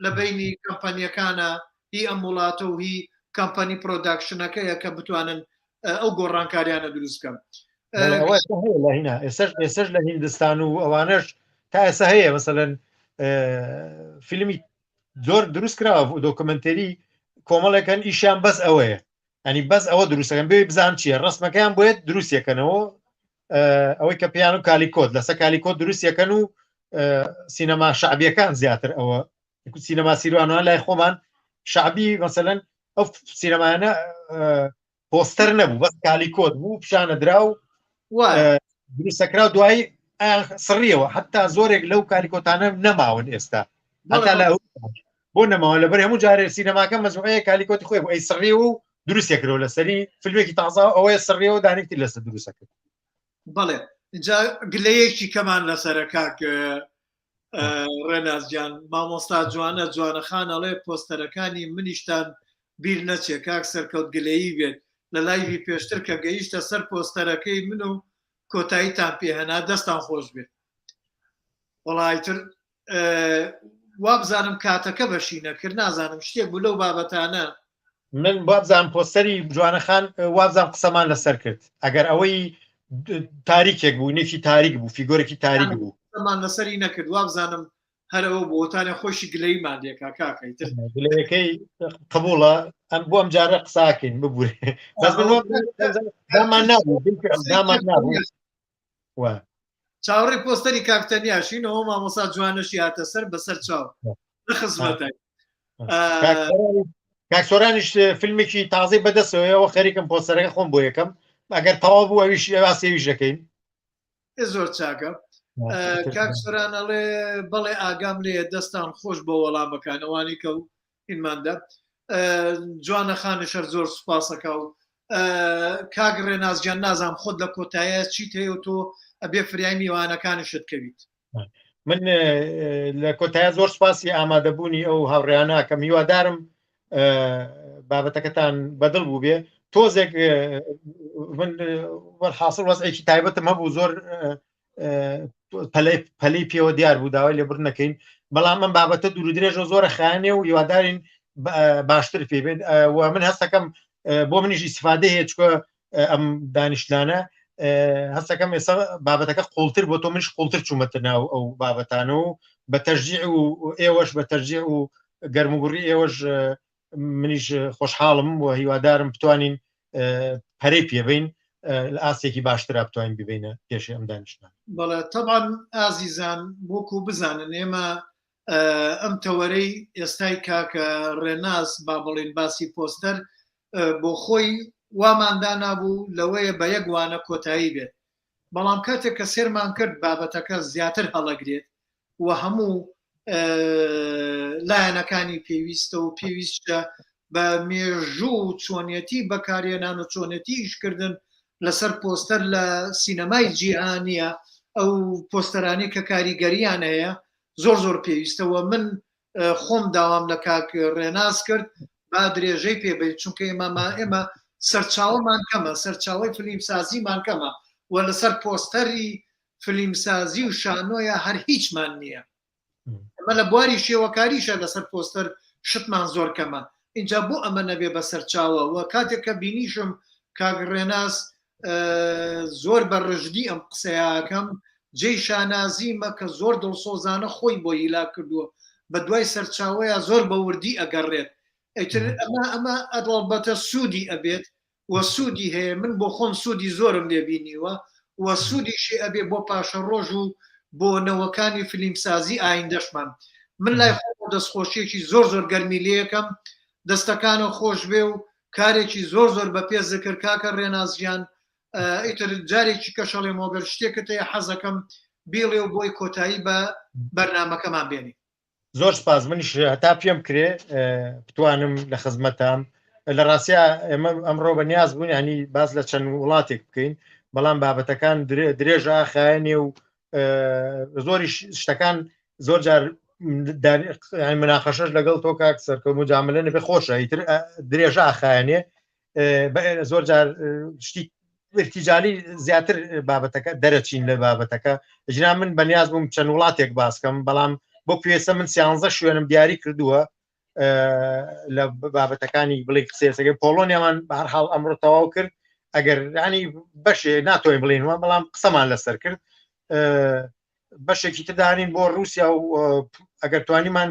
لە بینی کەمپەنیەکانە هی ئەم وڵاتە و هی کەمپەنی production ەکەیە کە بتوانن ئەو گۆڕانکاریانە دروست بکەن ئێستاش لە هیندستان و ئەوانەش. تا ئێستا هەیە مەسەلەن فیلمی زۆر دروست کراوە دۆکمنتەری کۆمەڵێکەن ئیشیان بەس ئەوەیە ئەنی بەس ئەوە دروستەکەن بێ بزان چییە ڕسمەکەیان بۆیە دروستەکەنەوە ئەوەی کە پیان و کالیکۆت لەسەر کالیکۆت دروستەکەن و سینەما شعبیەکان زیاتر ئەوە سینەما سیروانەوە لای خۆمان شعبی مەسەلەن ئەو سینەمایانە پۆستەر نەبوو بەس کالیکۆت بوو پیشانە درا و دروستەکرا دوایی سڕیەوە حتا زۆرێک لەو کالیکۆتانە نەماون ئێستا هەتا لە بۆ نەماوە لەبەر هەموو جارێ سینەماکە مەزموعەیە کالیکۆتی خۆی بوو ئەی سڕی و دروستێکرەوە لەسەری فیلمێکی تازە ئەوەیە سڕیەوە دانێکتی لەسەر دروستەکرد بەڵێ جا گلەیەکی کەمان لەسەرە کاک ڕێناس گیان مامۆستا جوانە جوانەخان ئەڵێ پۆستەرەکانی منیشتان بیر نەچێ کاک سەرکەوت گلەیی بێت لە لایڤی پێشتر کە گەیشتە سەر پۆستەرەکەی من و کۆتاییتان پێهێنا دەستان خۆش بێت وەڵایتر وابزانم کاتەکە بەشی نەکرد نازانم شتێک بوو لەو بابەتانە من وابزانم پۆستەری جوانەخان وابزانم قسەمان لەسەر کرد ئەگەر ئەوەی تاریکێک بوو نێکی تاریک بوو فیگۆرێکی تاریک بوو قسەمان لەسەری نەکرد وابزانم هەر ئەوە بۆتانە خۆشی گلەیمان لێکا کاکە ئیتر گلەیەکەی قبوڵە ئەم بۆ ئەم جارە قساکەین ببورێ بەس من دامان نابوو دامان نابوو چاوەڕێی پۆستەری کاک تەنیاشین ئەوە مامۆسا جوانەشی هاتە سەر بەسەر چاو لە خزمەتە کاک سۆرانیش فیلمێکی تازەی بەدەستەوەیەوە خەریکم پۆستەرەکە خۆم بۆ یەکەم ئەگەر تەواو بوو ئەویش باسی ئەویش دەکەین زۆر چاکە کاک سۆران ئەڵێ بەڵێ ئاگام لێ دەستان خۆش بۆ وەڵامەکان ئەوانی کە و ئینماندا جوانە خانشەر زۆر سوپاسەکە و کاک ڕێناس گیان نازانم خۆت لە کۆتایە چیت هەیە و تۆ ئەبێ فریای میوانەکانیشت کەویت. من لە کۆتایە زۆر سپاسی ئامادەبوونی ئەو هاوڕێیانە کەم هیوادارم بابەتەکەتان بەدڵ بوو بێ تۆزێک من وەرحاصل وەزعێکی تایبەتم هەبوو زۆر پەلەی پێوە دیار بوو داوای لێبوردن نەکەین بەڵام ئەم بابەتە دوور درێژە زۆرە خایەنێ و هیوادارین باشتر پێ بێت و من هەستەکەم بۆ منیش ئیسفادە هەیە چکە ئەم دانیشتانە هەستەکەم ئێستا بابەتەکە قوڵتر بۆ تۆ منش قوڵتر چوومەتە ناو ئەو بابەتانە و بە تەشجیع و ئێوەش بە تەشجیع و گەرموگوڕی ئێوەش منیش خۆشحاڵم و هیوادارم بتوانین پەرەی پێبین لە ئاستێکی باشترا بتوانین ببینە پێشی ئەم دانیشتان. بەڵێ تەبعەن ئازیزان وەکو بزانن ئێمە ئەم تەوەرەی ئێستای کاکە ڕێناس با بڵین باسی پۆستەر بۆ خۆی وامان دانابوو لەوەیە بە یەک وانە کۆتایی بێت بەڵام کاتێک کە سێرمان کرد بابەتەکە زیاتر هەڵەگرێت و هەموو لایەنەکانی پێویستە و پێویستە بە مێژوو و چۆنیەتی بەکارهێنان و چۆنیەتی ئیشکردن لەسەر پۆستەر لە سینەمای جیهانیە ئەو پۆستەرانی کە کاریگەریان هەیە زۆر زۆر پێویستە و من خۆم داوام لە کاک ڕێناس کرد با درێژەی پێ بین چونکە ئێمە ئێمە سەرچاوەمان کەمە سەرچاوەی فلیمسازیمان کەمە و لەسەر پۆستەری فلیمسازی و شانۆیە هەر هیچمان نییە ئەمە لە بواری شێوەکاریشە لەسەر پۆستەر شتمان زۆر کەمە اینجا بۆ ئەمە نەبێ بە سەرچاوە و کاتێک کە بینیشم کاک ڕێناس زۆر بە ڕژدی ئەم قسەیەکەم جێی شانازیمە کە زۆر دڵسۆزانە خۆی بۆ هیلا کردووە بە دوای سەرچاوەیە زۆر بە وردی ئەگەڕێت ئیتر ئەمە ئەمە ئەڵبەتە سوودی ئەبێت و سوودی هەیە من بۆ خۆم سوودی زۆرم لێ بینیوە و سوودیشی ئەبێ بۆ پاشەڕۆژ و بۆ نەوەکانی فلیمسازی ئایندەشمان من لای خۆم دەستخۆشیەکی زۆر زۆر گەرمی لێکەم دەستەکانە خۆش بێ و کارێکی زۆر زۆر بە پێ زکر کاکە ڕێناس گیان ئیتر جارێکی کەشەڵێ مۆگەر شتێکت هەیە حەزەکەم بیڵێ و بۆی کۆتایی بە بەرنمەکەمان بێنی زۆر سپاس منیش هەتا پێم کرێ بتوانم لە خزمەتام لە ڕاستیا ئێمە ئەمڕۆ بە نیاز بوون ینی باز لە چەند وڵاتێک بکەین بەڵام بابەتەکان درێژە خایەنێ و زۆری شتەکان زۆر جار مناقەشەش لەگەڵ تۆ کاک سەرکە مجاملە نەبێ خۆشە ئیتر درێژە ئاخایەنێ زۆر جار شتی ارتیجالی زیاتر بابەتەکە دەرەچین لە بابەتەکە ژنا من بەنیاز بووم چەند وڵاتێک باسکەم بەڵام بۆ پێسە من سیانزە شوێنم دیاری کردووە لە بابەتەکانی بڵێ قسەکە پۆڵۆنیامان بە هەر حاڵ ئەمڕۆ تەواو کرد ئەگەر ینی بەشێ ناتۆی بڵێنەوە بەڵام قسەمان لەسەر کرد. بەشێکی تر دانین بۆ رووسیا و ئەگەر توانیمان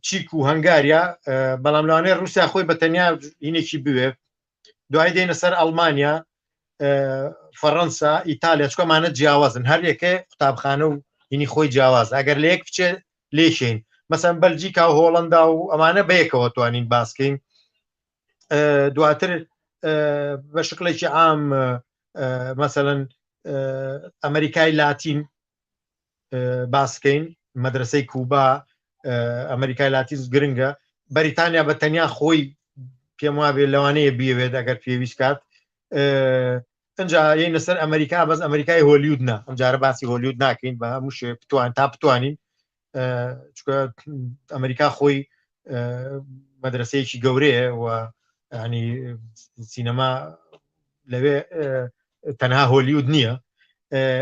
چیک و هەنگاریا بەڵام لەوانەیە رووسیا خۆی بە تەنیا هینێکی بوێ دوای دێنە سەر ئەڵمانیا فەڕەنسا ئیتالیا چکەمانە جیاوازن هەر یەکێ قوتابخانە و هینی خۆی جیاواز ئەگەر لە یەک بچێت لێشین مەسەن بەلجیکا و هۆڵندا و ئەمانە بەیەکەوە توانین باسکەین دواتر بە شکڵێکی عام مەسەەن ئەمریکای لاتین باسکەین مەدرسەی کوبا ئەمریکای لاتین گرنگە بەریتانیا بە تەنیا خۆی پێم وابێ لەوانەیە بیەوێت ئەگەر پێویست کات ئەجا یەینە سەر ئەمریکا بەس ئەمریکای هۆلیود نا ئەم جارە باسی هۆلیود ناکەین بە هەموو شێ بتوان تا بتوانین چکە ئەمریکا خۆی مەدرسەیەکی گەورەیە و ینی سینەما لەوێ تەنها هۆلیود نییە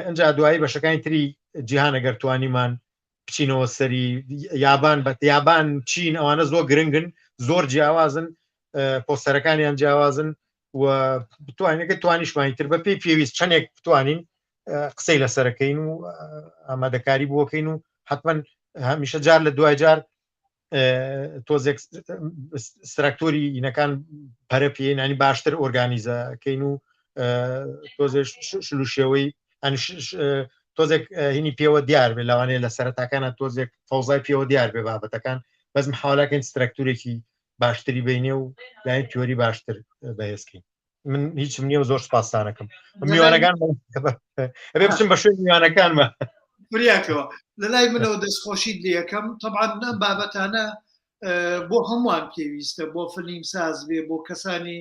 ئەجا دوایی بەشەکانی تری جیهانە گەر توانیمان بچینەوە سەری یابان بە یابان چین ئەوانە زۆر گرنگن زۆر جیاوازن پۆستەرەکانیان جیاوازن و بتوانێتەکە توانیشمانی تر بە پێی پێویست چەندێک بتوانین قسەی لەسەرەکەین و ئامادەکاری بۆکەین و حتمما هەمیشە جار لە دوای جار تۆزێک ستراکتۆری ئینەکان پەرە پێینانی باشتر ئۆرگانیزەکەین و تۆزێ شل و شێوەی تۆزێک هینی پێوە دیار بێ لەوانەیە لە سەرەتاکانە تۆزێک فەوزای پێوە دیار بێ بابەتەکان بەس محاولاکەین ستراکتورێکی باشتری بینێ و لای تیۆری باشتر بەهێزکەین من هیچم نییە و زۆر سپاسانەکەم میوانەکان ئەبێ بچم بە شوێن میوانەکانمە فریاکەوە لە لای منەوە دەستخۆشیت لەکەم طبعا ئەم بابەتانە بۆ هەمووان پێویستە بۆ فلیم ساز بێ بۆ کەسانی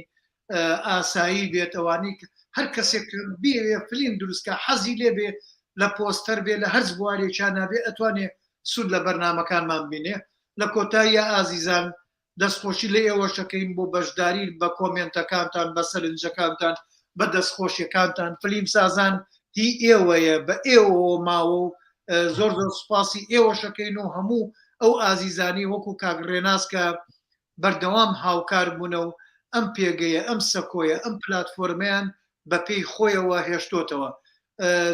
ئاسایی بێت ئەوانەی هەر کەسێک بێ فلیم دروستکە حەزی لێ بێ لە پۆستەر بێ لە هەرز بوارێکیان نابێ ئەتوانێ سوود لە بەرنمەکانمان بینێ لە کۆتاییە ئازیزان دەستخۆشی لە ئێوەش ئەکەین بۆ بەشداری بە کۆمێنتەکانتان بە سەرنجەکانتان بە دەستخۆشیەکانتان فلیم سازان هی ئێوەیە بە ئێوەوە ماوە و زۆر زۆر سوپاسی ئێوەشەکەین و هەموو ئەو ئازیزانی وەکو کاک ڕێناس کە بەردەوام هاوکار بوونە و ئەم پێگەیە ئەم سەکۆیە ئەم پلاتفۆرمەیان بە پێی خۆیەوە هێشتۆتەوە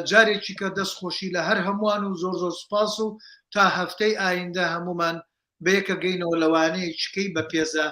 جارێکی کە دەست خۆشی لە هەر هەمووان و زۆر زۆر سوپاس و تا هەفتەی ئایندە هەمومان بەیەکە گەینەوە لەوانەیە چکەی بە پێزە.